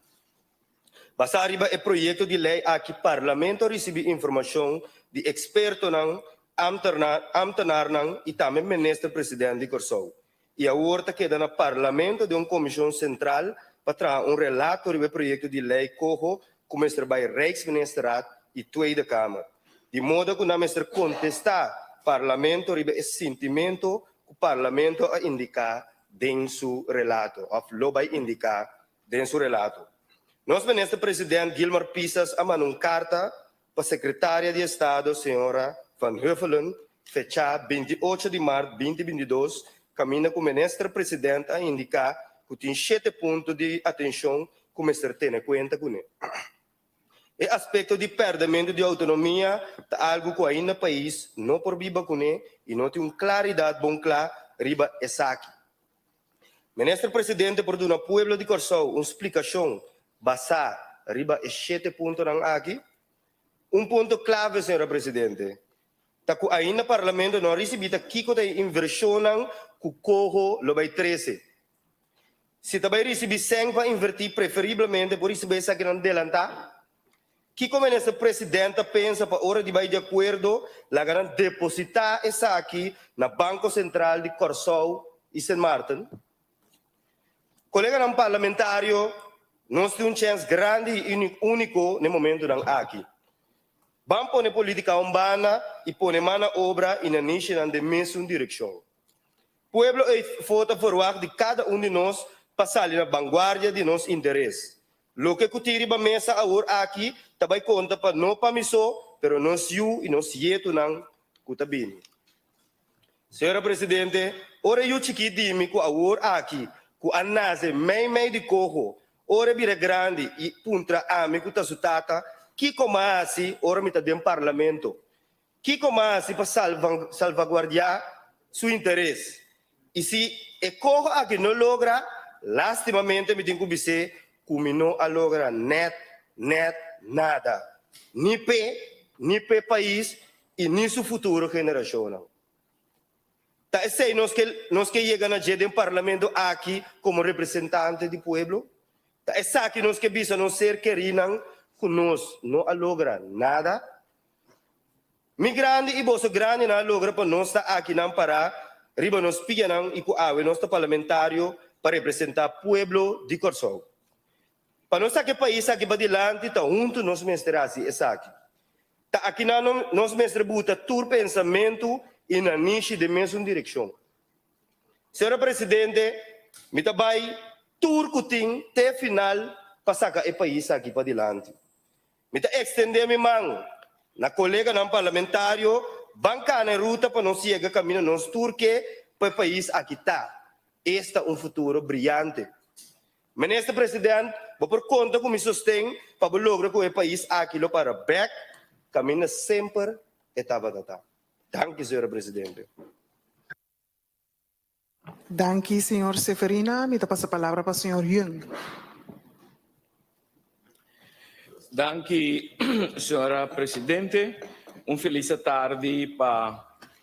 Basá riba e proyekto di lei aki Parlamento a risibí informashon di ekspertonan, ámtenarnan i tambe Minister President di Kòrsou. I awor ta keda na Parlamento den un komishon sentral pa traha un relato riba e proyekto di lei koho ku mester bai Rijksministerraad i Tweede Kamer. Di moda ku nan mester kontestá Parlamento riba e sintimento ku Parlamento a indiká den su relato òf lo bai indiká Den su relato, nos Minister President Gilmar Pisas a manda un karta pa Sekretaria di Estado señora Van Huffelen fechá 28 di mart 2022 kaminda ku Minister President a indiká ku tin shete punto di atenshon ku mester tene kuenta kuné. E aspekto di pèrdèmentu di outonomia ta algu ku ainda pais no por biba kuné i no tin un klaridat bon kla riba esaki. Minister Presidente por duna pueblo di Kòrsou un splikashon basá riba e shete puntonan aki? Un punto klave, señora Presidente, ta ku ainda Parlamento no a risibí ta kiko ta e invershonnan ku coho lo bai trese. Si ta bai risibí sèn pa invertí preferiblemente por risibí esakinan delantá. Kiko Minister President ta pensa pa ora di bai di akuerdo laga nan depositá esaki na Banko Sentral di Kòrsou i Sint Maarten? Koleganan parlamentario, nos tin un chèns grandi i úniko na e momentunan aki. Ban pone polítika un banda i pone man na obra i na nishinan den mesun direkshon. Pueblo ei-fo ta verwagt di kada un di nos pa sali na banguardia di nos interes. Loke ku tin riba mesa awor aki ta bai konta pa no pa mi so, pero nos yu i nos yetunan ku ta bini. Señora Presidente, ora e yu chikí di mi ku awor aki ku a nase mei mei di koho, ora e bira grandi i puntra ami ku ta su tata, kiko m'a hasi ora mi ta den Parlamento? Kiko m'a hasi pa salvaguardiá su interes? I si e koho aki no logra, lastimamente mi tin ku bis'é ku mi no a logra nèt, nèt nada, ni p'e, ni p'e pais i ni su futuro generashonnan. Ta esei nos ke nos ke yega na dje den Parlamento aki komo representante di pueblo? Ta esaki nos ke bisa nos ser kerinan ku nos no a logra nada? Mi grandi i boso grandinan a logra pa nos ta akinan pará riba nos pianan i ku awe nos ta parlamentario pa representá pueblo di Kòrsou. Pa nos saka e pais aki padilanti ta huntu nos mester hasi esaki. Ta akinan nos mester buta tur pensamentu i nanishi den mesun direkshon. Señora Presidente, mi ta bai tur ku tin te final pa saka e pais aki padilanti. Mi ta extende mi man na coleganan parlamentario, ban cana e ruta pa nos yega camina nos tur ke pa e pais aki ta, esta un futuro briyante. Minister President, bo por conta cu mi sosten pa bo logra cu e pais aki lo para bek caminda semper e tabata ta. Danki, Señora Presidente. Danki, señor Seferina. Mi ta pasa palabra pa señor Jung. Danki, señora Presidente. Un feliz atardi pa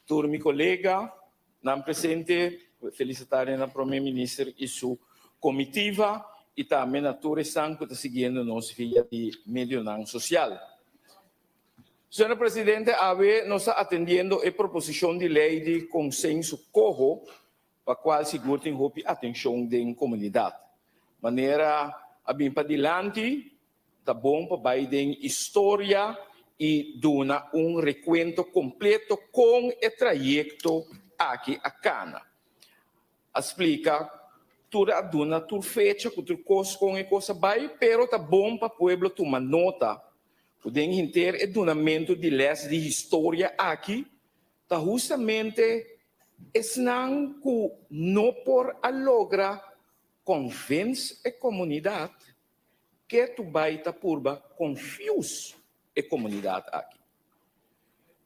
tur mi colega nan presente. Feliz atardi na Prome Minister y su comitiva y tambe na tur esnan cu ta siguiendo nos via di medionan social. Señor Presidente, awe nos ta atendiendo e proposicion di ley di consenso coho pa cual sigur tin hopi atencion den comunidad. Manera a bin padilanti, ta bon pa bay den historia y duna un recuento completo con e trayecto aki a cana. A splica tur a duna tur fecha cu tur cos con e cos a bay, pero ta bon pa pueblo tuma nota cu den henter e dunamento di les di historia aki ta hustamente esnan cu no por a logra convence e comunidad ke tu bay ta purba confuse e comunidad aki.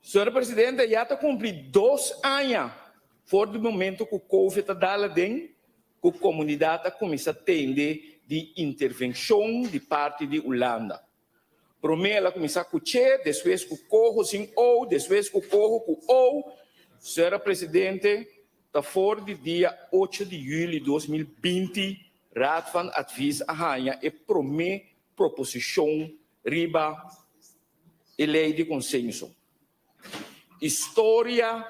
Señor Presidente, ya ta cumpli dos aña for di momento cu Covid a dal aden cu comunidad a cuminsa tende di intervencion di parti di Hulanda. Prome el a cuminsa cu che, despues cu coho sin o, despues cu coho cu o. Señora Presidente, ta for di dia ocho di juli 2020 Raad van Advies a haña e prome proposicion riba e ley di consenso. Historia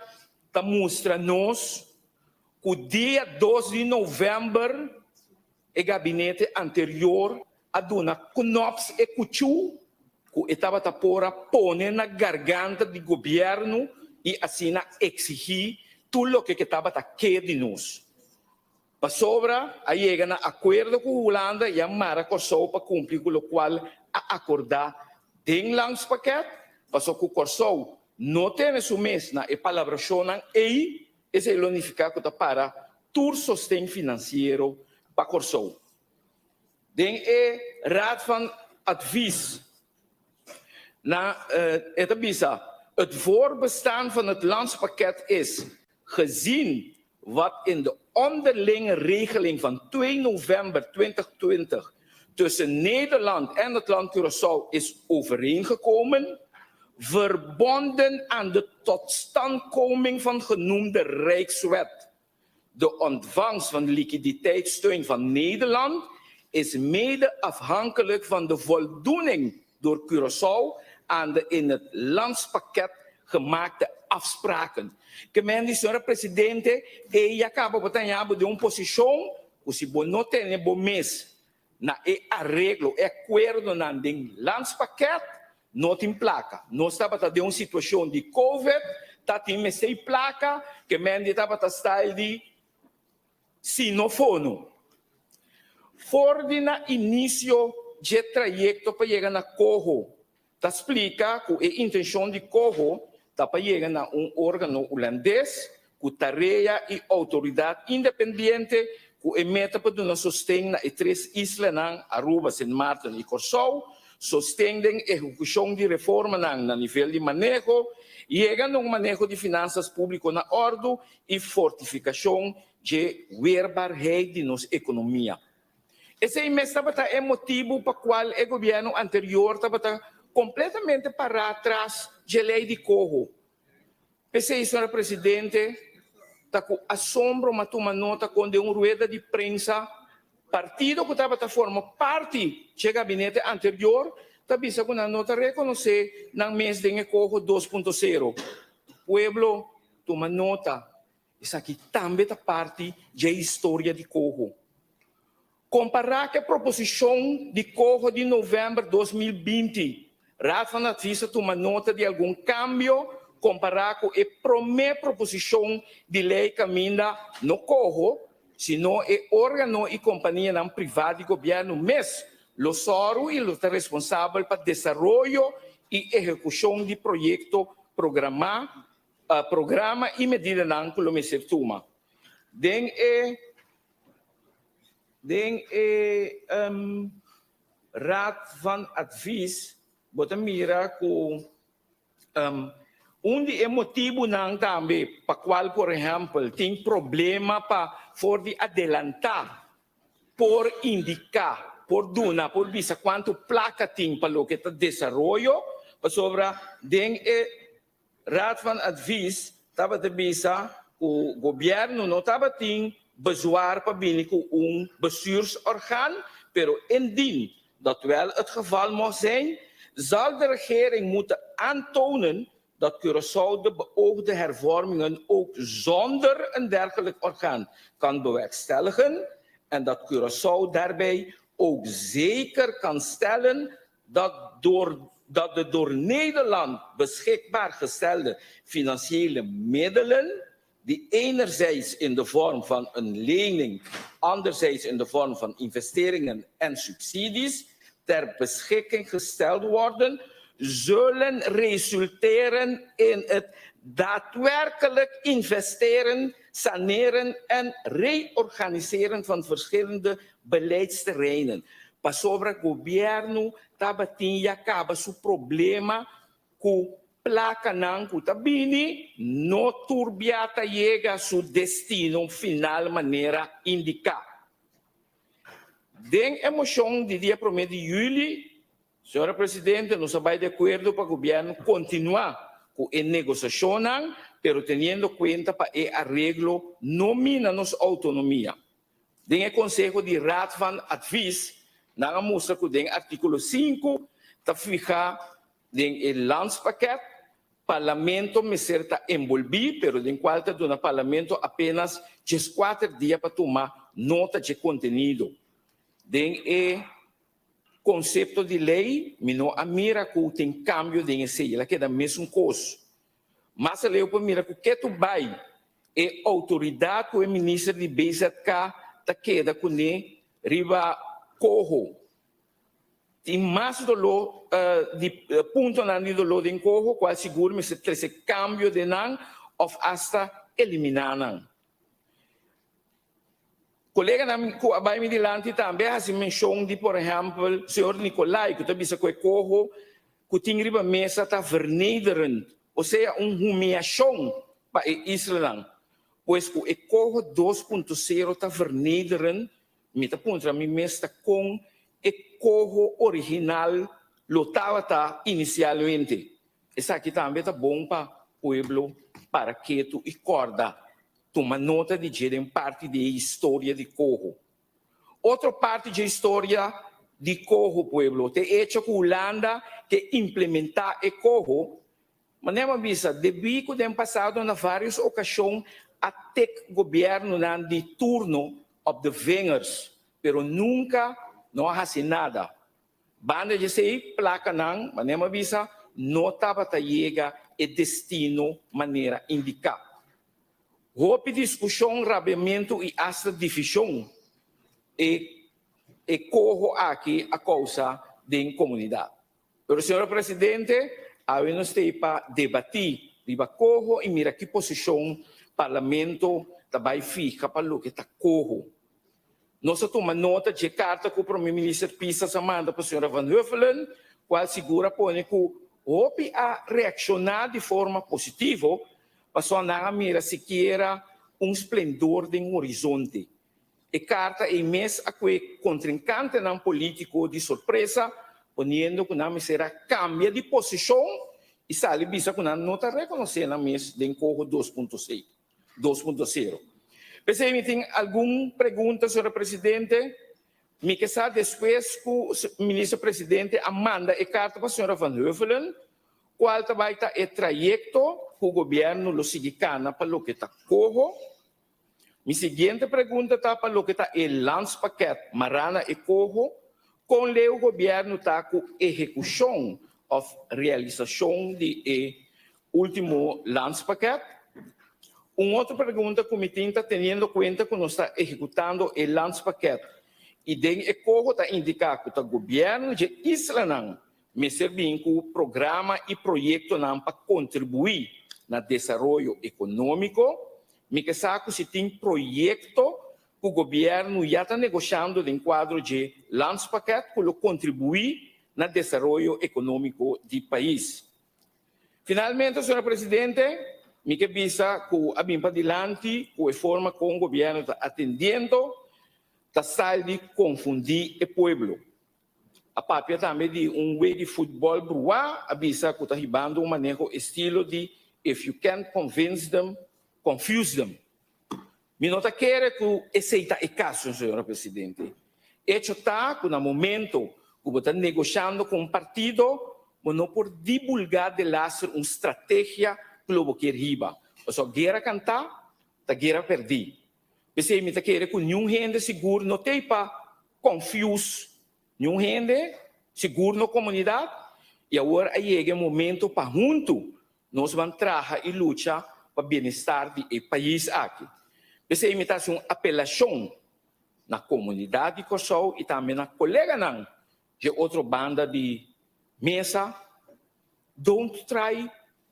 ta mustra nos cu dia dos di november e gabinete anterior a duna Knops e cuchu cu e tabata por a pone na garganta di gobierno y asina exigi tur loke ke tabata ke di nos. Pasobra a yega na akuerdo ku Hulanda i a mara Kòrsou pa kumpli ku lokual a akordá den Landspakket, paso ku Kòrsou no tene su mes na e palabrashonnan ei, esei lo nifiká ku ta para tur sosten finansiero pa Kòrsou. Den e Raad van Advies na e ta bisa, Het voorbestaan van het landspakket is, gezien wat in de onderlinge regeling van 2 november 2020 tussen Nederland en het land Curaçao is overeengekomen, verbonden aan de totstandkoming van genoemde Rijkswet. De ontvangst van liquiditeitssteun van Nederland is mede afhankelijk van de voldoening. door Curaçao aan de in het landspakket gemaakte afspraken. Ke men di, señora Presidente, ey ya caba bo ta haña bo den un posicion cu si bo no tene bo mes na e areglo, e acuerdonan den landspakket, no tin placa. Nos tabata den un situacion di covid, ta tin mester placa, ke men di tabata style di Si no fono. For di na inisio dje trayekto pa yega na Coho, ta splika ku e intenshon di Coho ta pa yega na un órgano hulandes ku tarea i outoridat independiente ku e meta pa duna sosten na e tres islanan, Aruba, Sint Maarten i Kòrsou, sosten den ehekushon di reformanan na nivel di maneho, yega na un maneho di finansas públiko na òrdu i fortifikashon dje weerbaarheid di nos ekonomia. Esei mes tabata e motibu pa kual e gobièrnu anterior tabata kompletamente pará tras dje lei di koho. P'esei, señora Presidente, ta ku asombro m'a tuma nota kon den un rueda di prensa partido ku tabata forma parti dje gabinete anterior ta bisa ku nan no ta rekonosé nan mes den e koho dos punto sero. Pueblo Tuma nota, esaki tambe ta parti dje historia di Coho. Kompará ku e proposishon di Coho di novèmber 2020, Raad van Advies a tuma nota di algun kambio kompará ku e promé proposishon di lei kaminda no Coho, sino e órgano i kompanianan privá di gobièrnu mes lo sòru i lo ta responsabel pa desaroyo i ehekushon di proyekto programá programa i medidanan ku lo mester tuma den e den e Raad van Advies bo ta mira ku un di e motibunan tambe pa kual por ehèmpel tin problema pa for di adelantá por indiká, por duna, por bisa kuantu plaka tin pa loke ta desaroyo, pasobra den e Raad van Advies tabata bisa ku gobièrnu no tabatin bezwaar pa bini ku un bestuursorgaan, pero indien dat wel het geval mocht zijn, zal de regering moeten aantonen dat Curaçao de beoogde hervormingen ook zonder een dergelijk orgaan kan bewerkstelligen en dat Curaçao daarbij ook zeker kan stellen dat door dat de door Nederland beschikbaar gestelde financiële middelen, die enerzijds in de vorm van een lening, anderzijds in de vorm van investeringen en subsidies, ter beschikking gesteld worden, zullen resulteren in het daadwerkelijk investeren, saneren en reorganiseren van verschillende beleidsterreinen. Pasobra gobierno tabatin ya caba su problema cu placanan cu ta bini no tur bia ta yega su destino final manera indica. Den e mocion di dia prome di juli, Señora Presidente, nos a bay di acuerdo pa gobierno continua cu e negociacionnan, pero teniendo cuenta pa e areglo no mina nos autonomia. Den e konseho di Raad van Advies nan a mustra ku den artíkulo sinku ta fiha den e landspakket Parlamento mester ta enbolbí pero den kual ta duna Parlamento apenas dieskuater dia pa tuma nota dje kontenido. Den e konsepto di lei mi no a mira ku tin kambio den esei, el a keda mesun kos. Mas aleu por mira ku ketu bai e outoridat ku e minister di BZK ta keda kuné riba koho. Tin mas doló di puntonan di doló den koho kual sigur mester trese kambio den nan òf asta eliminá nan. Koleganan ku a bai mi dilanti tambe a hasi menshon di por ehèmpel señor Nicolai ku ta bisa ku e koho ku tin riba mesa ta vernederend, osea un humiashon pa e islanan. Pues ku e koho dos punto sero ta vernederend, mi ta puntra mi mes ta kon e koho original lo tabata inisialmente. Esaki tambe ta bon pa pueblo para ketu i kòrda. Tuma nota di dje den parti di e historia di Coho. Otro parti dje historia di coho pueblo. Te hecho ku Hulanda ke implementá e coho, manera mi a bisa, debí ku den pasado na vários okashon a tek gobièrnunan di turno op de vingers, pero nunka no a hasi nada. Banda di esei, plakanan, manera mi a bisa, no tabata yega e destino manera indiká. Hopi diskushon, rabiamentu i asta divishon e e koho aki a kousa den komunidat. Pero señor Presidente, awe nos ta ei pa debatí riba koho i mira ki posishon Parlamento ta bai fiha pa loke ta koho. Nos a tuma nota dje karta ku Prome Minister Pisas a manda pa señora Van Huffelen, kual sigur a pone ku hopi a reakshoná di forma positivo, pasobra nan a mira sikiera un splendor den horizonte. E karta ei mes a kue kontrinkantenan polítiko di sorpresa, poniendo ku nan mester a kambia di posishon i sali bisa ku nan no ta rekonosé nan mes den Koho dos punto sei, dos punto sero. P'esei mi tin algun pregunta, señor presidente. Mi ke sa despues ku Minister Presidente a manda e karta pa señora Van Huffelen, kual ta bai ta e trayekto ku gobièrnu lo sigui kana pa loke ta koho. Mi siguiente pregunta ta pa loke ta e landspakket mará na e koho, kon leu gobièrnu ta ku ehekushon òf realisashon di e último landspakket? Un otro pregunta ku mi tin ta teniendo kuenta ku nos ta ehekutando e landspakket i den e koho ta indiká ku ta gobièrnu dje islanan mester bin ku programa i proyektonan pa kontribuí na desaroyo ekonómiko, mi ke sa ku si tin proyekto ku gobièrnu ya ta negoshando den kuadro dje landspakket ku lo kontribuí na desaroyo ekonómiko di pais. Finalmente, señor presidente, mi ke bisa ku a bin padilanti ku e forma kon gobièrnu ta atendiendo ta sal di konfundí e pueblo. A papia tambe di un wei di futbòl bruá, a bisa ku ta hibando un maneho estilo di if you can't convince them, confuse them. Mi no ta kere ku esei ta e kaso, señor presidente. Echo ta ku na momento ku bo ta negoshando ku un partido, bo no por dibulgá delaster un strategia ku lo bo kier hiba. Pasobra guera kantá ta guera pèrdí. P'esei mi ta kere ku niun hende sigur no t'ei pa confuse niun hende, sigur no komunidat, i awor a yega e momento pa huntu Nos ban traha i lucha pa bienestar di e pais aki. P'esei mi ta hasi un apelashon na komunidat di Kòrsou i tambe na koleganan dje otro banda di mesa, don't try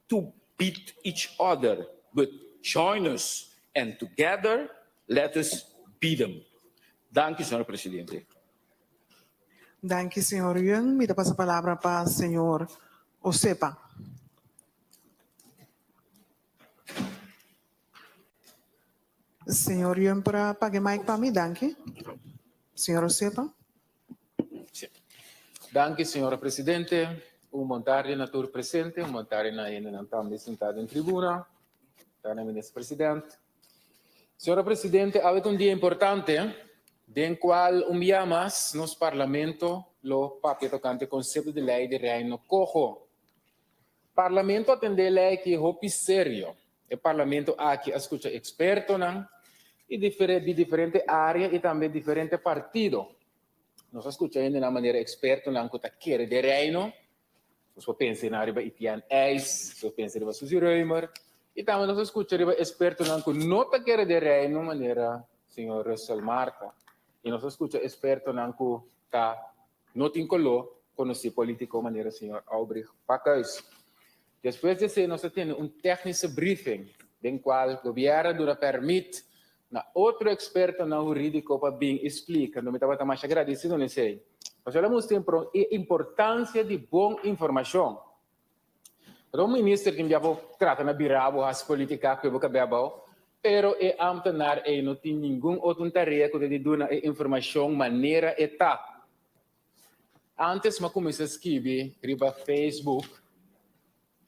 to beat each other, but join us and together let us beat them. Danki, señor presidente. Danki, señor Young. Mi ta pasa palabra pa señor Osepa. Señor Young por a paga e mic pa mi, danki. Señor Osepa. Danki, señora presidente. Un bon tardi na tur presente, un bon tardi na hendenan tambe sintá den tribuna. Tardi minister president. Señora presidente, awe ta un dia importante den cual un bia mas nos Parlamento lo papia tocante concepto di ley di Reino Coho. Parlamento a tende e ley aki hopi serio. E Parlamento aki a scucha expertonan y di diferente area y tambe diferente partido. Nos a scucha hendenan manera expertonan cu ta kere den Reino. Nos por pensa na riba Etienne IJs, nos por pensa riba Suzy Römer, i tambe nos a skucha riba espertonan ku no ta kere den Reino manera señor Russel Martha. I nos a skucha espertonan ku ta no tin koló konosí polítiko manera señor Aubrich Pakhuis. Despues di esei nos a tene un tèknische briefing den kual gobièrnu a duna pèrmit na otro ekspertonan hurídiko pa bin i splika. Mi tabata masha gradisido na esei. Pasobra el a mustra e importansia di bon informashon. Pasobra un minister tin bia por trata na bira bo hasi politika ku e bo kab'é abou, pero e ámtenar ei no tin ningun otro tarea ku ta di duna e informashon manera e ta. Ántes mi a kuminsá skibi riba Facebook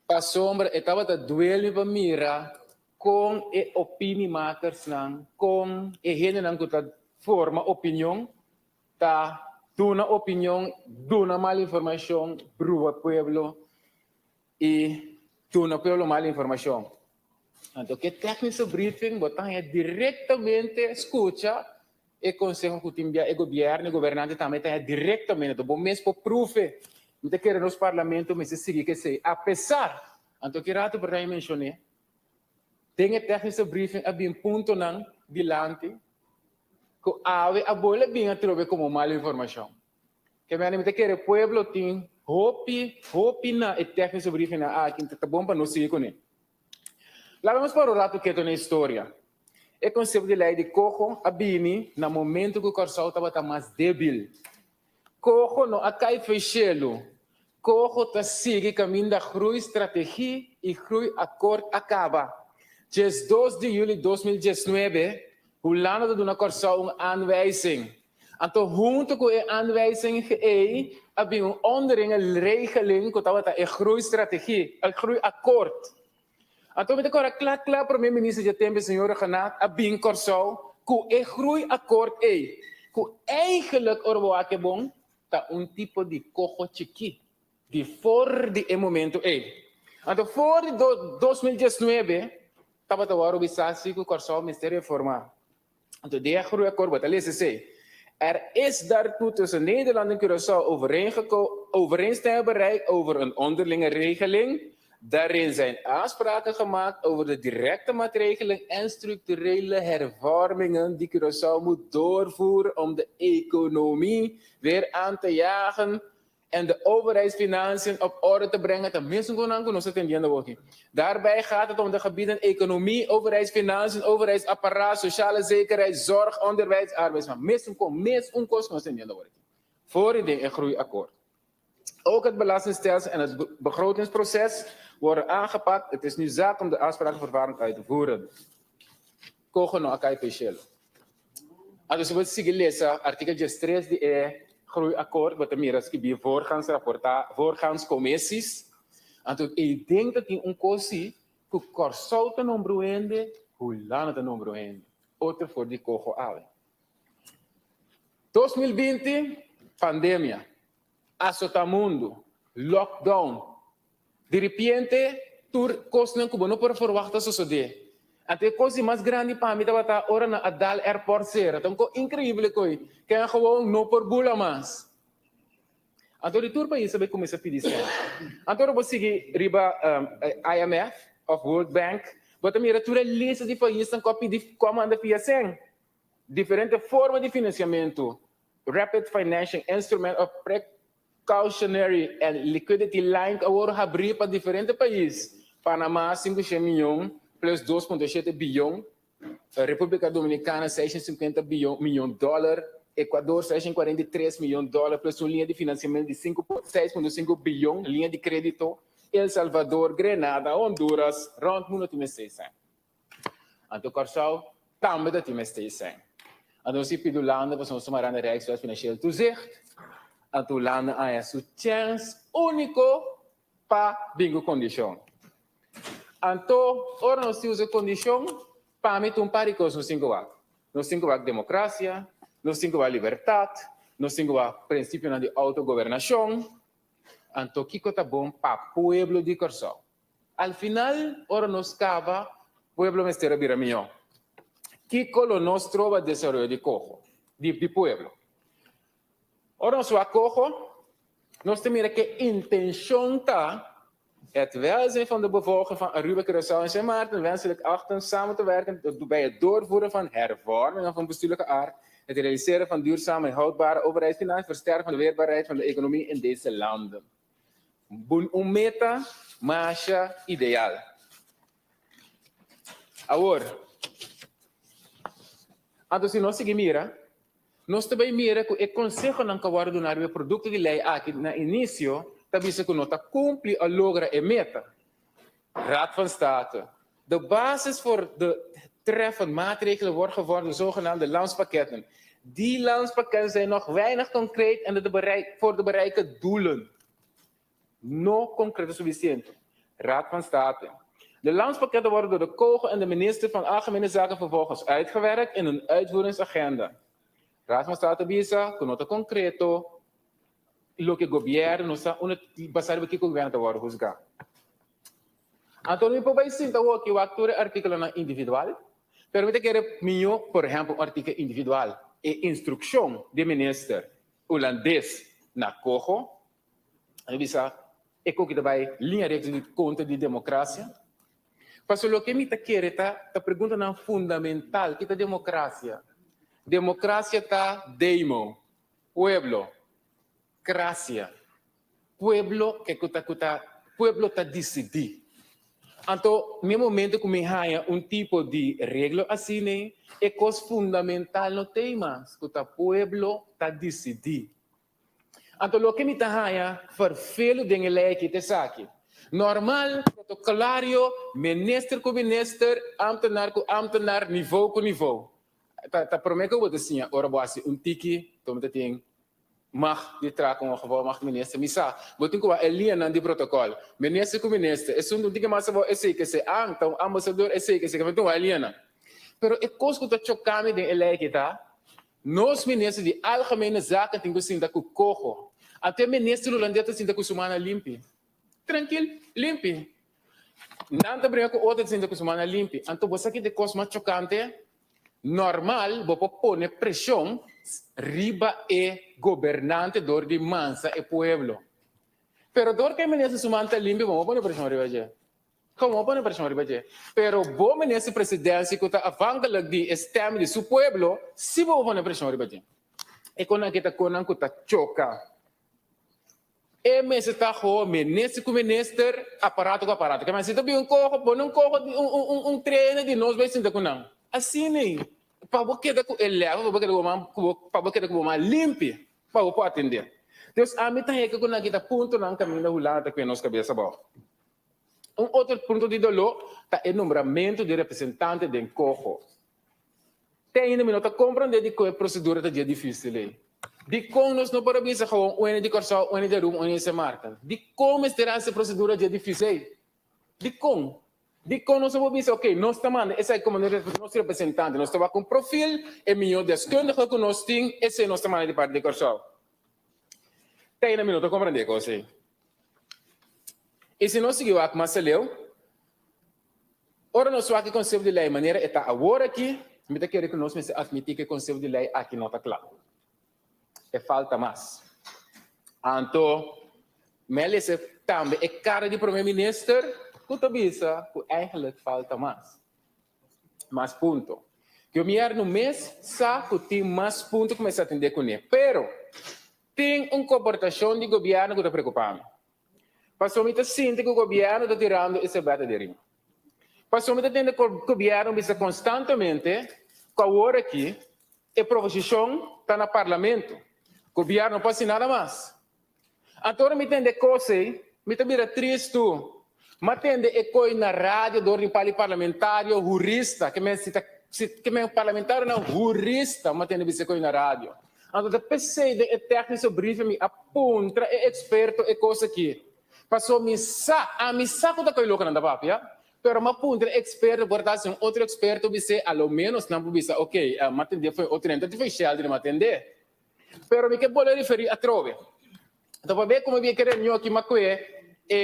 pasobra e tabata duel mi pa mira kon e opiniemakersnan, kon e hendenan ku ta forma opinion ta. Duna opinion, duna mal informashon, brua pueblo i duna pueblo mal informashon. Anto ku e technische briefing bo ta haña direktamente skucha e konseho ku tin bia e gobièrnu, e gobernante tambe ta haña direktamente. Anto bo mes por proef. Mi ta kere nos parlamento mester sigui ku esei. Apesar, anto ki rato por ta menshoné, Den e technische briefing a bin puntonan dilanti ku awe a bole bin atrobe komo mal informashon. Ke mende mi ta kere pueblo tin hopi, hopi na e technische briefingnan aki, ta bon pa nos sigui kuné. Laga nos para un ratu ketu na historia. E konsepto di lei di koho a bini na momento ku Kòrsou tabata mas debil. Koho no a kai fo'i shelu. Koho ta sigui kaminda Groei Strategie i Groei Akkoord a kaba. 12 di juli 2019, Hulanda ta duna Kòrsou un aanwijzing. Anto huntu ku e aanwijzing ei a bin un onderlinge regeling ku tabata e Groei Strategie, e Groei Akkoord. Anto mi ta kòrda kla kla Prome Minister dje tempu señor Rhuggenaath a bin Kòrsou ku e groeiakkoord ei, ku eigenlijk ora bo wak e bon ta un tipo di koho chikí di for di e momento ei. Anto for di 2019 tabata wòrdu bisa si ku Kòrsou mester reformá. Anto den e groeiakkoord bo ta lesa esei, Er is daartoe tussen Nederland en Curaçao overeenstemming bereikt over een onderlinge regeling. Daarin zijn afspraken gemaakt over de directe maatregelen en structurele hervormingen die Curaçao moet doorvoeren om de economie weer aan te jagen en de overheidsfinanciën op orde te brengen. Ta mesun ku nan ku nos ta tendiendo awoki. Daarbij gaat het om de gebieden economie, overheidsfinanciën, overheidsapparaat, sociale zekerheid, zorg, onderwijs, arbeidsmarkt. Mesun kon, mes un kos ku nos ta tendiendo awoki. For di den e groeiakkoord. Ook het belastingstelsel en het begrotingsproces worden aangepakt. Het is nu zaak om de afspraken voortvarend uit te voeren. Kogo no a kai p'e shelu. Anto si bo sigui lesa artikel 13 di e Groeiakkoord bo ta mira skibí voorgaans raporta, voorgaans commissies. Anto eiden ta tin un kos si ku Kòrsou ta nombra un hende, Hulanda ta nombra un hende. Otro for di koho awe. 2020 pandemia asota mundu, lockdown, Di ripiente tur kosnan ku bo no por a forwagt a sosodé. Anto e kos di mas grandi pa mi tabata ora nan a dal airport sera. Ta un kos inkreibel koe ken gewoon no por bula mas. Anto di tur pais a bai kuminsá pidi sèn. Anto ora bo sigui riba IMF òf World Bank bo ta mira tur e lista di paisnan ku a pidi ku a manda fia sèn. Diferente forma di finansiamentu, Rapid Financing Instrument òf Precautionary and Liquidity Line ku a wòrdu habrí pa diferente pais, Panamá 500 mion plus 2.7 biyon, Repúblika Dominikana 650 biyon mion dòler, Ekuador 643 mion dòler plus un liña di finansiamentu di 6.5 biyon, liña di krédito, El Salvador, Grenada, Honduras, rònt mundu tin mester esei. Anto Kòrsou tambe ta tin mester esei. Anto nos a pidi Hulanda pasobra nos ta mará na Rijkswet Financieel Toezicht. Anto Hulanda a haña su chèns úniko pa bin ku kondishon. Anto ora nos tin usa kondishon, pa mi ta un par di kos nos tin ku wak. Nos tin ku wak demokrasia, nos tin ku wak libertat, nos tin ku wak prinsipionan di outogobernashon. Anto kiko ta bon pa pueblo di Kòrsou? Al final, ora nos caba, pueblo mester a bira mihó. Kico lo nos troba desaroyo di coho, di di pueblo? Ora nos wak coho, nos ta mira ke intencion ta, Het welzijn van de bevolking van Aruba, Curaçao en Sint Maarten wenselijk achten samen te werken bij het doorvoeren van hervormingen van bestuurlijke aard, het realiseren van duurzame en houdbare overheidsfinanciën, versterken van de weerbaarheid van de economie in deze landen. Bun un meta masha ideal. Awor, anto si nos sigui mira, nos ta bai mira ku e konsehonan ku a wòrdu duna riba e produkto di lei aki na inisio ta bisa ku no ta kumpli o logra e meta. Raad van State, De basis voor de treffen maatregelen wordt gevormd door zogenaamde landspakketten. Die landspakketten zijn nog weinig concreet en de bereik, voor de bereiken doelen. No concreto suficiente. Raad van State. De landspakketten worden door de KOGO en de minister van Algemene Zaken vervolgens uitgewerkt in een uitvoeringsagenda. Raad van State ta bisa ku no ta konkreto loke gobièrnu no sa unda basá riba kiko gobièrnu ta wòrdu husgá. Anto mi por bai sinta awor aki wak tur e artíkulonan individual, pero mi ta kere mihó, por ehèmpel, un artíkulo individual, e instrukshon di minister hulandes na Coho, mi bisa e koki ta bai liña rekto di kontra di demokrasia. Pasobra loke mi ta kere ta ta preguntanan fundamental, ki ta demokrasia? Demokrasia ta demo, pueblo, krasia. Pueblo ke ku ta ku ta pueblo ta disidí. Anto mi momento ku mi haña un tipo di reglo asina e kos fundamental no t'ei mas ku ta pueblo ta disidí. Anto loke mi ta haña ferfelu den e lei aki ta esaki, Normal, protokolario, minister ku minister, ámtenar ku ámtenar, nivou ku nivou. Ta ta promé ku bo ta siña ora bo hasi un tiki, to mi ta tin mag di traha ku un gevolmagd minister. Mi sa, bo tin ku wak e liñanan di protokòl. Minister ku minister, esun un tiki mas abou esei ku esei. Ah, ta un ambasador esei ku esei. Mi tin wak e liñanan. Pero e kos ku ta choká mi den e lei aki ta, nos minister di Algemene Zaken tin ku sinta ku koho. Anto e minister hulandes ta sinta ku su mannan limpi. Trankil, limpi. Nan ta bringa ku otro ta sinta ku su mannan limpi. Anto bo sa ki ta e kos mas chokante? Normal bo por pone preshon riba e gobernante dor di mansa e pueblo. Pero dor ku e minister su man ta limpi bo no por pone preshon riba dje. Komo bo pone preshon riba dje? Pero bo minister presidensia ku ta afhankelijk di e stem di su pueblo si bo por pone preshon riba dje. E konan aki ta konan ku ta choka. E mester ta ho minister ku minister, aparato ku aparato. Ke men si ta bin un koho, pone un koho di un un un trainer di nos bai sinta ku nan. Asina ei, pa bo keda ku e level, pa bo keda ku bo man ku bo pa bo keda ku bo man limpi, pa bo por atendé. Dus ami ta heka ku nan kita puntonan kaminda Hulanda ta kue nos kabes abou. Un otro punto di doló ta e nombramentu di representante den koho. Te ainda mi no ta comprende dikon e procedura ta dje dificil ei. Dikon nos no por a bisa gewoon un ene di Corsou, un ene di Aruba, un ene di Sint Maarten? Dikon mester haci e procedura dje dificil ei? Dikon? Dikon nos no por bisa, ok, nos ta manda esaki como nos representante, nos ta wak un profil, e miyo deskundige cu nos tin, esei nos ta manda di parti di Corsou. Te ainda mi no ta comprende e cos ei. Y si nos sigui wak mas aleu, Ora nos wak e konsepto di lei manera e ta awor aki, mi ta kere ku nos mester atmití ku e konsepto di lei aki no ta kla. E falta mas. Anto, mi a lesa tambe e kara di Prome Minister ku ta bisa ku eigenlijk falta mas. Mas punto. Gobierno mes sa ku tin mas punto ku mester atendé kuné. Pero, tin un komportashon di gobierno ku ta preokupá mi. Pasobra mi ta sinti ku gobièrnu ta tirando e sebèta di rin. Pasobra mi ta tende gobièrnu bisa konstantemente ku awor aki e proposishon ta na parlamento. Gobièrnu no por hasi nada mas. Anto ora mi tende e kos ei, mi ta bira tristu. M'a tende e koi na radio dor di un par di parlamentario hurista, ke men si ta ke men parlamentarionan hurista m'a tende bisa e koi na radio. Anto ta p'esei den e tèknische briefing mi a puntra e eksperto e kos aki. Pasobra mi sa, ami sa ku ta koe loke nan ta papia, pero mi a puntra e eksperto por ta si un otro eksperto bis'é, a lo ménos nan por bisa, oke, mi a tendé fo'i otro hende, ta fo'i Sheldry mi a tendé. Pero mi ke bolbe referí atrobe. Anto pabia ku mi bin e reunion aki mi a koe e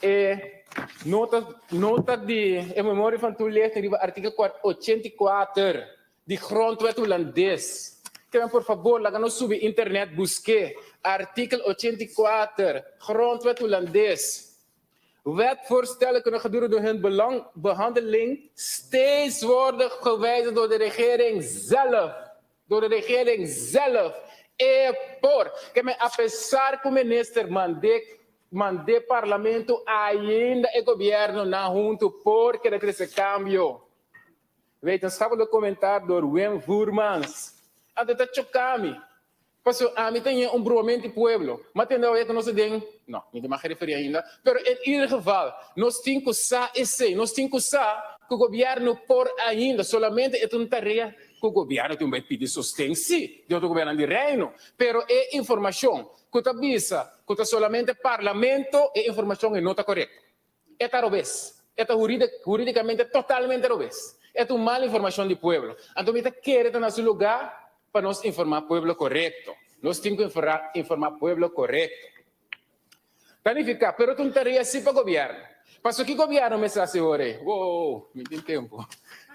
E nota nota di e memoria van toelichting riba artikel 84 di Grondwet Hulandes. Kimen por fabor laga nos subi internet busk'é. Artikel 84 Grondwet Hulandes. Wetvoorstellen kunnen gedurende hun belang behandeling steeds worden gewijzigd door de regering zelf. Door de regering zelf. E por. Ke men apesar ku minister mand'é mand'é parlamento ainda e gobierno nan huntu por keda trese kambio. Wetenschappelijk commentaar door Wim Voermans. Anto ta choka mi. Pasobra ami ta ñe un bruamento di pueblo. Ma tende awe ku nos ta den, no, mi ta mag referí ainda, pero en ieder geval nos tin ku sa esei, nos tin ku sa ku gobierno por ainda, solamente e ta un tarea ku gobierno tin bai pidi sosten sí di otro gobiernonan di Reino, pero e informashon ku ta bisa ku ta solamente parlamento e informashon e no ta korekto. E ta robes. E ta huridikamente totalmente robes. E ta un mal informashon di pueblo. Anto mi ta kere ta na su lugá. pa nos informá pueblo korekto. Nos tin ku informá pueblo korekto. Ta nifiká, pero ta un tarea sí pa gobièrnu. Paso ki gobièrnu mester hasi ora ei? Wou, mi tin tempu.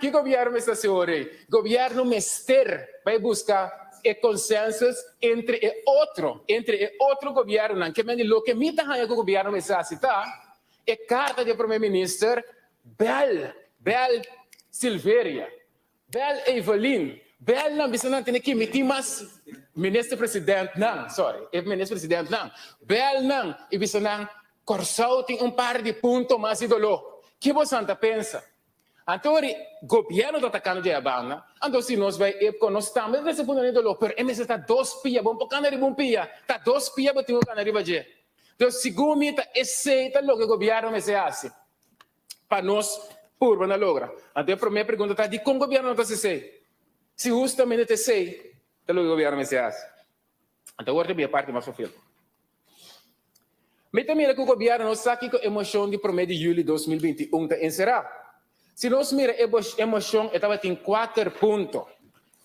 Ki gobièrnu mester hasi ora ei? Gobièrnu mester bai buska e consensus entre e otro, entre e otro gobièrnunan. Ke men di loke mi ta haña ku gobièrnu mester hasi ta e karta di e prome minister bèl, bèl Silveria. Bel Evelyn, bel nan bisa nan tene ki mi tin mas minister president nan, sorry, e minister president nan, bel nan y bisa nan Corsou tin un par di punto mas di doló. Ki bosan ta pensa? Anto ori gobierno ta atacando dje banda, anto si nos bay epco nos tambe ta trece puntonan di doló, pero e mester ta dos pia, bo no por cana riba un pia, ta dos pia bo tin cu cana riba dje. Entonces segun mi ta esey ta loke gobierno mester haci. pa nos purba na logra. Anto e promé pregunta ta, dikon gobièrnu no ta hasi esei? Si hustamente ta esei ta loke gobièrnu mester hasi. Anto awor ta bin e parti mas fafil. Mi ta mira ku gobièrnu no sa kiko e moshon di promé di yüli 2021 ta enserá. Si nos mira e e moshon e tabatin kuater punto.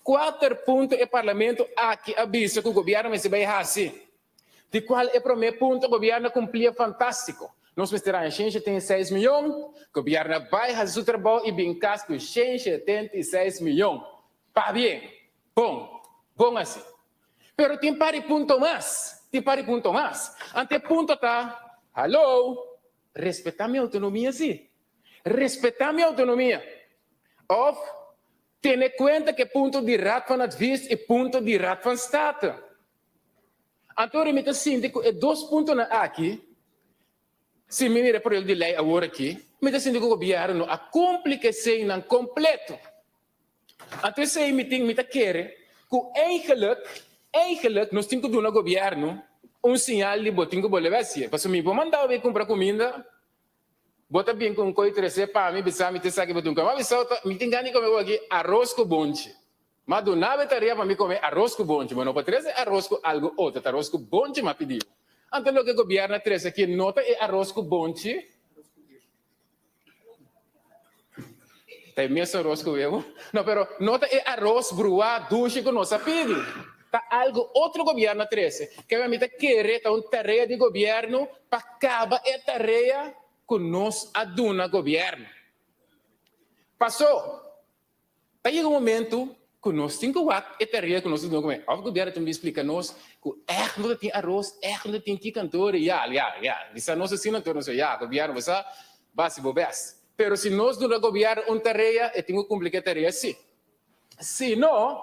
Kuater punto e parlamento aki a bisa ku gobièrnu mester bai hasi. Di cual e prome punto gobierno a cumplia fantastico. Nos mester haña 176 miyon, gobierno a bay haci su trabou y bin cas cu 176 miyon. Pabien! Bon! Bon asi. Pero tin par di punto mas, tin par di punto mas. Ante e punto ta, hallo, respeta mi autonomia si. Respeta mi autonomia. Of, tene cuenta cu e punto di Raad van Advies y punto di Raad van State. Anto mi ta sinti ku e dos puntonan aki, si mi mira e proyekto di lei awor aki, mi ta sinti ku gobièrnu no a kumpli ku eseinan kompleto. Anto esei mi tin, mi ta kere ku eigenlik, eigenlik nos tin ku duna gobièrnu un siñal di bo tin ku bolbe hasié. Pasobra mi por manda bo bai kumpra kuminda, bo ta bin ku un koi trese pa mi, bisa mi ta esaki bo tin ku kome. Mi a bisa bo, mi tin gana di kome awor aki aros ku bonchi. Ma duna bo tarea pa mi come aros cu bonchi, bo no por trece aros cu algo otro, ta aros cu bonchi m'a pidi bo. Anto loke gobierno a trece aki no ta e aros cu bonchi, ta e mes aros cu webo, no, pero no ta e aros bruá dushi cu nos a pidi, ta algo otro gobierno a trece. Keme mi ta kere ta un tarea di gobierno pa caba e tarea cu nos a duna gobierno. Paso. Ta yega un momento ku nos tin ku wak e tarea ku nos ta duna kume. Òf gobièrnu tin bin splika nos ku ègt no ta tin aros, ègt no ta tin kiko anto ora ya, ya, ya. Bisa nos asina anto nos ya, gobièrnu bo sa basi bo bes. Pero si nos duna gobièrnu un tarea e tin ku kumpli ku e tarea si. Si no,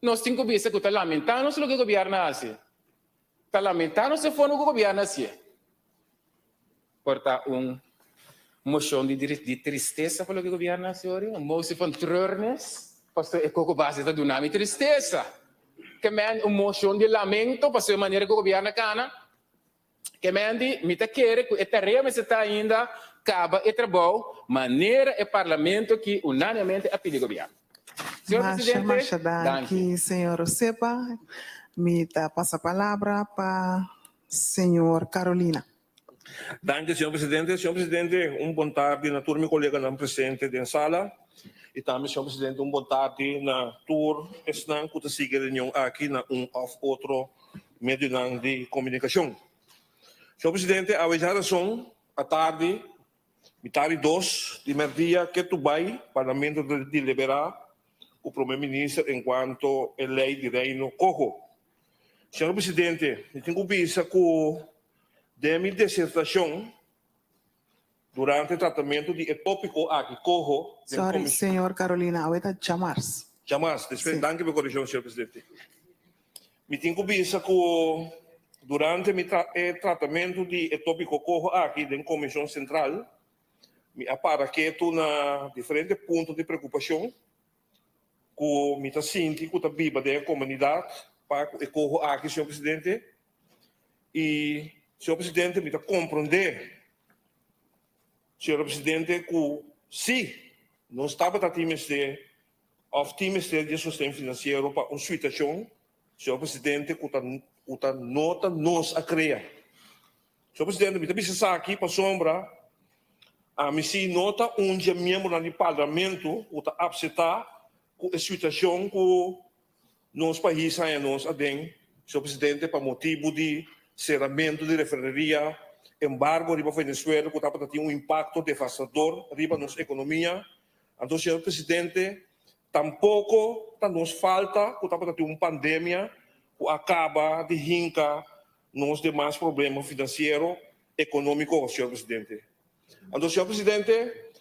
nos tin ku bisa ku ta lamentá nos loke gobièrnu a hasi. Ta lamentá nos e forma ku gobièrnu a hasié. Por ta un mocion di di tristesa pa loke gobierno a haci ori, un motie van treurnis, pasobra e koko base ta duna mi tristesa. Ke men un mocion di lamento pasobra e manera ku gobierno a kana. Ke men di mi ta kere ku e tarea mester ta ainda kaba e trabou manera e parlamento aki unaniamente a pidi gobierno. Señor Masha, Presidente, masha danki. danki, señor Osepa. Mi ta pasa palabra pa señor Carolina. Danki, señor presidente. Señor presidente, un bon tardi na tur mi coleganan presente den sala y tambe, señor presidente, un bon tardi na tur esnan cu ta sigui e reunion aki na un of otro medionan di comunicacion. Señor presidente, awe ya razon atardi, mitar di dos di merdia ke tu bay Parlamento ta delibera cu Prome Minister encuanto e ley di Reino Coho. Señor presidente, mi tin cu bisa cu Den mi disertashon durante tratamentu di e tópiko aki, koho den Sorry, komishon. señor Carolina, awe ta djamars. Djamars, despues, Sí. danki pa e korrekshon, señor presidente. Mi tin ku bisa ku durante mi tra e tratamentu di e tópiko koho aki den komishon sentral, mi a para ketu na diferente punto di preokupashon ku mi ta sinti ku ta biba den e komunidat pa ku e koho aki, señor presidente. Y, señor presidente, mi ta comprende, señor presidente, cu si nos tabata tin mester of tin mester di e sosten financiero pa un situacion, señor presidente, cu ta cu ta no ta nos a crea. Señor presidente, mi ta bisa esaki pasobra ami si no ta un dje miembronan di parlamento cu ta apseta cu e situacion cu. Nos pais haña nos aden, señor presidente, pa motibu di seramentu di refineria, embargo riba Venezuela ku tabata tin un impakto devastador riba nos ekonomia. Anto, señor presidente, tampoko ta nos falta ku tabata tin un pandemia ku a kaba di hinka nos demas problema finansiero, ekonómiko, señor presidente. Anto, señor presidente,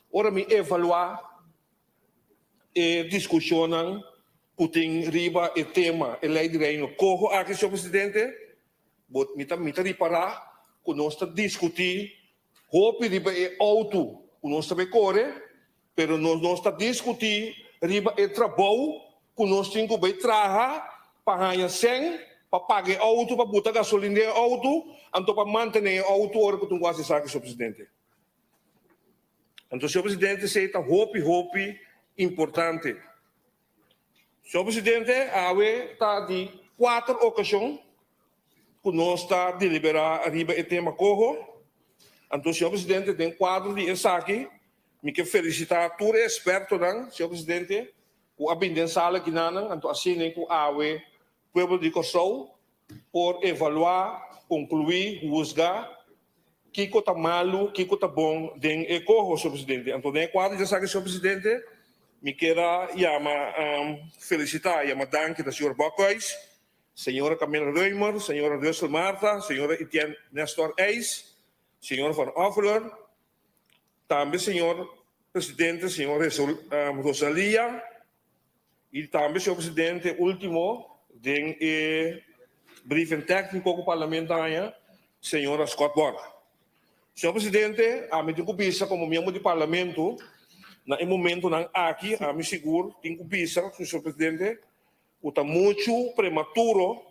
ora mi evaluá e diskushonnan ku tin riba e tema e Lei di Reino koho aki, señor presidente, bo mi ta mi ta ripará ku nos ta diskutí hopi riba e outo ku nos ta bai kore, pero nos no ta diskutí riba e trabou ku nos tin ku bai traha pa haña sèn pa paga e outo, pa buta gasolin den e outo, anto pa mantené e outo ora ku tin ku hasi esaki, señor presidente. Anto, señor presidente, esei ta hopi, hopi importante. Señor presidente, awe ta di kuater okashon ku nos ta deliberá riba e tema koho. Anto, señor presidente, den kuadro di esaki, mi ke felisitá tur e ekspertonan, señor presidente, ku a bini den sala kinanan, anto asina ku awe pueblo di Kòrsou por evaluá, konkluí, husga kiko ta malu, kiko ta bon den e koho, señor presidente. Anto den e kuadro di esaki, señor presidente, mi kier a yama felisitá, yama danki na señor Bokhuis, señora Camila Römer, señora Russel Martha, señora Etienne Nestor Eis, señor Van Offler, tambe señor presidente, señor Rosalia, Y tambe, señor presidente, ultimo den e briefing tecnico cu Parlamento a haña, señora Scott Borg. Señor presidente, ami tin cu bisa como miembro di Parlamento, na e momentonan aki, ami sigur tin cu bisa, señor presidente, cu ta mucho prematuro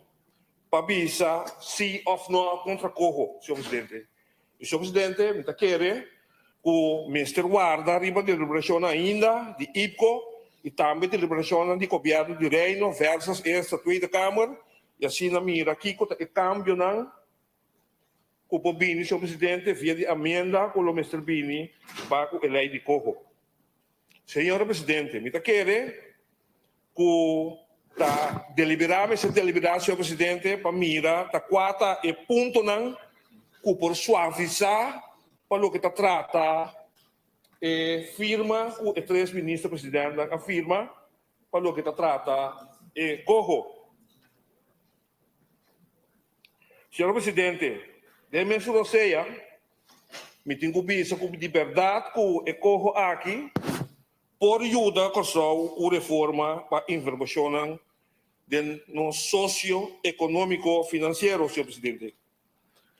pa bisa si of no contra coho, señor presidente. Y, señor presidente, mi ta kere cu mester warda riba deliberacionnan ainda di IPCO y tambe deliberacionnan di Gobierno di Reino versus Eerste Tweede Kamer y asina mira kico ta e cambionan cu por bini, señor presidente, via di amienda cu lo mester bini pa cu e ley di coho. Señor presidente, mi ta kere cu ta delibera, mester delibera, señor presidente, pa mira ta cua ta e puntonan cu por suavisa pa loke ta trata e firma cu e tres minister presidentnan a firma pa loke ta trata e coho. Señor presidente, den mesun rosea mi tin cu bisa cu di berdad cu e coho aki por yuda Kòrsou ku reforma pa inverbacionnan den nos socio economico financiero, señor presidente.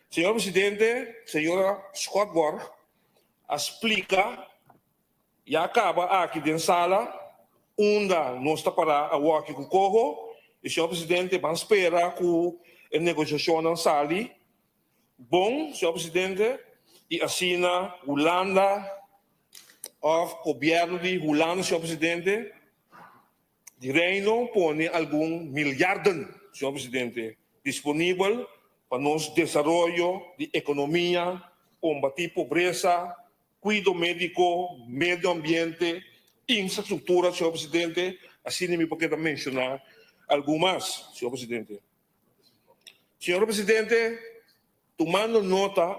Señor presidente, señora Schotborg a splica ya caba aki den sala unda nos ta para awoki ku coho y señor presidente ban spera ku e negociacionnan sali bon, señor presidente, y asina Hulanda Of gobierno di Hulanda, señor presidente, di Reino pone algun miljarden, señor presidente, disponibel pa nos desaroyo di economia, combati pobresa, cuido medico, medio ambiente, infrastructura, señor presidente, asina mi por keda menciona algun mas, señor presidente. Señor presidente, tumando nota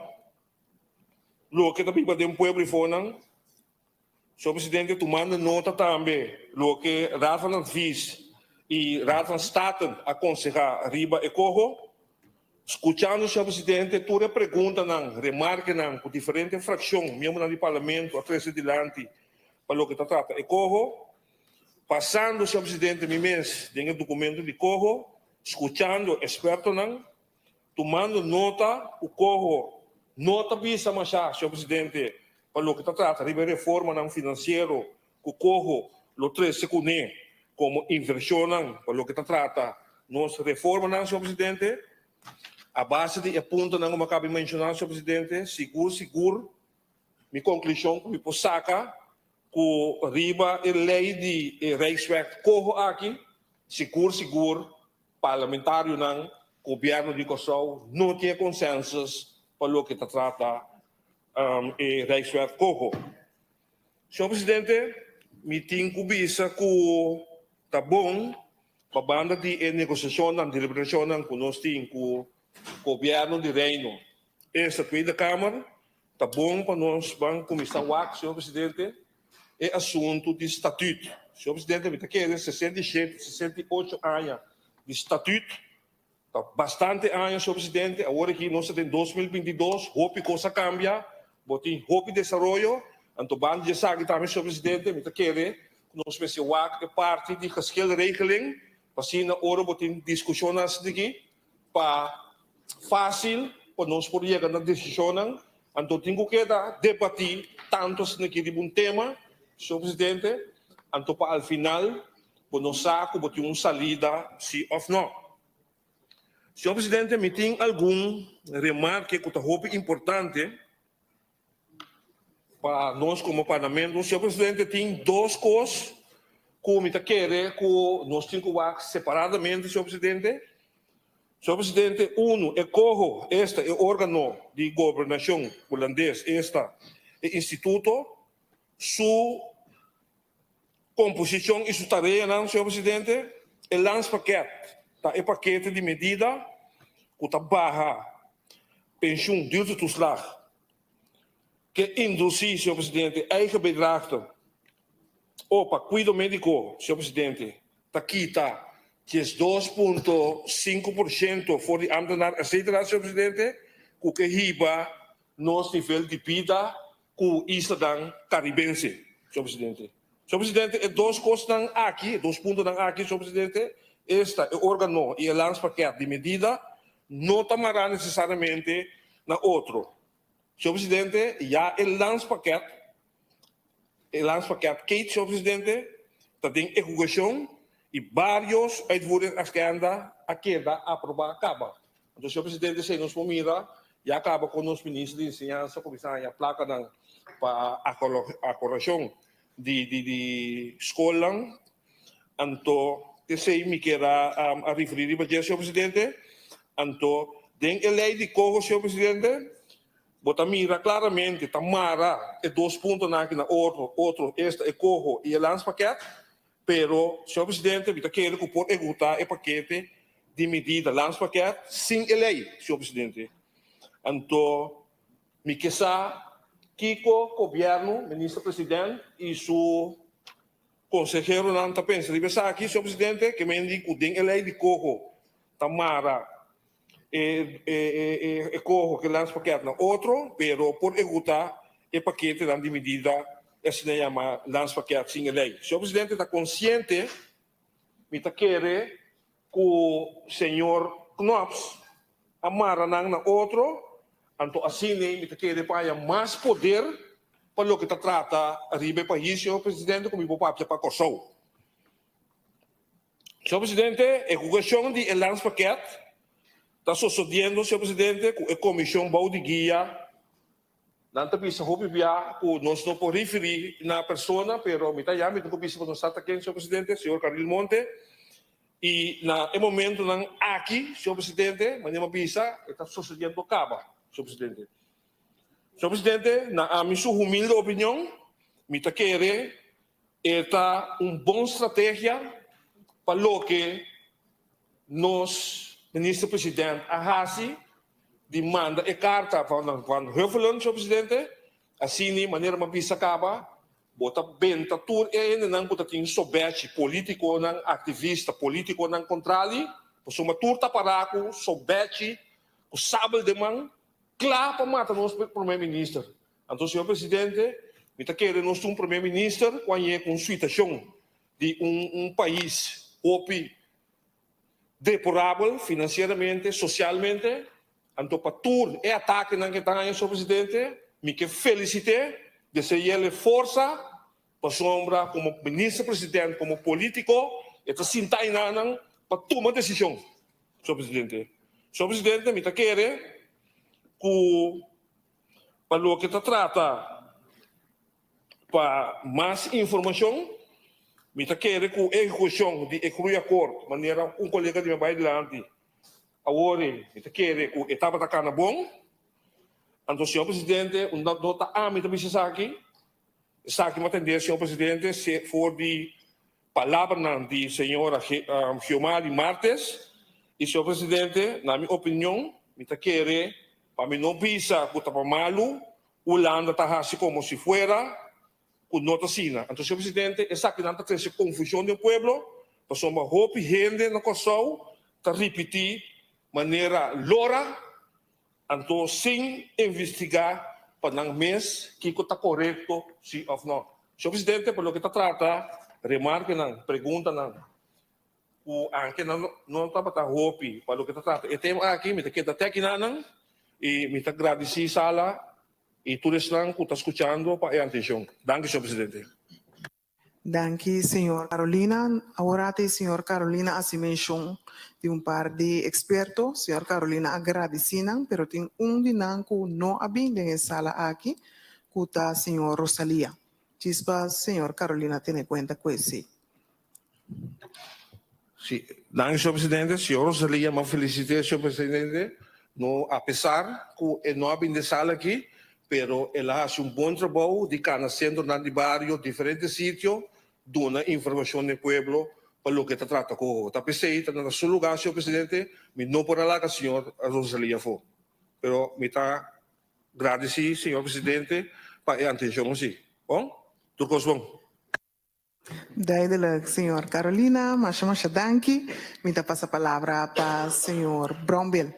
Loke ta biba den pueblo ifonan, Señor Presidente, tumando nota tambe loke Raad van Advies y Raad van State a conseha riba e coho, scuchando, Señor Presidente, tur e preguntanan, remarkenan cu diferente fraccion, miembronan di Parlamento a trece dilanti pa loke ta trata e coho, pasando, Señor Presidente, mi mes den e documento di coho, scuchando expertonan, Tumando nota ku koho no ta bisa mashá, señor presidente, pa loke ta trata riba e reformanan finansiero ku koho lo trese kuné komo invershonnan pa loke ta trata nos reformanan, señor presidente. A base di e puntonan ku mi a kaba di menshoná, señor presidente, sigur sigur mi konklushon ku mi por saka ku riba e lei di e Rijkswet koho aki, sigur sigur Parlamentarionan, Gobierno di Kòrsou no tin e consensus pa loke ta trata e Rijkswet Coho. Señor Presidente, mi tin cu bisa cu ta bon. Pa banda di e negosiashonnan, deliberashonnan ku nos tin ku Gobièrnu di Reino, esta Tweede Kamer, ta bon pa nos ban kuminsá wak, señor Presidente, e asuntu di statüt. Señor Presidente, mi ta kere 67, 68 aña di statüt ta bastante aña, señor Presidente. Awor aki nos ta den 2022, hopi kos a kambia, bo tin hopi desaroyo. Anto banda di esaki tambe, señor Presidente, mi ta kere ku nos mester wak e parti di geschilregeling, pa asina ora bo tin diskushonnan asina pa fásil pa nos por yega na desishonnan. Anto tin ku keda debatí tantu asina aki riba un tema, señor Presidente, anto pa al final bo no sa ku bo tin un salida si òf nò. Señor Presidente, mi tin algun remarke ku ta hopi importante pa nos komo Parlamento. Señor Presidente, tin dos kos ku mi ta kere ku nos tin ku wak separadamente, señor Presidente. Señor Presidente, unu, e koho, esta e órgano di gobernashon hulandes, esta e instituto, su komposishon i su tareanan, señor Presidente. E landspakket ta e pakete di medida ku ta baha penshun, duurtetoeslag, ke indusí, señor Presidente, eigen bijdrage o pa kuido médiko, señor Presidente, ta kita 12.5% for di ámtenar, etcétera, señor Presidente, ku ke hiba nos nivel di bida ku islanan karibense, señor Presidente. Señor Presidente, e dos kosnan aki, e dos puntonan aki, señor Presidente, esta e órgano i e landspakket di medida, no ta mará nesesariamente na otro. Señor Presidente, ya e landspakket, e landspakket Kate, señor Presidente, ta den ehekukashon i vários uitvoeringsagenda a keda aprobá kaba. Anto, señor Presidente, esei nos por mira ya kaba kon nos Minister di Enseñansa kuminsá haña plakanan pa akorashon di di skolnan. Anto, esei mi kier a referí riba dje, señor Presidente. Anto, den e lei di koho, señor Presidente, bo ta mira klaramente ta mara e dos puntonan aki na otro, otro, esta e koho i e landspakket. Pero, señor Presidente, mi ta kere ku por ehekutá e pakete di medida landspakket sin e lei, señor Presidente. Anto, mi ke sa kiko Gobièrnu, Minister President i su konseheronan ta pensa riba esaki, señor Presidente, ke men di ku den e lei di koho ta mara e e koho ku e landspakket na otro, pero por ehekutá e paketenan di medida asina yama landspakket sin e lei. Señor Presidente ta konsiente, mi ta kere ku señor Knops a mara nan na otro, anto asina mi ta kere pa haya mas poder pa loke ta trata riba e pais, señor Presidente, ku mi por papia pa Kòrsou. Señor Presidente, e jugashon di e landspakket ta sosodiendo, señor Presidente, ku e komishon bou di guia. Nan ta bisa hopi bia ku nos no por referí na persona, pero mi ta ya mi tin ku bisa ku nos sa ta ken, señor Presidente, señor Carril Monte. I na e momentonan aki, señor Presidente, manera mi a bisa, e ta sosodiendo kaba, señor Presidente. Señor Presidente, na ami su humilde opinion, mi ta kere e ta un bon strategia pa loke nos Minister President a hasi di manda e karta van Van Huffelen, señor Presidente, asini manera mi a bisa kaba, bo ta benta tur e hendenan ku ta tin sobechi, politikonan, aktivista, politikonan kontrali, pasobra tur ta pará ku sobechi, ku sabel den man, kla pa mata nos Prome Minister. Anto, señor Presidente, mi ta kere nos tin un Prome Minister ku a yega ku un situashon di un un pais hopi deporabel financieramente, socialmente, anto pa tur e atakenan ke ta haña señor Presidente, mi ke felicit'é, dese'el forsa, pasobra como Minister President, como politico, e ta sinta enanan pa tuma decision, señor Presidente. Señor Presidente, mi ta kere ku pa loke ta trata Pa mas informashon, mi ta kere ku e ehekushon di e Groeiakkoord, manera un kolega di mi a bai dilanti awor, mi ta kere ku e tabata kana bon. Anto, señor presidente, unda no ta ami ta bisa esaki, esaki mi a tende, señor presidente, for di. Palabranan di señora Xiomari Martes y señor presidente, na mi opinion, mi ta kere pa mi no bisa cu ta pa malu, Hulanda ta haci como si fuera cu no ta asina. Anto señor presidente, esakinan ta trece confusion den pueblo, pasobra hopi hende na Corsou ta ripiti manera lora Anto sin investiga pa nan mes kico ta corecto si of no. Señor Presidente, pa loke ta trata remarkenan, preguntanan cu anke nan no tabata hopi pa loke ta trata e tema aki, mi ta keda te akinanan y mi ta gradici sala y tur esnan cu ta scuchando pa e atencion. Danki, Señor Presidente. Danki señor Carolina. Awor ata e señor Carolina a haci mencion di un par di experto. Señor Carolina a gradici nan, pero tin un di nan cu no a bin den e sala aki, cu ta señor Rosalia. Djis pa señor Carolina tene cuenta cu esey. Si, danki señor presidente. Señor Rosalia, m'a felicite señor presidente, no a pesar cu e no a bin den sala aki, pero el a haci un bon trabou di cana centronan di bario, diferente sitio, duna informacion n'e pueblo pa loke ta trata cu ta p'esey ta na su lugar señor presidente, mi no por a laga señor Rosalia afo, pero mi ta gradici señor presidente pa e atencion asi. Bon, tur cos bon. Duidelijk, señor Carolina. Masha masha danki. Mi ta pasa palabra pa señor Brownbill.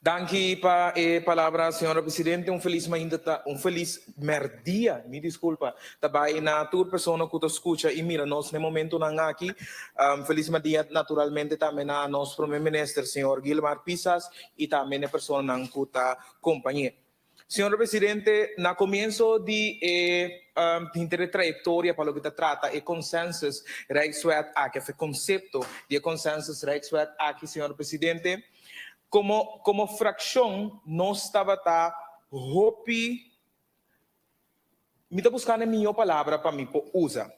Danki pa e palabra, señora presidente. Un felis mainta ta, un felis merdia, mi disculpa, ta bay na tur persona cu ta scucha y mira nos n'e momentonan aki. Felis merdia naturalmente tambe na nos Prome Minister, señor Gilmar Pisas, y tambe n'e personanan cu ta compañ'e. Señor Presidente, na comienso di e hinter e trayectoria pa loke ta trata e consensus Rijkswet aki, of e concepto di e consensus Rijkswet aki, Señor Presidente, como como fraccion nos tabata hopi, Mi ta buscando e miho palabra pa mi por usa.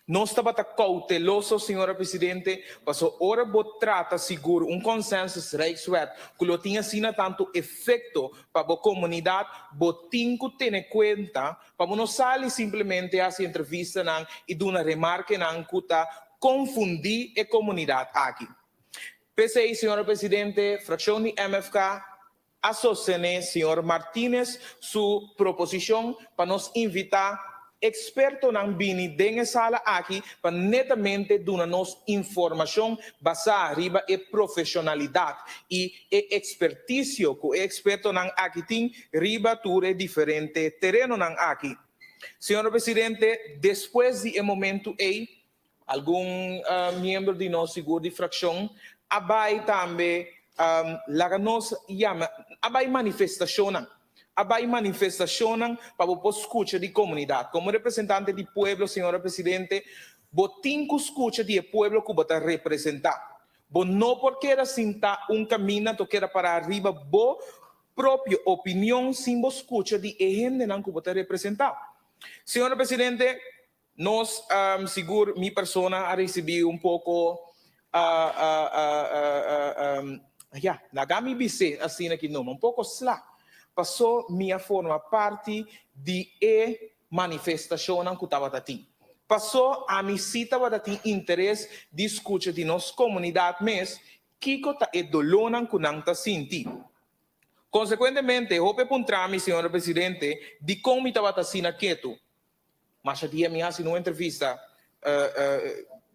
Nos tabata cauteloso, señora Presidente, paso ora bo trata sigur un consensus Rijkswet cu lo tin asina tanto efecto pa bo comunidad, bo tin cu tene cuenta pa bo no sali simplemente haci entrevistanan y duna remarkenan cu ta confundi e comunidad aki. P'esey, señora Presidente, fraccion di MFK a sostené señor Martínez su proposicion pa nos invitá expertonan bini den e sala aki pa netamente duna nos informacion basá riba e profesionalidad y e experticio cu e expertonan aki tin riba tur e diferente terenonan aki. Señor Presidente, despues di e momento ey, Algun miembro di nos sigur di fraccion a bay tambe laga nos yama a bay manifestacionnan, a bay manifestacionnan pa bo por scucha di comunidad. Como representante di pueblo, señora Presidente, bo tin cu scucha di e pueblo cu bo ta representa. Bo no por keda sinta un caminda to keda para riba bo propio opinion sin bo scucha di e hendenan cu bo ta representa. Señora Presidente, Nos, sigur mi persona a ricibi un poco, ya, laga mi bis'é asina ki numa, un poco sla, paso mi a forma parti di e manifestacionnan cu tabata tin. Paso ami si tabata tin interes di scucha di nos comunidad mes kico ta e dolornan cu nan ta sinti. Consecuentemente, hopi a puntra mi, Señor Presidente, dicon mi tabata asina ketu. Masha dia mi hasi un entrevista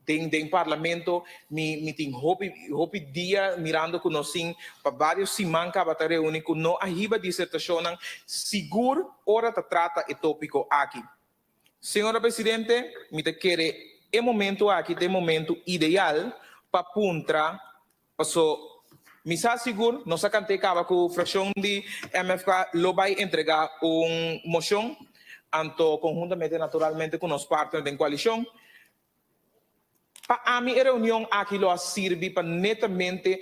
den den parlamento mi mi tin hopi hopi dia mirando ku nos tin pa varios siman kaba ta reuni ku no a hiba disertashonnan sigur ora ta trata e topiko aki. Señora Presidente mi ta kere e momento aki ta e momento ideal pa puntra Paso mi sa sigur nos a kant'é kaba ku frakshon di MFK lo bai entregá un moshon, anto konhuntamente naturalmente ku nos partner den koalishon. Pa ami e reunion aki lo a sirbi pa netamente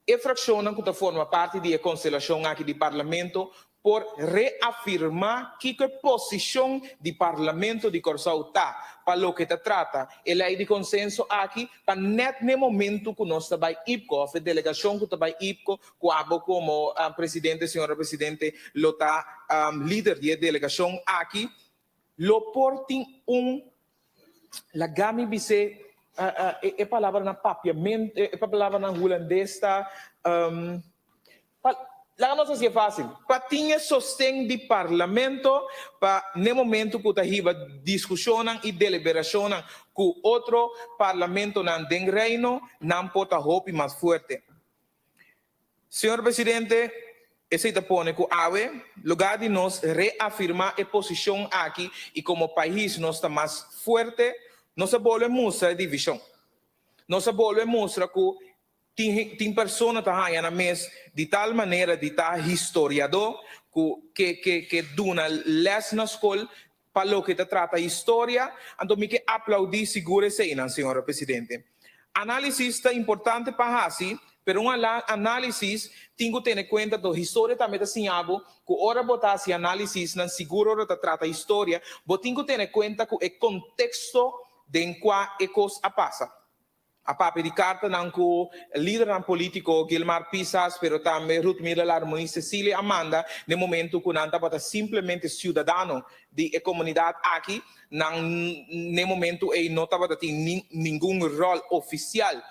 e frakshonnan ku ta forma parti di e konstelashon aki di Parlamento por reafirmá kiko e posishon di Parlamento di Kòrsou ta pa loke ta trata e lei di konsenso aki pa nèt n'e momentu ku nos ta bai IPKO òf e delegashon ku ta bai IPKO ku abo komo presidente señora presidente lo ta lider di e delegashon aki. Lo por tin un, laga mi bis'é, e palabra na papiamento, e palabra na hulandes ta, pa, laga nos hasié fásil, pa tin e sosten di Parlamento pa n'e momento ku ta hiba diskushonnan i deliberashonnan ku otro parlamentonan den Reino, nan por ta hopi mas fuerte. Señor Presidente, esey ta pone cu awe, lugar di nos reafirma e posicion aki y como pais nos ta mas fuerte, nos a bolbe mustra e division. Nos a bolbe mustra cu tin tin persona ta haya nan mes di tal manera di ta historiador cu ke ke ke duna les na scol pa loke ta trata historia, anto mi ke aplaudi sigur eseinan, señora Presidente. Analisis ta importante pa hasi, pero un analisis tin ku tene kuenta to historia tambe ta siña bo ku ora bo ta hasi analisisnan sigur ora ta trata historia, bo tin ku tene kuenta ku e konteksto den kua e kos a pasa. A papia di kartanan ku lidernan polítiko Gilmar Pisas pero tambe Ruthmila Larmonie Cecilia a manda den momentu ku nan tabata simplemente siudadano di e komunidat aki, nan n'e momentu ei no tabata tin ningun ròl ofisial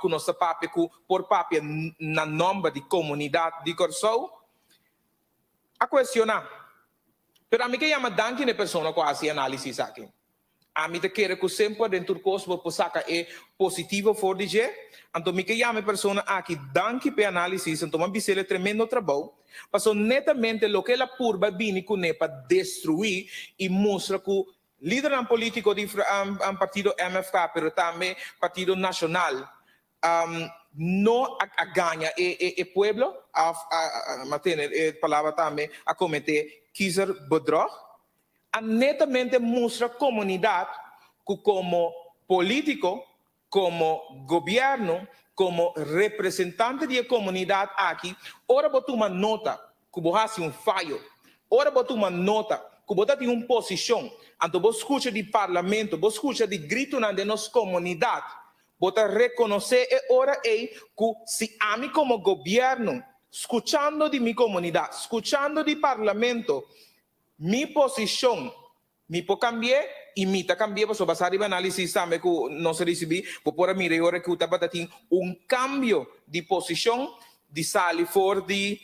ku nos ta papia ku por papia na nòmber di komunidat di Kòrsou. A kuestioná. Pero ami ke yama danki na e persona ku a hasi e análisis aki. Ami ta kere ku semper den tur kos bo por saka e positivo for di dje. Anto mi ke yama e persona aki danki p'e análisis, anto mi a bis'el e tremendo trabou, paso netamente loke el a purba bini kuné pa destruí i mustra ku lidernan polítiko di partido MFK pero tambe Partido Nashonal no a gaña e pueblo òf a tene e palabra tambe a kometé kiezerbedrog. A netamente mustra komunidat ku komo polítiko, komo gobièrnu, komo representante di e komunidat aki, ora bo tuma nota ku bo hasi un fayo, ora bo tuma nota ku bo ta tin un posishon, anto bo skucha di parlamento, bo skucha di gritunan den nos komunidat, bo ta rekonosé e ora ei ku si ami komo gobièrnu, skuchando di mi komunidat, skuchando di parlamento, Mi posishon, mi por kambi'é i mi ta kambi'é pasobra basá riba análisis tambe ku nos a risibí, bo por a mira e ora ku tabata tin un kambio di posishon di sali for di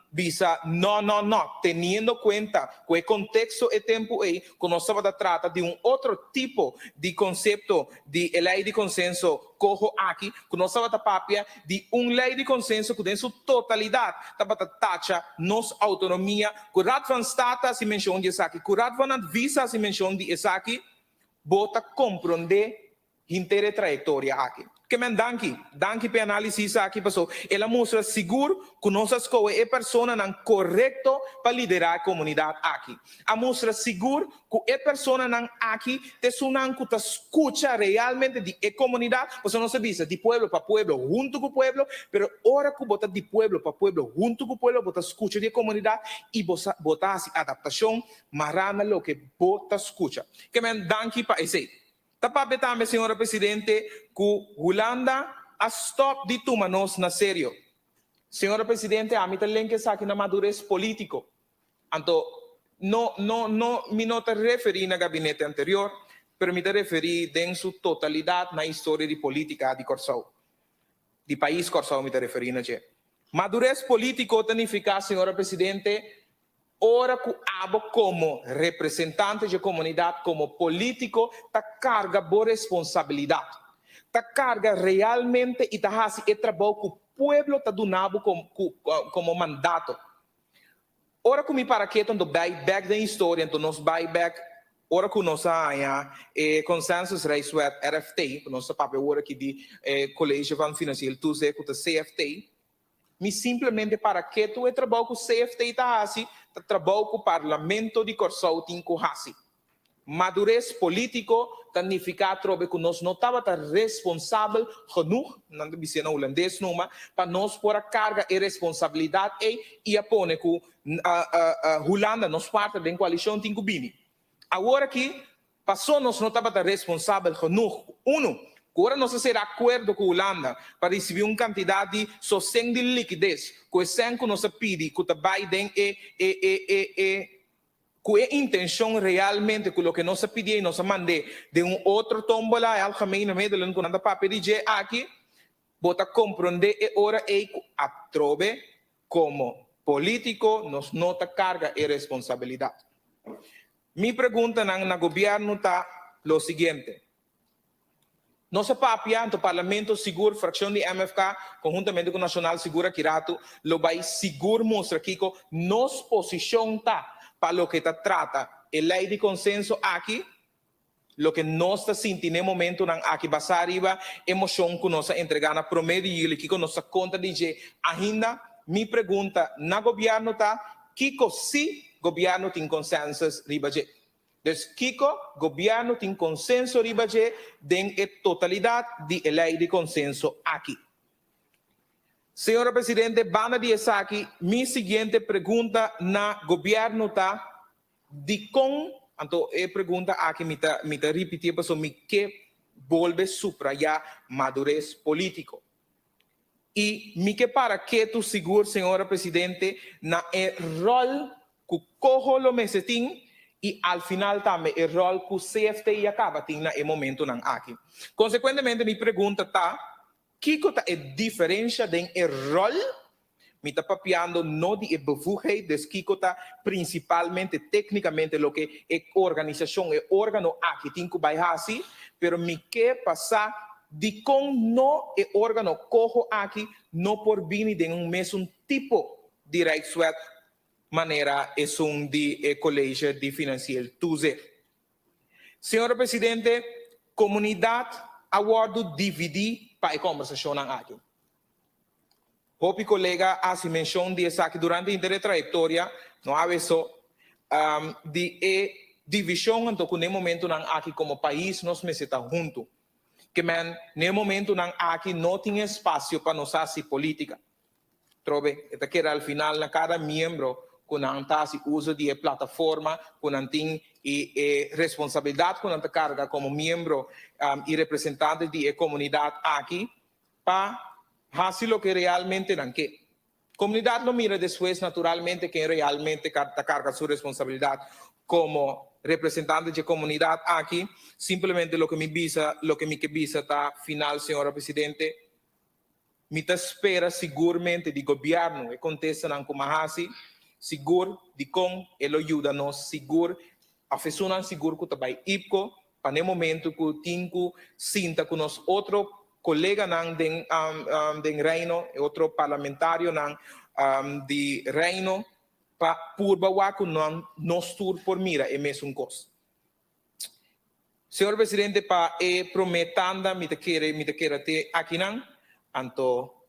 bisa no, no, no, teniendo kuenta ku e konteksto e tempu ei ku nos tabata trata di un otro tipo di konsepto di e lei di konsenso koho aki ku nos tabata papia di un lei di konsenso ku den su totalidat tabata tacha nos outonomia, ku Raad van State a hasi menshon di esaki, ku Raad van Advies a hasi menshon di esaki, bo ta komprondé Henter e trayektoria aki. Ke men danki. Danki p'e análisis aki paso el a mustra sigur ku nos a skohe e personanan korekto pa liderá e komunidat aki. A mustra sigur ku e personanan aki ta esunnan ku ta skucha realmente di e komunidat, pasobra nos a bisa di pueblo pa pueblo huntu ku pueblo, pero ora ku bo ta di pueblo pa pueblo huntu ku pueblo bo ta skucha di e komunidat i bo sa bo ta hasi adaptashon mará na loke bo ta skucha. Ke men danki pa esei. Ta papia tambe, señora Presidente, cu Hulanda a stop di tuma nos na serio. Señora Presidente, ami ta lenk esaki na madurez politico. Anto, no, no, no, mi no ta referi na gabinete anterior, pero mi ta referi den su totalidad na historia di politica di Corsou. Di pais Corsou mi ta referi na dje. Madurez politico ta nifica, señora Presidente, Ora ku abo komo representante dje komunidat, komo polítiko, ta karga bo responsabilidat, ta karga realmente i ta hasi e trabou ku pueblo ta duna bo komo mandato. Ora ku mi para ketu anto bai bèk den historia, anto nos bai bèk ora ku nos a haña e Consensusreiswet, RFT, ku nos ta papia awor aki di e College van Financieel Toezicht ku ta CFT, Mi simplemente para ketu e trabou ku CFT ta hasi ta trabou ku Parlamento di Kòrsou tin ku hasi. Madures polítiko ta nifiká atrobe ku nos no tabata responsabel genoeg, nan ta bis'é na hulandes numa, pa nos por a karga e responsabilidat ei i a pone ku Hulanda, nos partner den koalishon, tin ku bini. Awor aki Paso nos no tabata responsabel genoeg, unu, ku ora nos a sera akuerdo ku Hulanda pa risibí un kantidat di sosten di likides ku e sèn ku nos a pidi ku ta bai den e e e e e. Ku e intenshon realmente ku loke nos a pidié i nos a mand'é den un otro tómbola, e algemene middelen ku nan ta papia di dje aki, bo ta komprondé e ora ei ku atrobe komo polítiko nos no ta karga e responsabilidat. Mi preguntanan na gobièrnu ta lo siguiente. Nos a papia, anto Parlamento sigur, frakshon di MFK konhuntamente ku Nashonal sigur aki ratu lo bai sigur mustra kiko nos posishon ta pa loke ta trata e lei di konsenso aki, loke nos ta sinti n'e momentunan aki basá riba e moshon ku nos a entregá na promé di yüli, kiko nos ta kontra di dje ahinda. Mi pregunta na gobièrnu ta, kiko si gobièrnu tin konsensus riba dje? Dus kiko gobièrnu tin konsenso riba dje den e totalidat di e lei di konsenso aki? Señora Presidente, banda di esaki mi siguiente pregunta na gobièrnu ta, dikon, anto e pregunta aki mi ta mi ta ripitié pasobra mi ke bolbe suprayá madures polítiko. I mi ke para ketu sigur, señora Presidente, na e ròl ku coho lo mester tin i al final tambe e ròl ku CFT ya kaba tin na e momentunan aki. Konsekuentemente mi pregunta ta, kiko ta e diferensha den e ròl? Mi ta papiando no di e bevoegdheid, dus kiko ta prinsipalmente téknikamente loke e organisashon, e órgano aki tin ku bai hasi, pero mi ke pa sa dikon no e órgano koho aki no por bini den un mesun tipo di Rijkswet manera esun di e College di Financieel Toezicht. Señor Presidente, komunidat a wòrdu dividí pa e kòmbersashonnan aki. Hopi kolega a hasi menshon di esaki durante henter e trayektoria, no awe so, di e divishon anto ku n'e momentunan aki komo pais nos mester ta huntu. Ke men n'e momentunan aki no tin espasio pa nos hasi politika. Trobe, e ta keda al final na kada miembro ku nan ta hasi uso di e plataforma ku nan tin i e responsabilidat ku nan ta karga komo miembro i representante di e komunidat aki pa hasi loke realmente nan ke. Komunidat lo mira despues naturalmente ken realmente ta karga su responsabilidat komo representante dje komunidat aki. Simplemente loke mi bisa, loke mi ke bisa ta final, señora Presidente, mi ta spera sigurmente di gobièrnu e kontestanan ku m'a hasi, sigur dikon e lo yuda nos sigur Of esunnan sigur ku ta bai IPCO pa n'e momentu ku tin ku sinta ku nos otro koleganan den den Reino, e otro parlamentarionan di Reino pa purba wak ku nan nos tur por mira e mesun kos. Señor Presidente pa e promé tanda mi ta kere mi ta keda te akinan, anto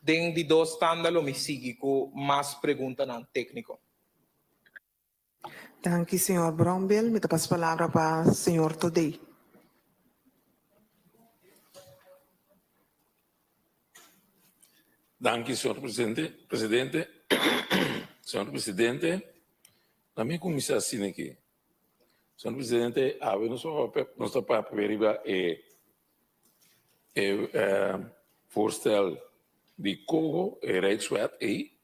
den di dos tanda lo mi sigui ku mas preguntanan tékniko. Danki señor Brownbill. Mi ta pasa palabra pa señor Todey. Danki señor presidente. Presidente, señor presidente, na mi kuminsá asina aki. Señor presidente, awe nos ta nos ta papia riba e e voorstel di coho, e Rijkswet ei.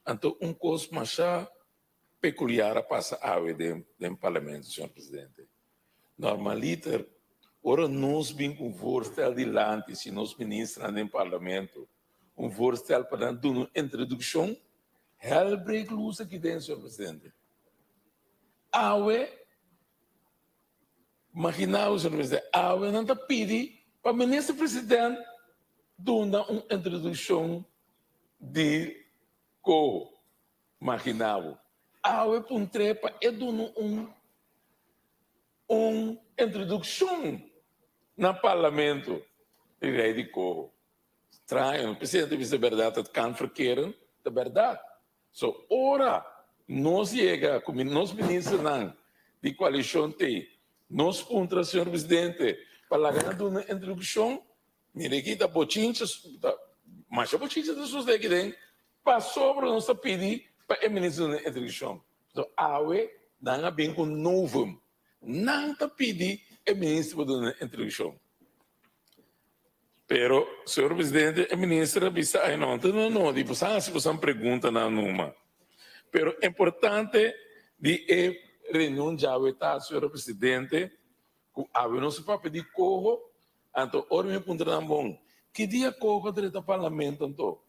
Anto un kos masha pekuliar a pasa awe den den parlamento, señor presidente. Normaliter ora nos bin ku un voorstel dilanti, si nos ministernan den parlamento, un voorstel pa nan duna un introdukshon, hell break loose aki den, señor presidente. Awe, imagina bo, señor presidente, awe nan ta pidi pa minister president duna un introdukshon di ko magina bo. Awe puntr'é pa e duna un un introdukshon na parlamento di rei di Koho. Straño, presidente bisa bèrdat, het kan verkeren, ta bèrdat. So ora nos yega ku nos ministernan di koalishon t'ei, nos puntra señor presidente pa laga nan duna introdukshon, Mira aki ta bochincha, ta masha bochincha ta sosode aki den, pasobra nos ta pidi pa e minister duna instrukshon. So awe nan a bin ku novum, nan ta pidi e minister pa duna instrukshon. Pero, señor presidente, e minister a bisa ay no, ta no no, di boso hasi boso preguntanan numa. Pero importante di e. reunion djawe ta, señora presidente, ku awe nos a papia di koho, anto ora mi a puntra nan bon, ki dia koho a drenta parlamento anto?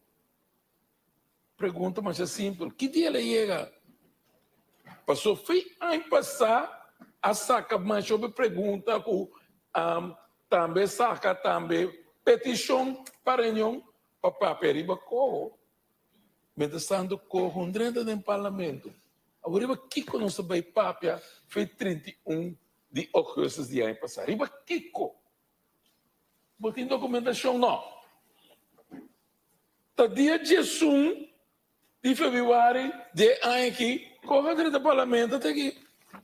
Pregunta masha simpel, ki dia el a yega? Paso fin aña pasá a saka masha hopi pregunta ku tambe saka tambe petishon pa reunion pa papia riba koho. Mientras tanto koho no drenta den parlamento. Awor riba kiko nos ta bai papia fe 31 di augustus di aña pasá? Riba kiko? Bo tin dokumentashon? No. Ta dia 11 di febrüari di e aña aki kohe a drenta parlamento ta aki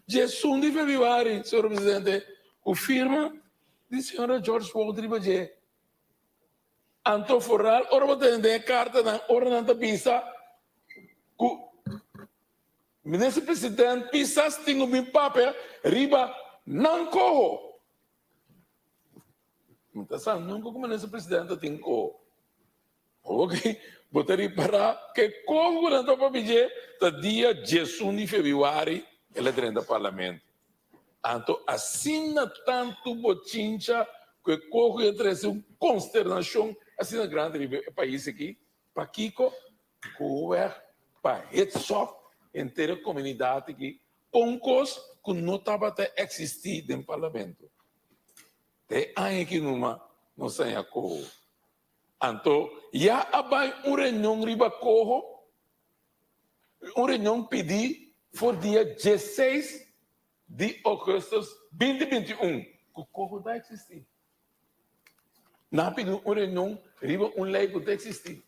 11 di febrüari, señor presidente, ku firma di señora George Wout riba dje. Anto foral ora bo tende den e kartanan ora nan ta bisa ku minister president Pisas tin ku bin papia riba nan koho. Mi ta sa nunka ku minister president ta tin koho. Oke, bo ta ripará ke koho ku nan ta papia dje ta dia 11 di febrüari el a drenta parlamento. Anto asina tantu bochincha ku e koho ya trese un konsternashon asina grandi riba e pais aki. Pakiko? Koho pa hetsòp henter e komunidat aki un kos ku no tabata eksistí den parlamento. Ta e aña aki numa nos haña koho. Anto ya a bai un reunion riba koho, un reunion pidí for dia 16 di ougùstùs 2021, ku koho ta eksistí. Nan a pidi un reunion riba un lei ku ta eksistí.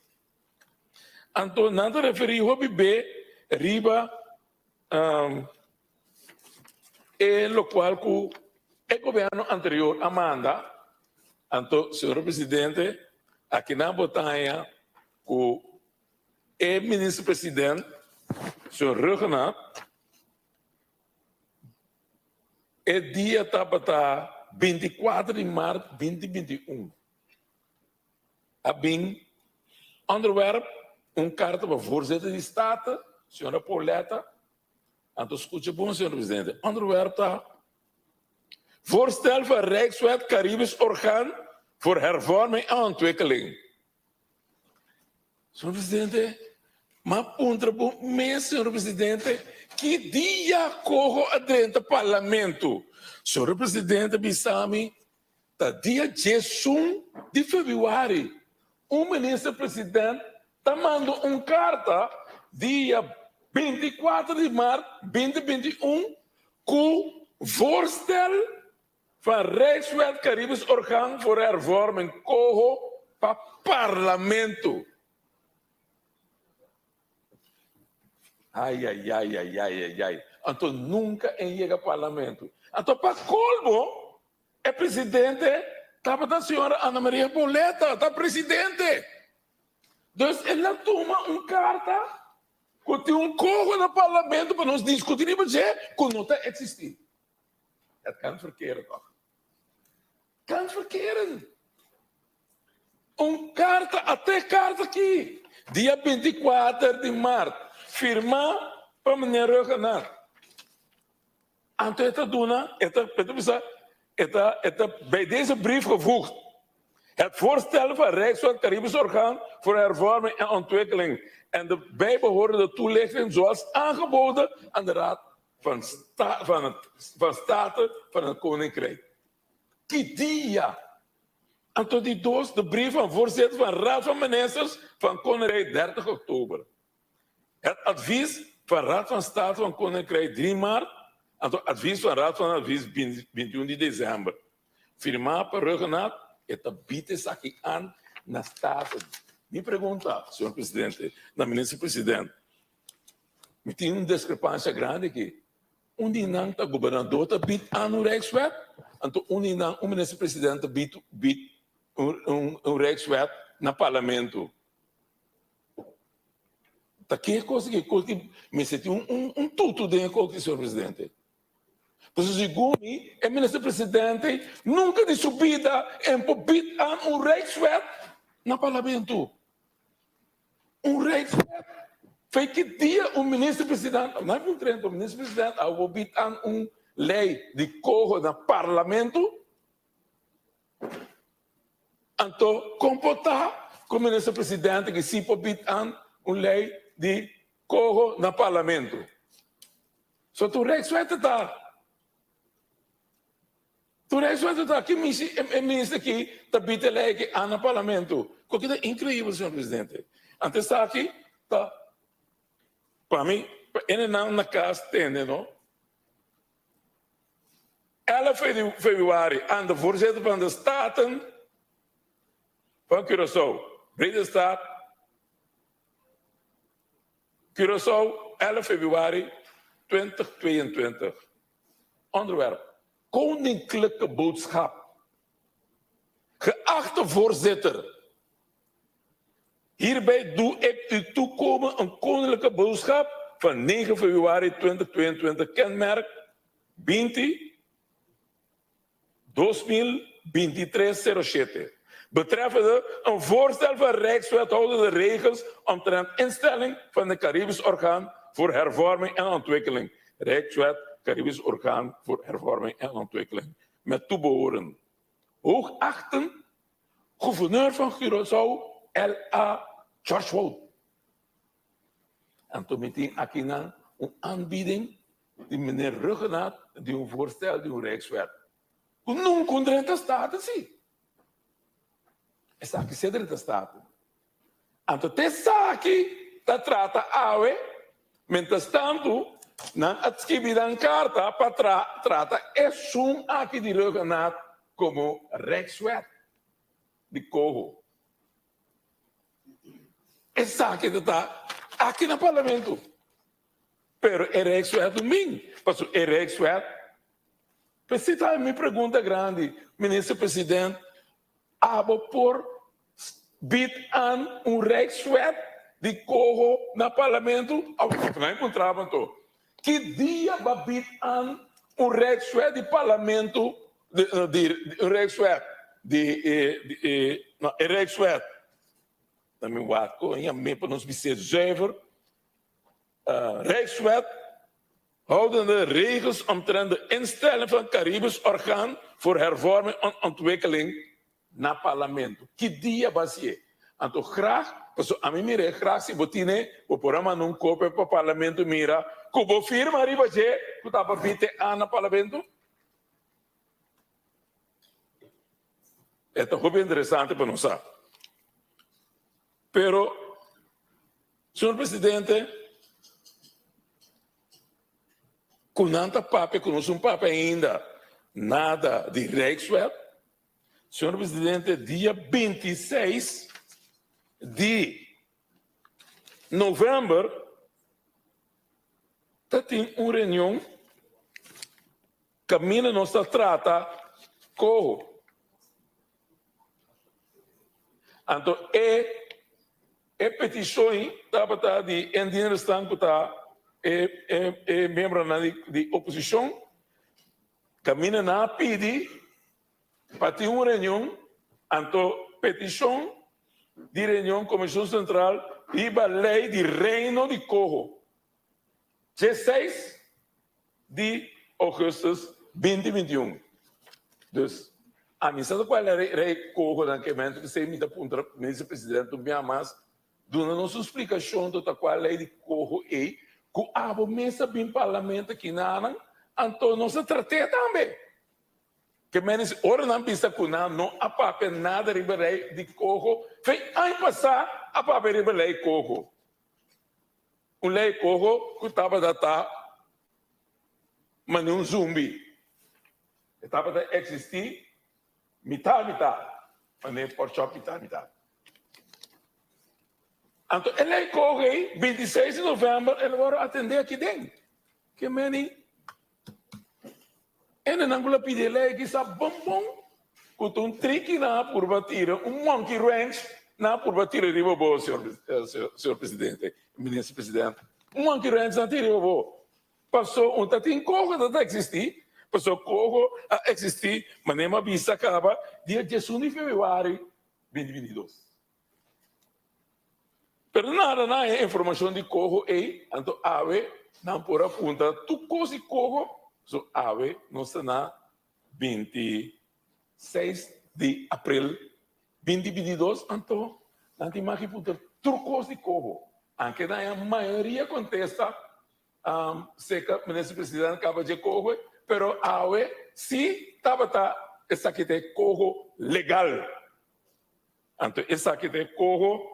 Anto nan ta referí hopi be riba e lokual ku e gobièrnu anterior a manda. Anto, señor presidente, aki nan bo ta haña ku e minister president, señor Rhuggenaath, e dia tabata 24 di mart 2021, a bin onderwerp un karta pa voorzitter di Staten, señora Pauletta. Anto skucha bon, señor presidente. Onderwerp ta Voorstel van Rijkswet Caribisch Orgaan voor Hervorming en Ontwikkeling. Señor presidente, m'a puntra bo mes, señor presidente, ki dia coho a drenta parlamento? Señor presidente bisa mi Ta dia 11 di febrüari un minister president ta manda un karta dia 24 di mart 2021 ku voorstel van Rijkswet Caribisch Orgaan voor Hervorming, coho, pa parlamento. Ayayayayayayay. Anto nunka en yega parlamento. Anto pa kolmo e presidente tabata señora Ana Maria Boleta, ta presidente. Dus el a tuma un karta ku tin un koho na parlamento pa nos diskuti riba dje ku no ta eksistí. Het kan verkeren toch? Kan verkeren. Un karta, ata e karta aki, dia 24 di mart, firmá pa meneer Rhuggenaath. Anto e ta duna, e ta, e ta bisa, e ta, e ta bij deze brief gevoegd het voorstel van Rijkswet Caribisch Orgaan voor Hervorming en Ontwikkeling en de bijbehorende toelichting zoals aangeboden aan de Raad van, Sta, van, het, van State van het Koninkrijk. Ki dia? Anto di dos, de brief van voorzitter van Raad van Ministers van Koninkrijk 30 oktober. Het advies van Raad van State van Koninkrijk 3 maart, anto advies van Raad van Advies 21 di december. Firmá pa Rhuggenaath, e ta bita esaki aan na Staten. Mi pregunta, señor presidente, na minister president, mi tin un discrepancia grandi aki. Un di nan ta gobernador ta bit aan un rijkswet, anto un di nan un minister president ta bit bit un un un rijkswet na parlamento. Ta ke kos aki kos ki mester tin un un un tutu den e kos aki señor presidente. Pasobra segun mi e minister presidente nunka di su bida en por bit aan un rijkswet na parlamento. Un rijkswet. Fei ki dia un minister president, no hay un trento, minister president a wou bit aan un ley di coho na parlamento? Anto con por ta cu minister president ki si por bit aan un ley di coho na parlamento? So tur Rijkswet ta. Tur e suerte ta ki misi e minister ki ta bita e ley aki a na parlamento. Koki ta increibel señor presidente. Anto esaki ta pa mi pa enenan na cas tende no. Elf februari aan de voorzitter van de Staten van Curaçao, Bredestraat, Curaçao, 11 februari 2022. Onderwerp, Koninklijke boodschap. Geachte voorzitter, Hierbij doe ik u toekomen een koninklijke boodschap van 9 februari 2022 kenmerk 20 2023 07 betreffende een voorstel van Rijkswethoudende regels omtrent instelling van de Caribisch Orgaan voor Hervorming en Ontwikkeling, Rijkswet Caribisch Orgaan voor Hervorming en Ontwikkeling, met toebehoren. Hoogachten, gouverneur van Curaçao, L.A. George Wout. Anto mi tin akinan un aanbieding di meneer Rhuggenaath di un voorstel di un Rijkswet ku nunka un drenta Staten si. Esaki si a drenta Staten. Anto te esaki ta trata awe, mientras tantu nan a skibi nan karta pa trata esun aki di Rhuggenaath komo Rijkswet di koho. Esaki ta ta aki na Parlamento. Pero e Rijkswet no bin, pasobra e Rijkswet, p'esei ta mi pregunta grandi, Minister President, abo por bid aan un Rijkswet di koho na Parlamento? Abo no a encontra bo anto. Ki dia ba bid aan un Rijkswet di Parlamento, di un Rijkswet di, no, e Rijkswet, na mi wak ko, a mi pa nos bis'é zuiver, Rijkswet houdende regels omtrent de instelling van Caribisch Orgaan voor Hervorming en Ontwikkeling na Parlamento. Ki dia bo hasié? Anto graag, pasobra ami mir'é graag si bo tine, bo por a manda un kopia pa Parlamento mira ku bo firma riba dje ku ta pa bite a na Parlamento. E ta hopi interesante pa nos sa. Pero, señor presidente, cu nan ta papia cu nos un papia ainda nada di Rijkswet. Señor presidente, dia 26 di november ta tin un reunion caminda nos ta trata coho. Anto e e petishon tabata di indienersnan ku ta e e e miembronan di di oposishon kaminda nan a pidi pa tin un reunion anto petishon di reunion Komishon Sentral riba lei di Reino di Koho 16 di augustus 2021. Dus, ami sa cual e rey coho nan ke mento p'esey mi ta puntra Minister President un bia mas duna nos un splicacion tota cual ley di coho ey cu abo mes a bin Parlamento aki nanan anto nos a trate tambe. Ke menis ora nan bisa cu nan no a papia nada riba ley di coho fey aña pasa a papia riba ley coho. Un lei koho ku tabata ta manera un zumbi. E tabata eksistí mitá mitá, manera pòrchòp mitá mitá. Anto e lei koho ei, 26 di novèmber, el a wòrdu atendé aki den. Ke meni Hendenan ku lo pidi e lei aki sa bon bon ku ta un triki nan a purba tira, un monkey wrench nan a purba tira riba bo, señor presidente, minister president. Un monkey wrench nan a tira riba bo. Paso un ta tin koho ta ta eksistí, paso koho a eksistí manera mi a bisa kaba dia diesun di februari 2022. Pero nada na e informacion di coho ey, anto awe nan por a puntra tur cos di coho, so awe nos ta na 26 di april 2022, anto nan tin maki puntra tur cos di coho. Anke nan e mayoria contesta Seca Minister President caba dje coho, pero awe si tabata esaki ta e coho legal. Anto esaki ta e coho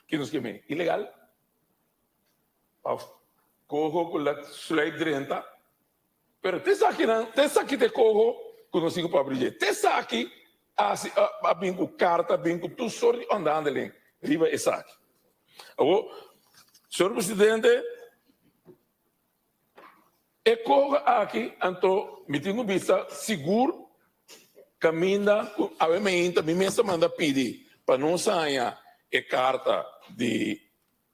ki nos ke men ilegal of coho cu la sluip drenta. Pero te esakinan, te esaki ta e coho cu nos tin cu papia di dje. Te esaki a hasi a bin cu carta, a bin cu tur sort di onderhandeling riba esaki. Awor, señor presidente, e coho aki anto mi tin cu bisa sigur caminda cu awe mainta mi mes a manda pidi pa nos haña e carta di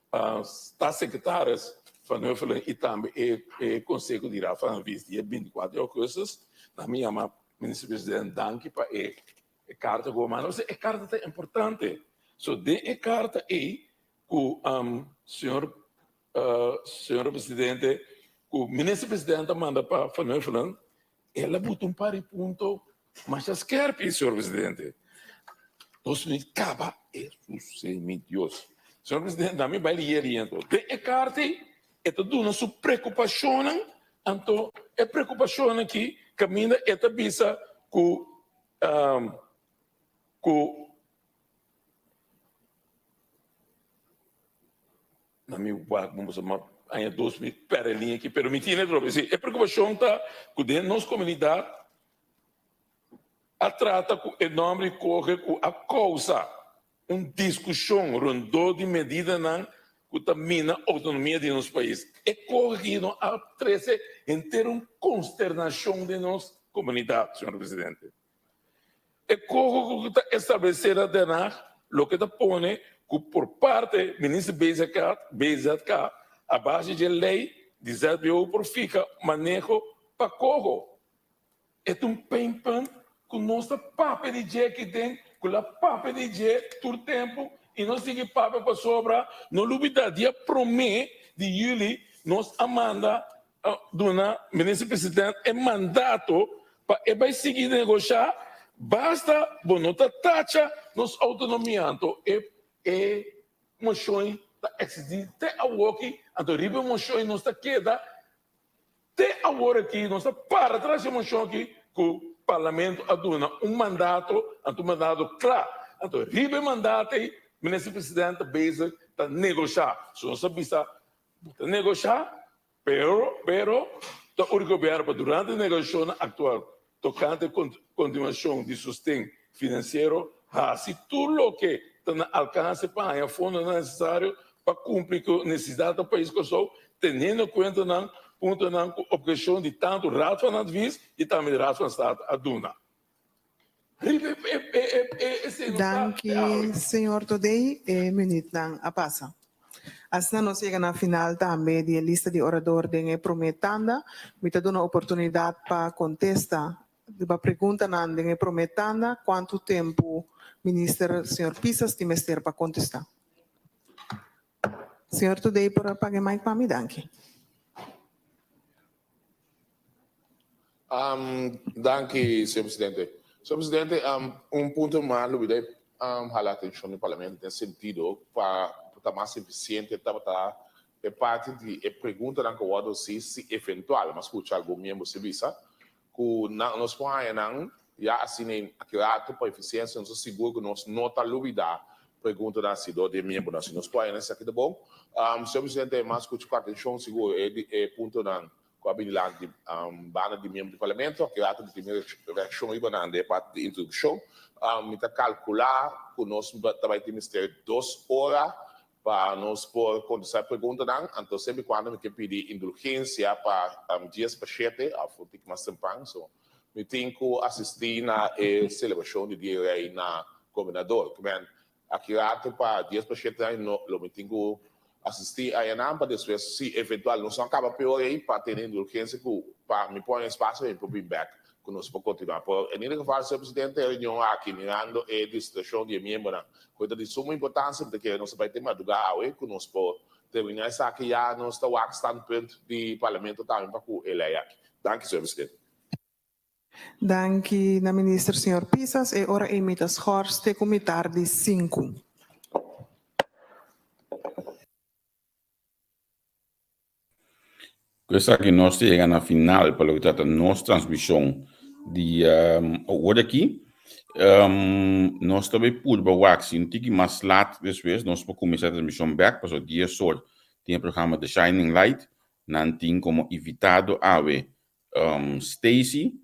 Staatssecretaris Van Huffelen y tambe e e Conseho di Raad van Advies di e 24 di augustus, nan mi yama Minister President danki pa e e carta cu bo manda, pasobra e carta ta importante. So den e carta ey cu señor señor Presidente cu Minister President a manda pa Van Huffelen, el a buta un par di punto masha skerpi, señor Presidente. Nos mi caba Hesus mi Dios. Señor Presidente, na mi bai lier liento. Den e carta ey e ta duna su preocupacionnan, anto e preocupacionnan aki caminda e ta bisa cu cu Na mi wak bo sa aña 2000 perde liña aki, pero mi tin atrobe. Si, e preocupacion ta cu den nos comunidad a trata cu e nomber di coge cu a causa un discusion rondó di medidanan cu ta mina autonomia di nos pais. E coge aki no a trece henter un consternacion den nos comunidad, señor presidente. E koho ku ta establesé na Den Haag loke ta pone ku por parte Minister BZK, BZK, a base dje lei di ZBO por fiha maneho pa koho. E ta un pijnpunt ku nos ta papia di dje aki den, ku la papia di dje tur tempu i nos sigui papia pasobra no lubida dia promé di yüli nos a manda duna Minister President e mandato pa e bai sigui negoshá, basta bo no ta tacha nos autonomia, anto e e moshon ta eksistí te awoki, anto riba e moshon nos ta keda te awor aki, nos ta para tras e moshon aki ku Parlamento a duna un mandato, anto un mandato kla, anto riba e mandato ei Minister President ta bezig ta negoshá, so nos ta bisa Bo ta negoshá, pero pero ta uri gobièrnu pa durante negoshashonnan aktual tokante kontinuashon di sosten finansiero hasi tur loke ta na alkanse pa haña fondonan nesesario pa kumpli ku nesesidatnan pais Kòrsou, teniendo kuenta nan puntonan ku opheshon di tantu Raad van Advies i tambe di Raad van State a duna. Danki señor Todey, e minuutnan a pasa. Asina nos yega na final tambe di e lista di orador den e prome tanda. Mi ta duna oportunidad pa contesta riba preguntanan den e prome tanda. Cuanto tempo Minister señor Pisas tin mester pa contesta? Señor Todey por a paga e mic pa mi? Danki. Um, danki, señor presidente. Señor presidente, um, un punto mas lo bida um, hala atencion di parlamento den sentido pa ta mas eficiente tabata e parti di e preguntanan ku wordo si si eventual, mas scucha algun miembro si bisa ku nan nos por haña nan ya asina aki rato pa eficiencia nos ta sigur ku nos no ta lubida preguntanan si dor di e miembronan si nos por haña nan esaki ta bon. Um, señor presidente, mas scucha ku atencion sigur e e puntonan Ku a bini lanti di banda di miembro di parlamento, aki rato mi tin mi reakshon riba nan den e parti di introdukshon. Mi ta kalkulá ku nos ta bai tin mester dos ora pa nos por kontestá e preguntanan. Anto semper i kuando mi ke pidi indulgensia pa dies pa shete òf un tiki mas tempran. So mi tin ku asistí na e selebrashon di Dia di Rei na Gobernador. Aki rato pa dies pa shete aña no lo mi tin ku asistí ayanan pa despues si eventual nos no a kaba peor ei pa tene indulgensia ku pa mi pone espasio pa mi por bin bek. ku nos por kontinuá. Pero en ieder geval, señor presidente, e reunion aki mirando e distrashon di e miembronan ku ta di sumo importansia, mi ta kere nos ta bai te madrugá awe ku nos por terminá esaki ya nos ta wak standpunt di parlamento tambe pa ku e lei aki. Danki, señor presidente. Danki na Minister señor Pisas. E ora ei mi ta schors te ku mitar di sinku. Ku esaki nos ta yega na final pa loke trata nos transmishon di awor aki. Nos ta bai purba wak si un tiki mas lat despues nos por kuminsá e transmishon bèk pasobra dies or tin e programa The Shining Light. Nan tin komo invitado awe Stacy,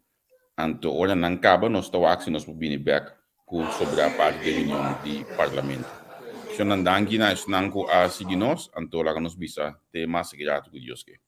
anto ora nan kaba nos ta wak si nos por bini bek ku sobrá parti di reunion di Parlamento. Shonnan danki na esnan ku a sigui nos, anto laga nos bisa te mas rato ku Dios ke.